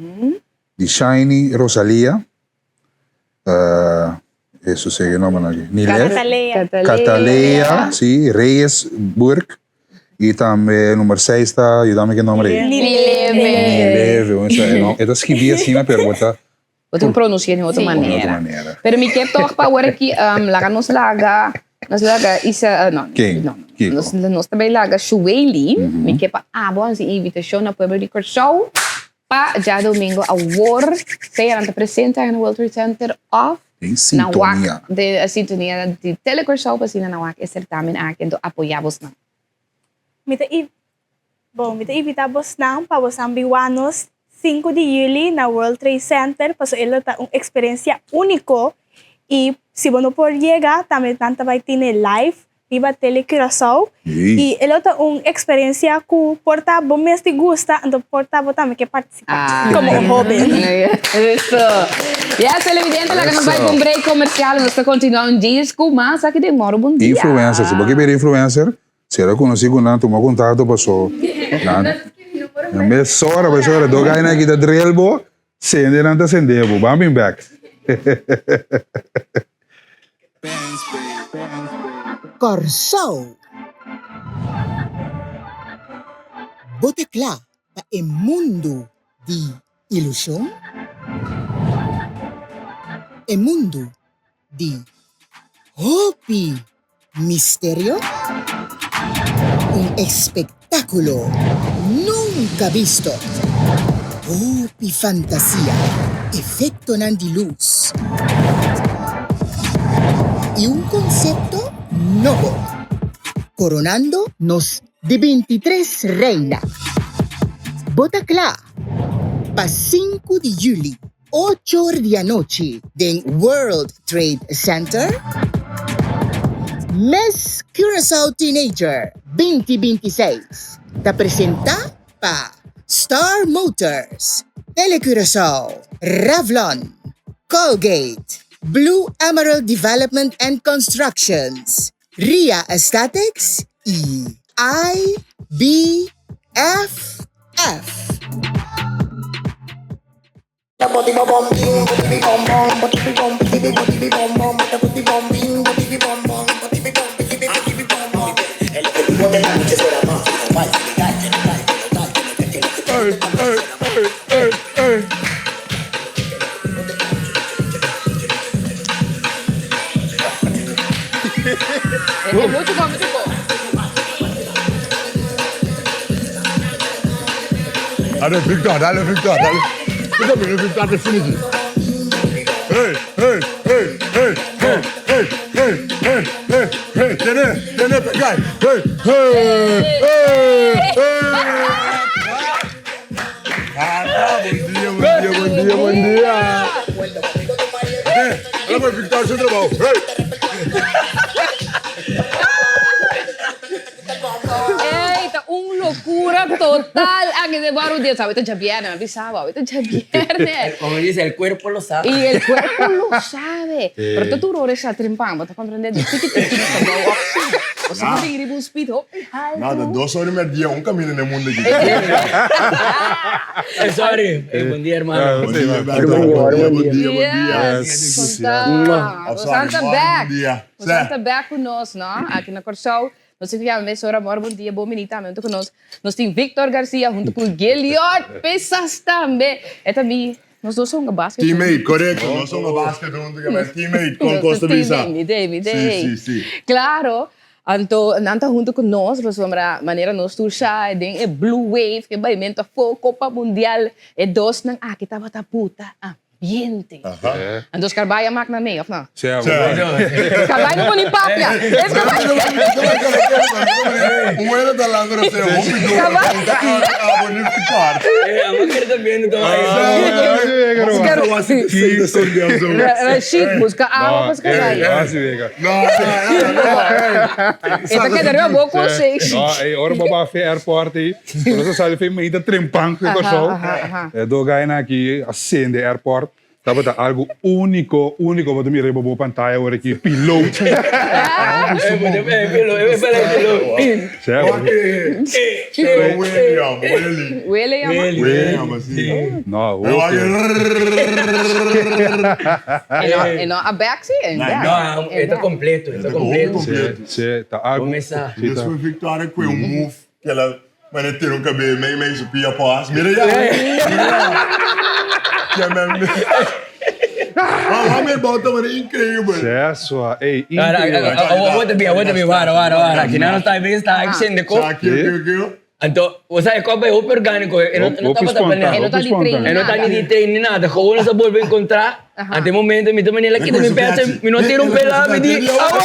Di Shiny Rosalia, e sosega e nombernan aki, Nileth,
Catalea.
Catalea, si, Reyes Burg. I tambe number seis ta, yuda mi ku e nomber ei.
Nileve.
Nileve, e ta skibí asina pero bo ta.
Bo tin pronuncia di otro manera. Pero mi ke toch pa awor aki laga nos laga, nos laga Isa, no,
Ken?
no,
Kiko?
nos, nos ta bay laga Shueli, mi ke pa abo hasi invitacion na pueblo di Kòrsou pa djadomingo awor sea nan ta presente na World Trade Center of
Den
na wak
sintonia.
den sintonia di Tele Kòrsou pa asina nan wak e certamen aki anto apoya bosnan.
Mi ta Bon, mi ta invita bosnan pa bosnan bin wak nos sinku di juli na World Trade Center pasobra e lo ta un eksperensia úniko i si bo no por yega tambe nan ta bai tene live riba Tele Curaçao i e lo ta un eksperensia ku por ta bo mes di gusta anto por ta bo tambe ke partisipá komo un hóben.
Eso. Yes, televidente, laga nos bai pa un break komersial i nos ta kontinuá un dies ku mas aki den Mòru Bon Dia.
Influencer, si bo ke bira influencer, Si era conoci cu nan tuma contacto paso nan nan mesora mesora do gainan aki ta drill bo sende nan ta sende bo ban bin bek.
Kòrsou, bo ta kla pa e mundu di ilushon? E mundu di hopi misterio? Un espektákulo nunka bisto! Hopi fantasia, efektonan di lus i un konsepto nobo, koronando nos di bintitres reina. Bo ta kla pa sinku di juli? Ocho or di anochi den World Trade Center, Miss Curaçao Teenager binti 26 ta presenta pa Star Motors, Telecuraçao, Revlon, Colgate, Blue Emerald Development and Constructions, Ria Aesthetics y IBFF.
Dale Victor, dale Victor, dale. Victor, Victor, Victor, finish. Hey, hey, hey, hey, hey, hey, hey, hey, hey, hey, tene, tene, guy, hey, hey, hey, hey. Ah, bon dia, bon dia, bon dia, bon dia. Hey, hala Victor su trabou. Hey.
Ey, ta un locura total aki den Barrio Diez. Awe ta djabierne, mi a bisa bo, awe ta djabierne.
Como dice, el cuerpo lo sabe.
Y el cuerpo lo sabe. Pero ta tur ora esha trimpan, bo ta comprende di tiki tiki nos ta bou op. Bo sa cu tin riba un speed hopi haltu.
Nada, dos ora y merdia un camina den mundo aki.
Sorry, bon dia hermano.
Bon dia, bon dia, bon dia, bon dia.
Yes, conta. Bo ta back. Boso ta bek ku nos, no? Aki na Kòrsou. Nos tin ku yama mesora amor bon dia, bon bini tambe huntu ku nos. Nos tin Victor Garcia huntu ku Geliot Pesas tambe. E ta mi, nos dos a hunga basket huntu.
Teammate, korekto. Nos a hunga basket huntu ku e teammate, kon kos ta bisa.
Mi dei, mi dei.
Si, si, si.
Klaro. Anto nan ta huntu ku nos pasobra manera nos tur sa den e blue wave, e baimentu afó, Kopa Mundial, e dosnan aki tabata puta. Ambiente. Anto Scarbay a mak nan mee, of no?
Sí.
Scarbay no por ni papia.
Un wele ta landa na ser hopi duro. Abo ni ficar.
Rashid, busca awa pa Scarbay. E ta keda riba bo konsenshi.
No, ey, ora bo ba fe airport ey, nos a sali fe meita trempan fe Kòrsou. E do gainan aki a sende airport tabata algo unico, unico bo ta mira riba bo pantaya awor aki, piloot. No, hopi.
E no a bek si?
No, e ta completo, e ta completo.
Si, ta algo.
Despues Victoria cu e un move. Kela mane tira un cabello mei mei su pia pos. Mira ya. Mira ya. Kia men. Wa mi bota mane increíble.
Sesua, ey, increíble.
Awor ta bin, awor ta bin, wara, wara, wara. Aki nan nos ta bin sta action de ko. Anto, bo sa e kop ei hopi orgániko, e no
Hopi
tabata
spontan,
planeá.
E no ta
hopi
di
spontan.
train
E no ta ni di train ni nada, gewoon nos a bolbe enkontrá. Anto e momento mi ta manera kita mi pecha, mi no tira un pelá, mi di, Awor!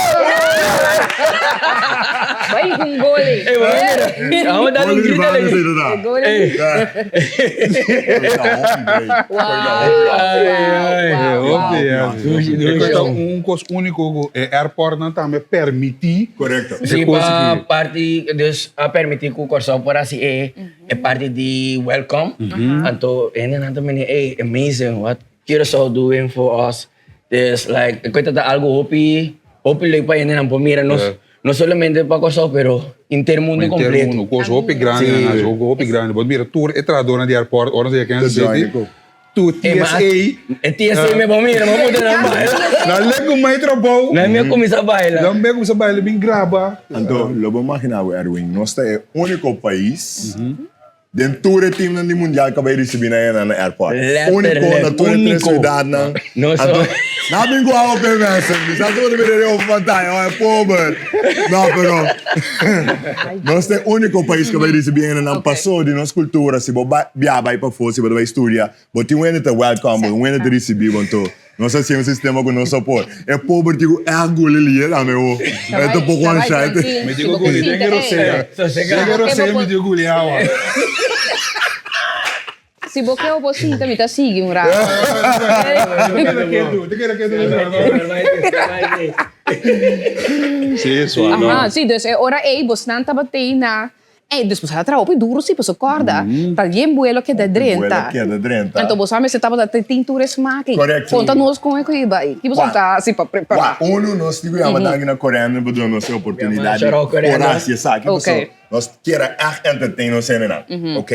Bai ku un gol ei.
Ey, bo a mira, amo dal un
Gol di
grito
Rivaldo
alegre.
esei ta da.
E gol ei.
Eh, hopi, ja.
Dushi,
E
dushi.
kos ta un kos úniko ku e airportnan tambe permití.
Korekto.
E
Sí,
kos
pa
aki.
parti, dus a permití ku Kòrsou por hasi e e parti di welcome. Anto hendenan ta mini, ey, amazing what Curaçao doing for us. Dus like, e kos ta ta algu hopi, hopi leuk pa hendenan por mira nos, no solamente pa Kòrsou pero henter mundu
Henter
kompleto.
mundu, kos hopi grandi
Sí.
nan hasi, hopi grandi. Bo mira tur e trahadornan di airport ora nan ta yega Kansas City. Tu
Eh, ma
TSA.
E TSA me bo mira, bo puta nan baila.
Nan lek ku mai trabou.
Nan me kuminsá baila.
Nan me kuminsá baila bin graba.
Anto, lo bo imaginá bo, Erwin, nos ta e úniko pais den tur e teamnan di mundial ku a bai risibí nan enan na airport.
Letterlijk.
Úniko na tur e tres
Úniko.
siudatnan.
Nos
Anto, nan bin ku awa p'e mensen. Mi sa si bo ta mira riba bo pantaya, oh, e pober. No, pero nos ta e úniko pais ku a bai risibí enan. Pasó di nos kultura, si bo bai biaha bai pafó, si bo ta bai studia, Bo tin un hende ta welcome bo, un hende ta ricibi bo, anto nos a haci un sistema cu nos sopor. E pober tin cu echt guli lier tambe ho. E ta poco anshai.
Mi tin cu guli den e rosea. Den e rosea mi tin cu guli awa.
Si bo ke bo sinta mi ta sigui un rato.
Te keda ketu, te keda ketu. Si, suave.
Aha, si, dus e ora ei bosnan tabatei na Ey, dus boso a traha hopi duro si, pasobra corda ta yen buelo keda drenta.
Buelo keda drenta.
Anto boso a mester tabata ta tin tur e smaak ey.
Correcto.
Conta nos con e cu iba ey. Ki boso ta haci pa prepara?
Wak, uno nos tin cu yama danki na Corendon pa duna nos e oportunidad di por haci esaki. Pasobra nos kier a echt entertain nos hendenan. Ok.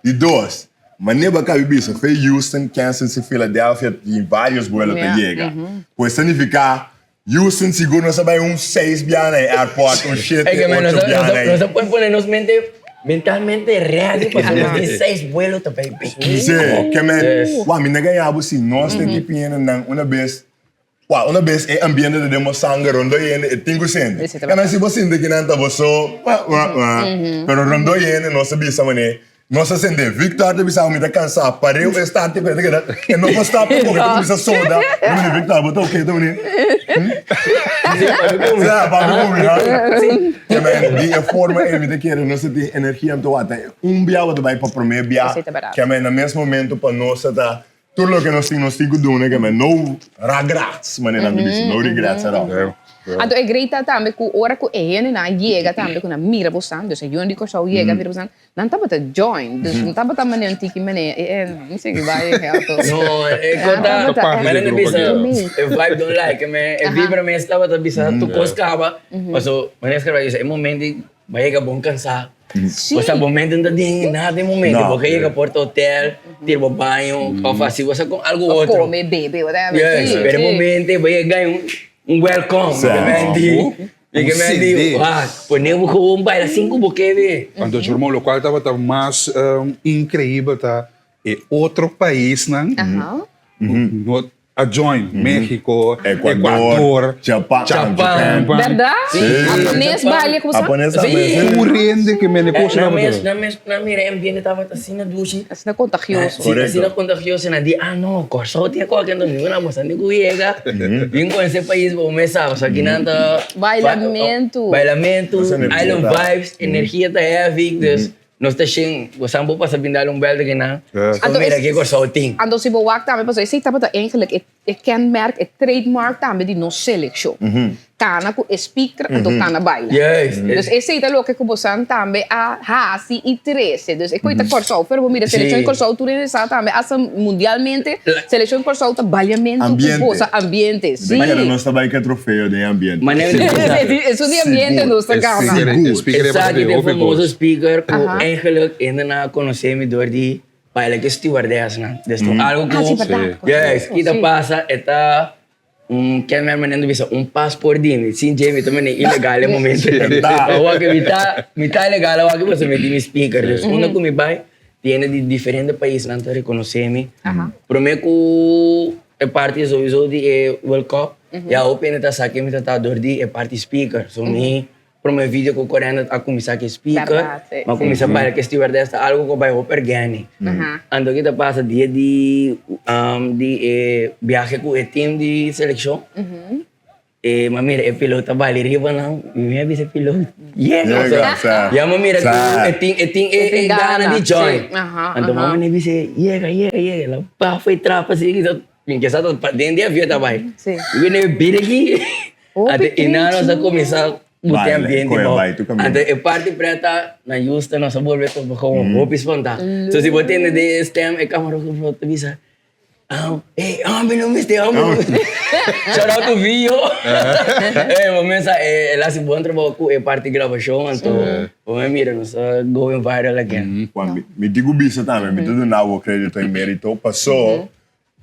Di dos, manera bo a cabi bisa, fe Houston, Kansas y Philadelphia tin varios buelo ta yega. Pues ta nifica Houston sigur nos a bai un seis biaha na e airport, un shete, ocho biaha na e.
Nos a pone pone nos mente mentalmente ready pasobra nos tin seis vuelo ta bai bin.
Sí, ke men, wak mi na gaña bo si nos ta di piendanan una bes, wak una bes e ambiente ta den bo sanger rondó yende e tin ku sinti. Ke men si bo sinti kinan ta bo so, wa wa wa, pero rondó yende nos ta bisa manera Nos a sende. Victor ta bisa mi ta cansá. Pareu e start e ta keda. E no por stop tampoco. E ta cuminsa soda. Mi mini Victor bo ta oké? Ta mini Sa papi cu mi ha. Te men di e forma ei mi ta kere nos ta tin energia anto wak ta un bia bo ta bai pa prome bia. Ke men na mes momento pa nos ta ta Tur loke nos tin, nos tin ku duna ke men no ragrats, manera nan ta bisa, no regrets at all.
Anto e great ta tambe ku ora ku e hendenan yega tambe ku nan mira bosan, dus e yunan di Kòrsou yega mira bosan, nan tabata join, dus no tabata manera un tiki manera e e mi sigui bai e auto.
No, e kos ta, manera nan bisa, e vibe don't lie, ke men e vibra mes tabata bisa tur kos kaba, paso manera skirbi a bisa e momento di Bo a yega bon cansá. Bo sa bo mente no ta den nada den momento. Bo ka yega porta hotel, tira bo baño, of haci bo sa con algo otro.
Of come, bebe, whatever.
Yes, pero e momento bo yega gaña un welcome. Bo ke men di, bo ke men di, wah, pone bo gewoon baila sin cu bo ke be.
Anto Jermon, locual tabata mas increibel ta e otro paisnan no A join Mexico, Ecuador,
Japan.
Japan.
Berdad? Japones balia como sa?
Japones tambe.
Sí. Tur hende ke mende cos
Na
tabata.
mes, na mes, na mira e ambiente tabata asina dushi.
Asina contagioso.
Sí, asina contagioso. Na di, ah no, Kòrsou tin koke anto mi una bastante ku yega. Bin conoce pais bo mes sa, pasobra kinan ta.
Bailamentu.
Bailamentu, island vibes, energia ta heavy, dus. Nos ta shin, bo san bo pasa bin dal un bèlta kinan, bo mira ke Kòrsou tin.
Anto si bo wak tambe, pasobra esei tabata eigenlijk e e kenmerk, e trademark tambe di nos selekshon. Kana ku e speaker anto kana baila. Dus esei ta loke ku bo san tambe a hasi i trese. Dus e koe ta Kòrsou, pero bo mira selekshon di Kòrsou tur hende sa tambe hasta mundialmente selekshon di Kòrsou ta baliamentu ku gosa ambiente.
Si. Manera nos ta bai ku e trofeo den e ambiente.
Esun di ambiente nos ta gana.
Esaki ta e famoso speaker ku eigenlijk hende nan a konosé mi dor di baila ku e stewardessnan. Des tur algu ku, yes, ki ta pasa e ta. Un kenmerk manera bisa un paspoort di mi, sin dje mi ta manera ilegal e momento. Awor ke mi ta mi ta ilegal awor ke pasobra mi tin mi speaker. Dus unda ku mi bai tiene di diferente paisnan ta rekonosé mi. Promé ku e parti souiso di e World Cup ya hopi hende ta sa ke mi ta ta dor di e parti speaker. So mi Prome video ku Corenda a kuminsá ku e speaker, mi a kuminsá baila ku e stewardess ta algu ku a bai hopi organic. Anto ki ta pasa dia di di e biahe ku e team di selekshon, e mi a mira e pilot ta baila riba nan, i mi a bisa e pilot, yes! Ya mi a mira ku e tin e tin e gana di join. Anto mi a manda bisa e yega yega yega, el a bafa e trapa así, mi ke sa ta den di avion ta bai. Mi bini bira aki. Ante i nan nos a kuminsá buta e ambiente bou. Ante e parti preta na Houston nos a bolbe topa kon hopi spontá. So si bo tende den e stem e kamarógrafo ta bisa, Ey hombre no mester, hombre no mester. Shout out to Vio. Ey bo mester sa el hasi bon trabou ku e parti grabashon anto bo mester mira nos a going viral again.
Juan, mi tin ku bisa tambe, mi ta duna bo kredito i merito paso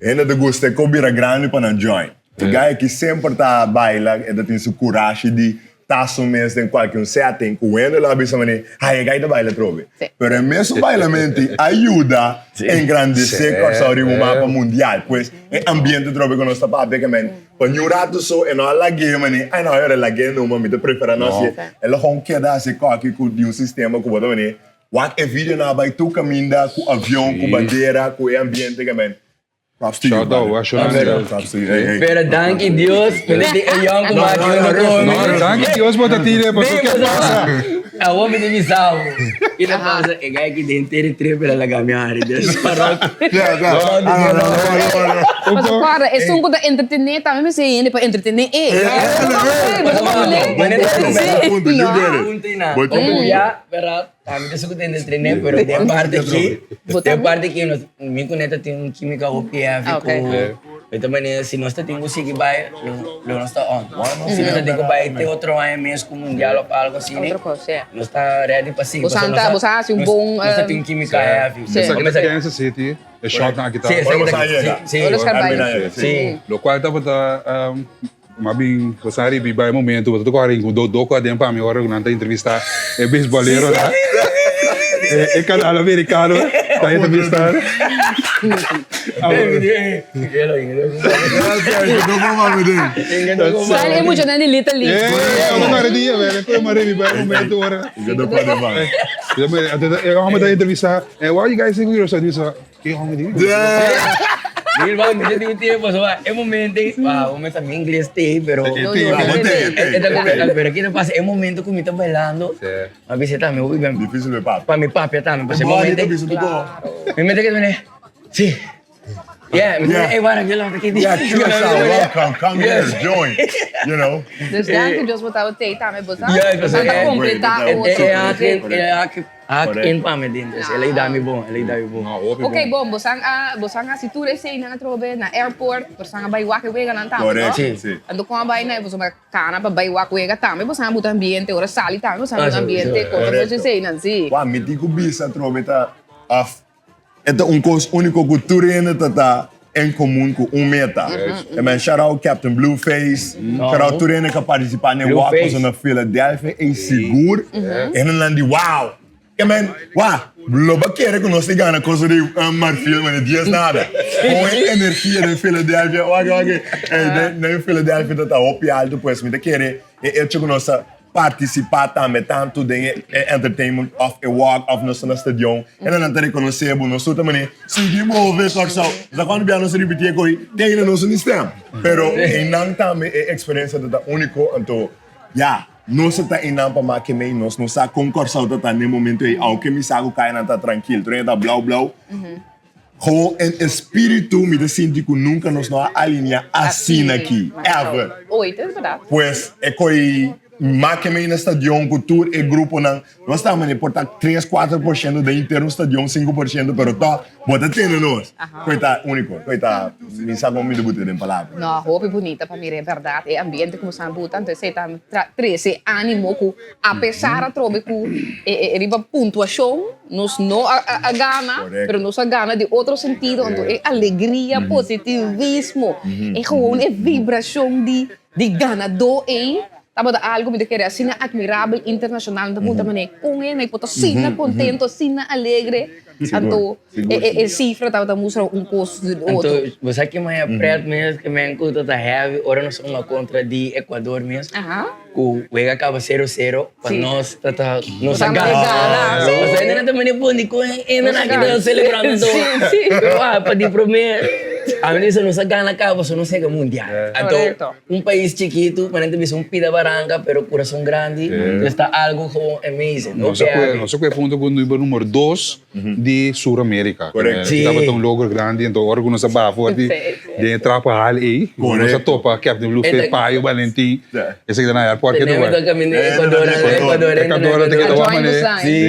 Hende ta gusta e ko bira grandi pa nan join. E guy aki semper ta baila, e ta tin su kurashi di ta su mes den kualke un setting ku hende lo a bisa manera, hay e guy ta baila atrobe. Pero e mesun bailamenti a yuda engrandesé Kòrsou riba un mapa mundial. Pues e ambiente atrobe ku nos ta papia ke men pa niun ratu so e no a lag'é manera, ay no ayora e lag'é numa mi ta prefera no hasié. E lo gewoon keda hasi koki ku di un sistema ku bo ta manera Wak e video nan a bai tur caminda cu avion, cu bandera, cu e ambiente ke men. Props to you,
Shout out,
brother.
Ashonanda.
Props to you. Hey, hey.
Pero danki Dios, mi ta tin e yòn ku maki huntu ku mi.
No, danki Dios bo ta tine, pasobra ke pasa?
Awor mi ta bisa bo, ki ta pasa, e guy ki den teri trip el a laga mi hari, dus parok.
Pasobra kòrda, esun ku ta entretené tambe mester hende pa entretené e.
Tambe ta suku tende trené, pero den parte aki, den parte aki nos, mi ku Neta tin un kimika hopi heavy ku e ta manera si nos ta tin ku sigui bai, lo nos ta on. Si nos ta tin ku bai te otro aña mes ku mundial of algo asina, nos ta ready pa sigui.
Boso ta, boso a hasi un bon.
Nos ta tin un kimika heavy.
Esaki ta Kansas City, e shotnan aki ta.
Ora nos bai.
Lokual tabata. M'a bin bo sa riba e momento bo ta toca rin cu doko aden pa mi ora cu nan ta entrevista e beisbolero ta e canal americano ta entrevista.
Sali e muchanan di Little League.
Eh, ora mare dia, bene, cu mare riba e momento ora. E homber ta entrevista, what you guys think of yourself? Ke homber di?
Bilbao mi ta tin un tiempo so e momento ei wow bo mester mi ingles tei pero pero kiko ta pasa e momento ku mi ta bailando mi a bisa tambe hopi ben pa mi papia tambe pasobra e momento mi mester keda mene si yeah mi ta ey wara ke lo ta
Yeah Curacao welcome come here join you know.
Dus danki Dios bo tabata tei tambe bo sa ta completa otro.
Hak in pa mi den, dus el a yuda mi bon, el a yuda mi bon.
Ok, bon, bosan a, bosan a hasi tur eseinan atrobe na airport, bosan a bai wak e weganan tambe, no?
Correcto, si. Si.
Anto kon a bai na, boso bai kana pa bai wak wega tambe, bosan a buta ambiente, ora sali tambe bosan a buta ambiente, konta nos eseinan, si.
Wak, mi tin ku bisa atrobe ta, of E ta un kos úniko ku tur hende ta ta en komun ku un meta. E men shout out Captain Blueface, shout out tur hende ku a partisipá den walk pasobra na Philadelphia ei sigur hendenan di wow. E men wak, lo bo a kere ku nos ta gana kosa di marfil mane dies nada. Kon e energia den Philadelphia wak wak den Philadelphia ta ta hopi altu pues mi ta kere e echo ku nos ta partisipá tambe tantu den e entertainment òf e walk òf nos ta na stadion e nan ta rekonosé bo nos tur ta manera sigui move Kòrsou sa kuantu bia nos a ripití e ko'i te ainda nos no tin stèm pero einan tambe e eksperensia ta ta úniko anto ya nos ta ta einan pa make mei nos no sa kon Kòrsou ta ta na e momento ei ounke mi sa ku kayanan ta trankil tur hende ta blou blou. Gewoon en espíritu mi ta sinti ku nunka nos no a alineá asina aki, ever.
Ooit, es berdad.
Pues e koi. Make mei na stadion ku tur e gruponan. Nos ta mane por ta tres, kuater por shento den henter un stadion, sinku por shento, pero tòg bo ta tende nos. Koe ta úniko, koe ta, mi sa kon mi ta buta den palabra.
No, hopi bunita pa mira e bèrdat, e ambiente ku bo sa buta, anto esei ta trese ánimo ku apesar atrobe ku e riba puntuashon nos no a gana, pero nos a gana di otro sentido, anto e alegria, positivismo, e gewoon e vibrashon di. Di ganadó ei tabata algu mi ta kere asina admirabel internashonal. Mi ta puntra manera kon e por ta asina kontento, asina alegre. Anto e sifra tabata mustra un kos di otro.
Anto bo sa ki maya pret mes ke men ku ta ta heavy ora nos hunga kontra di Ecuador mes ku wega kaba sero sero pa nos ta ta nos a gana. Pasobra hende nan ta mane bon di kon hende nan aki ta selebrando anto. Pero pa di prome. A mi bisa nos a gana caba pasobra nos yega mundial. Anto un pais chikitu, manera ta bisa un pida baranca pero curason grandi, entonces ta algo gewoon amazing.
Nos a cue, nos a cue punto cu nos numero dos di Sur America.
Correcto.
Tabata un logro grandi, enton ora cu nos a baha for di den e trapa hal ey, nos a topa Captain Blue Fit, Payo, Valentin, esaki ta na airport ke ta
Tenemos caminda Ecuador, Ecuador,
Ecuador, te keda wak mane.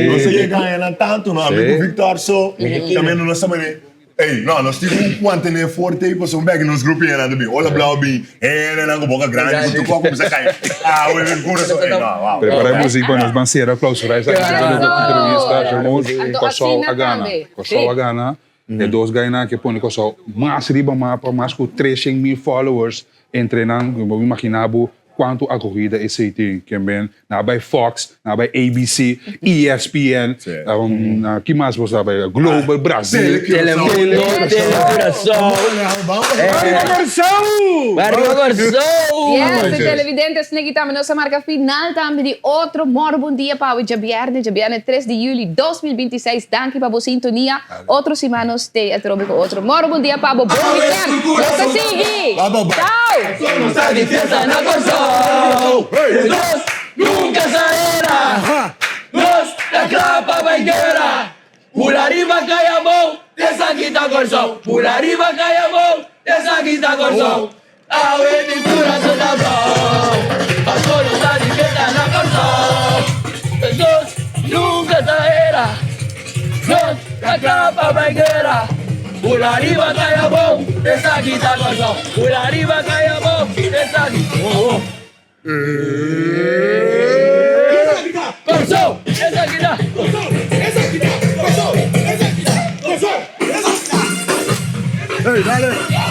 Nos a yega añanan tanto, no? Ami cu Victor so, tambe nos a mane. Ey, no, nos tin ku mantené forte ei pasobra un bèki nos grupo yena ta bin hola blauw bin hendenan ku boka grandi ku tur kos a kuminsá kai awe den kurason. Ey, no, wow.
Prepará e muzik pa nos ban sera klausurá esaki entrevista Shermon. Kòrsou a gana. Kòrsou a gana. E dos gainan ke pone Kòrsou mas riba mapa, mas ku 300,000 followers entre nan. Bo imaginá bo Cuanto acogida esey tin? Ken ben? Nan a bay Fox, nan a bay ABC, ESPN, ki mas bo sa bay? Global, Brazil.
Telemundo, Telecuraçao.
Arriba Corsou!
Arriba Corsou!
Yes, televidentes, esaki tambe nos a marca final tambe di otro Moro Bon Dia pa awe djabierne, djabierne 3 di juli 2026. Danki pa bo sintonia. Otro siman nos stay atrobe cu otro moro bon dia pa bo bon weekend nos ta sigui chao.
Nos ta di fiesta na Kòrsou Nos nunka sa era Nos ta kla pa bai guera Bula riba kai abou Esaki ta Kòrsou Bula riba kai abou Esaki ta Kòrsou Awe mi kurason ta blou Paso nos ta di fiesta na Kòrsou Nos nunka ta era Nos ta kla pa bai guera Bula riba kai abou Esaki ta Kòrsou Bula riba kai abou Esaki Kòrsou Esaki ta Kòrsou Esaki ta Kòrsou Esaki ta Kòrsou Esaki ta
Hey, dale!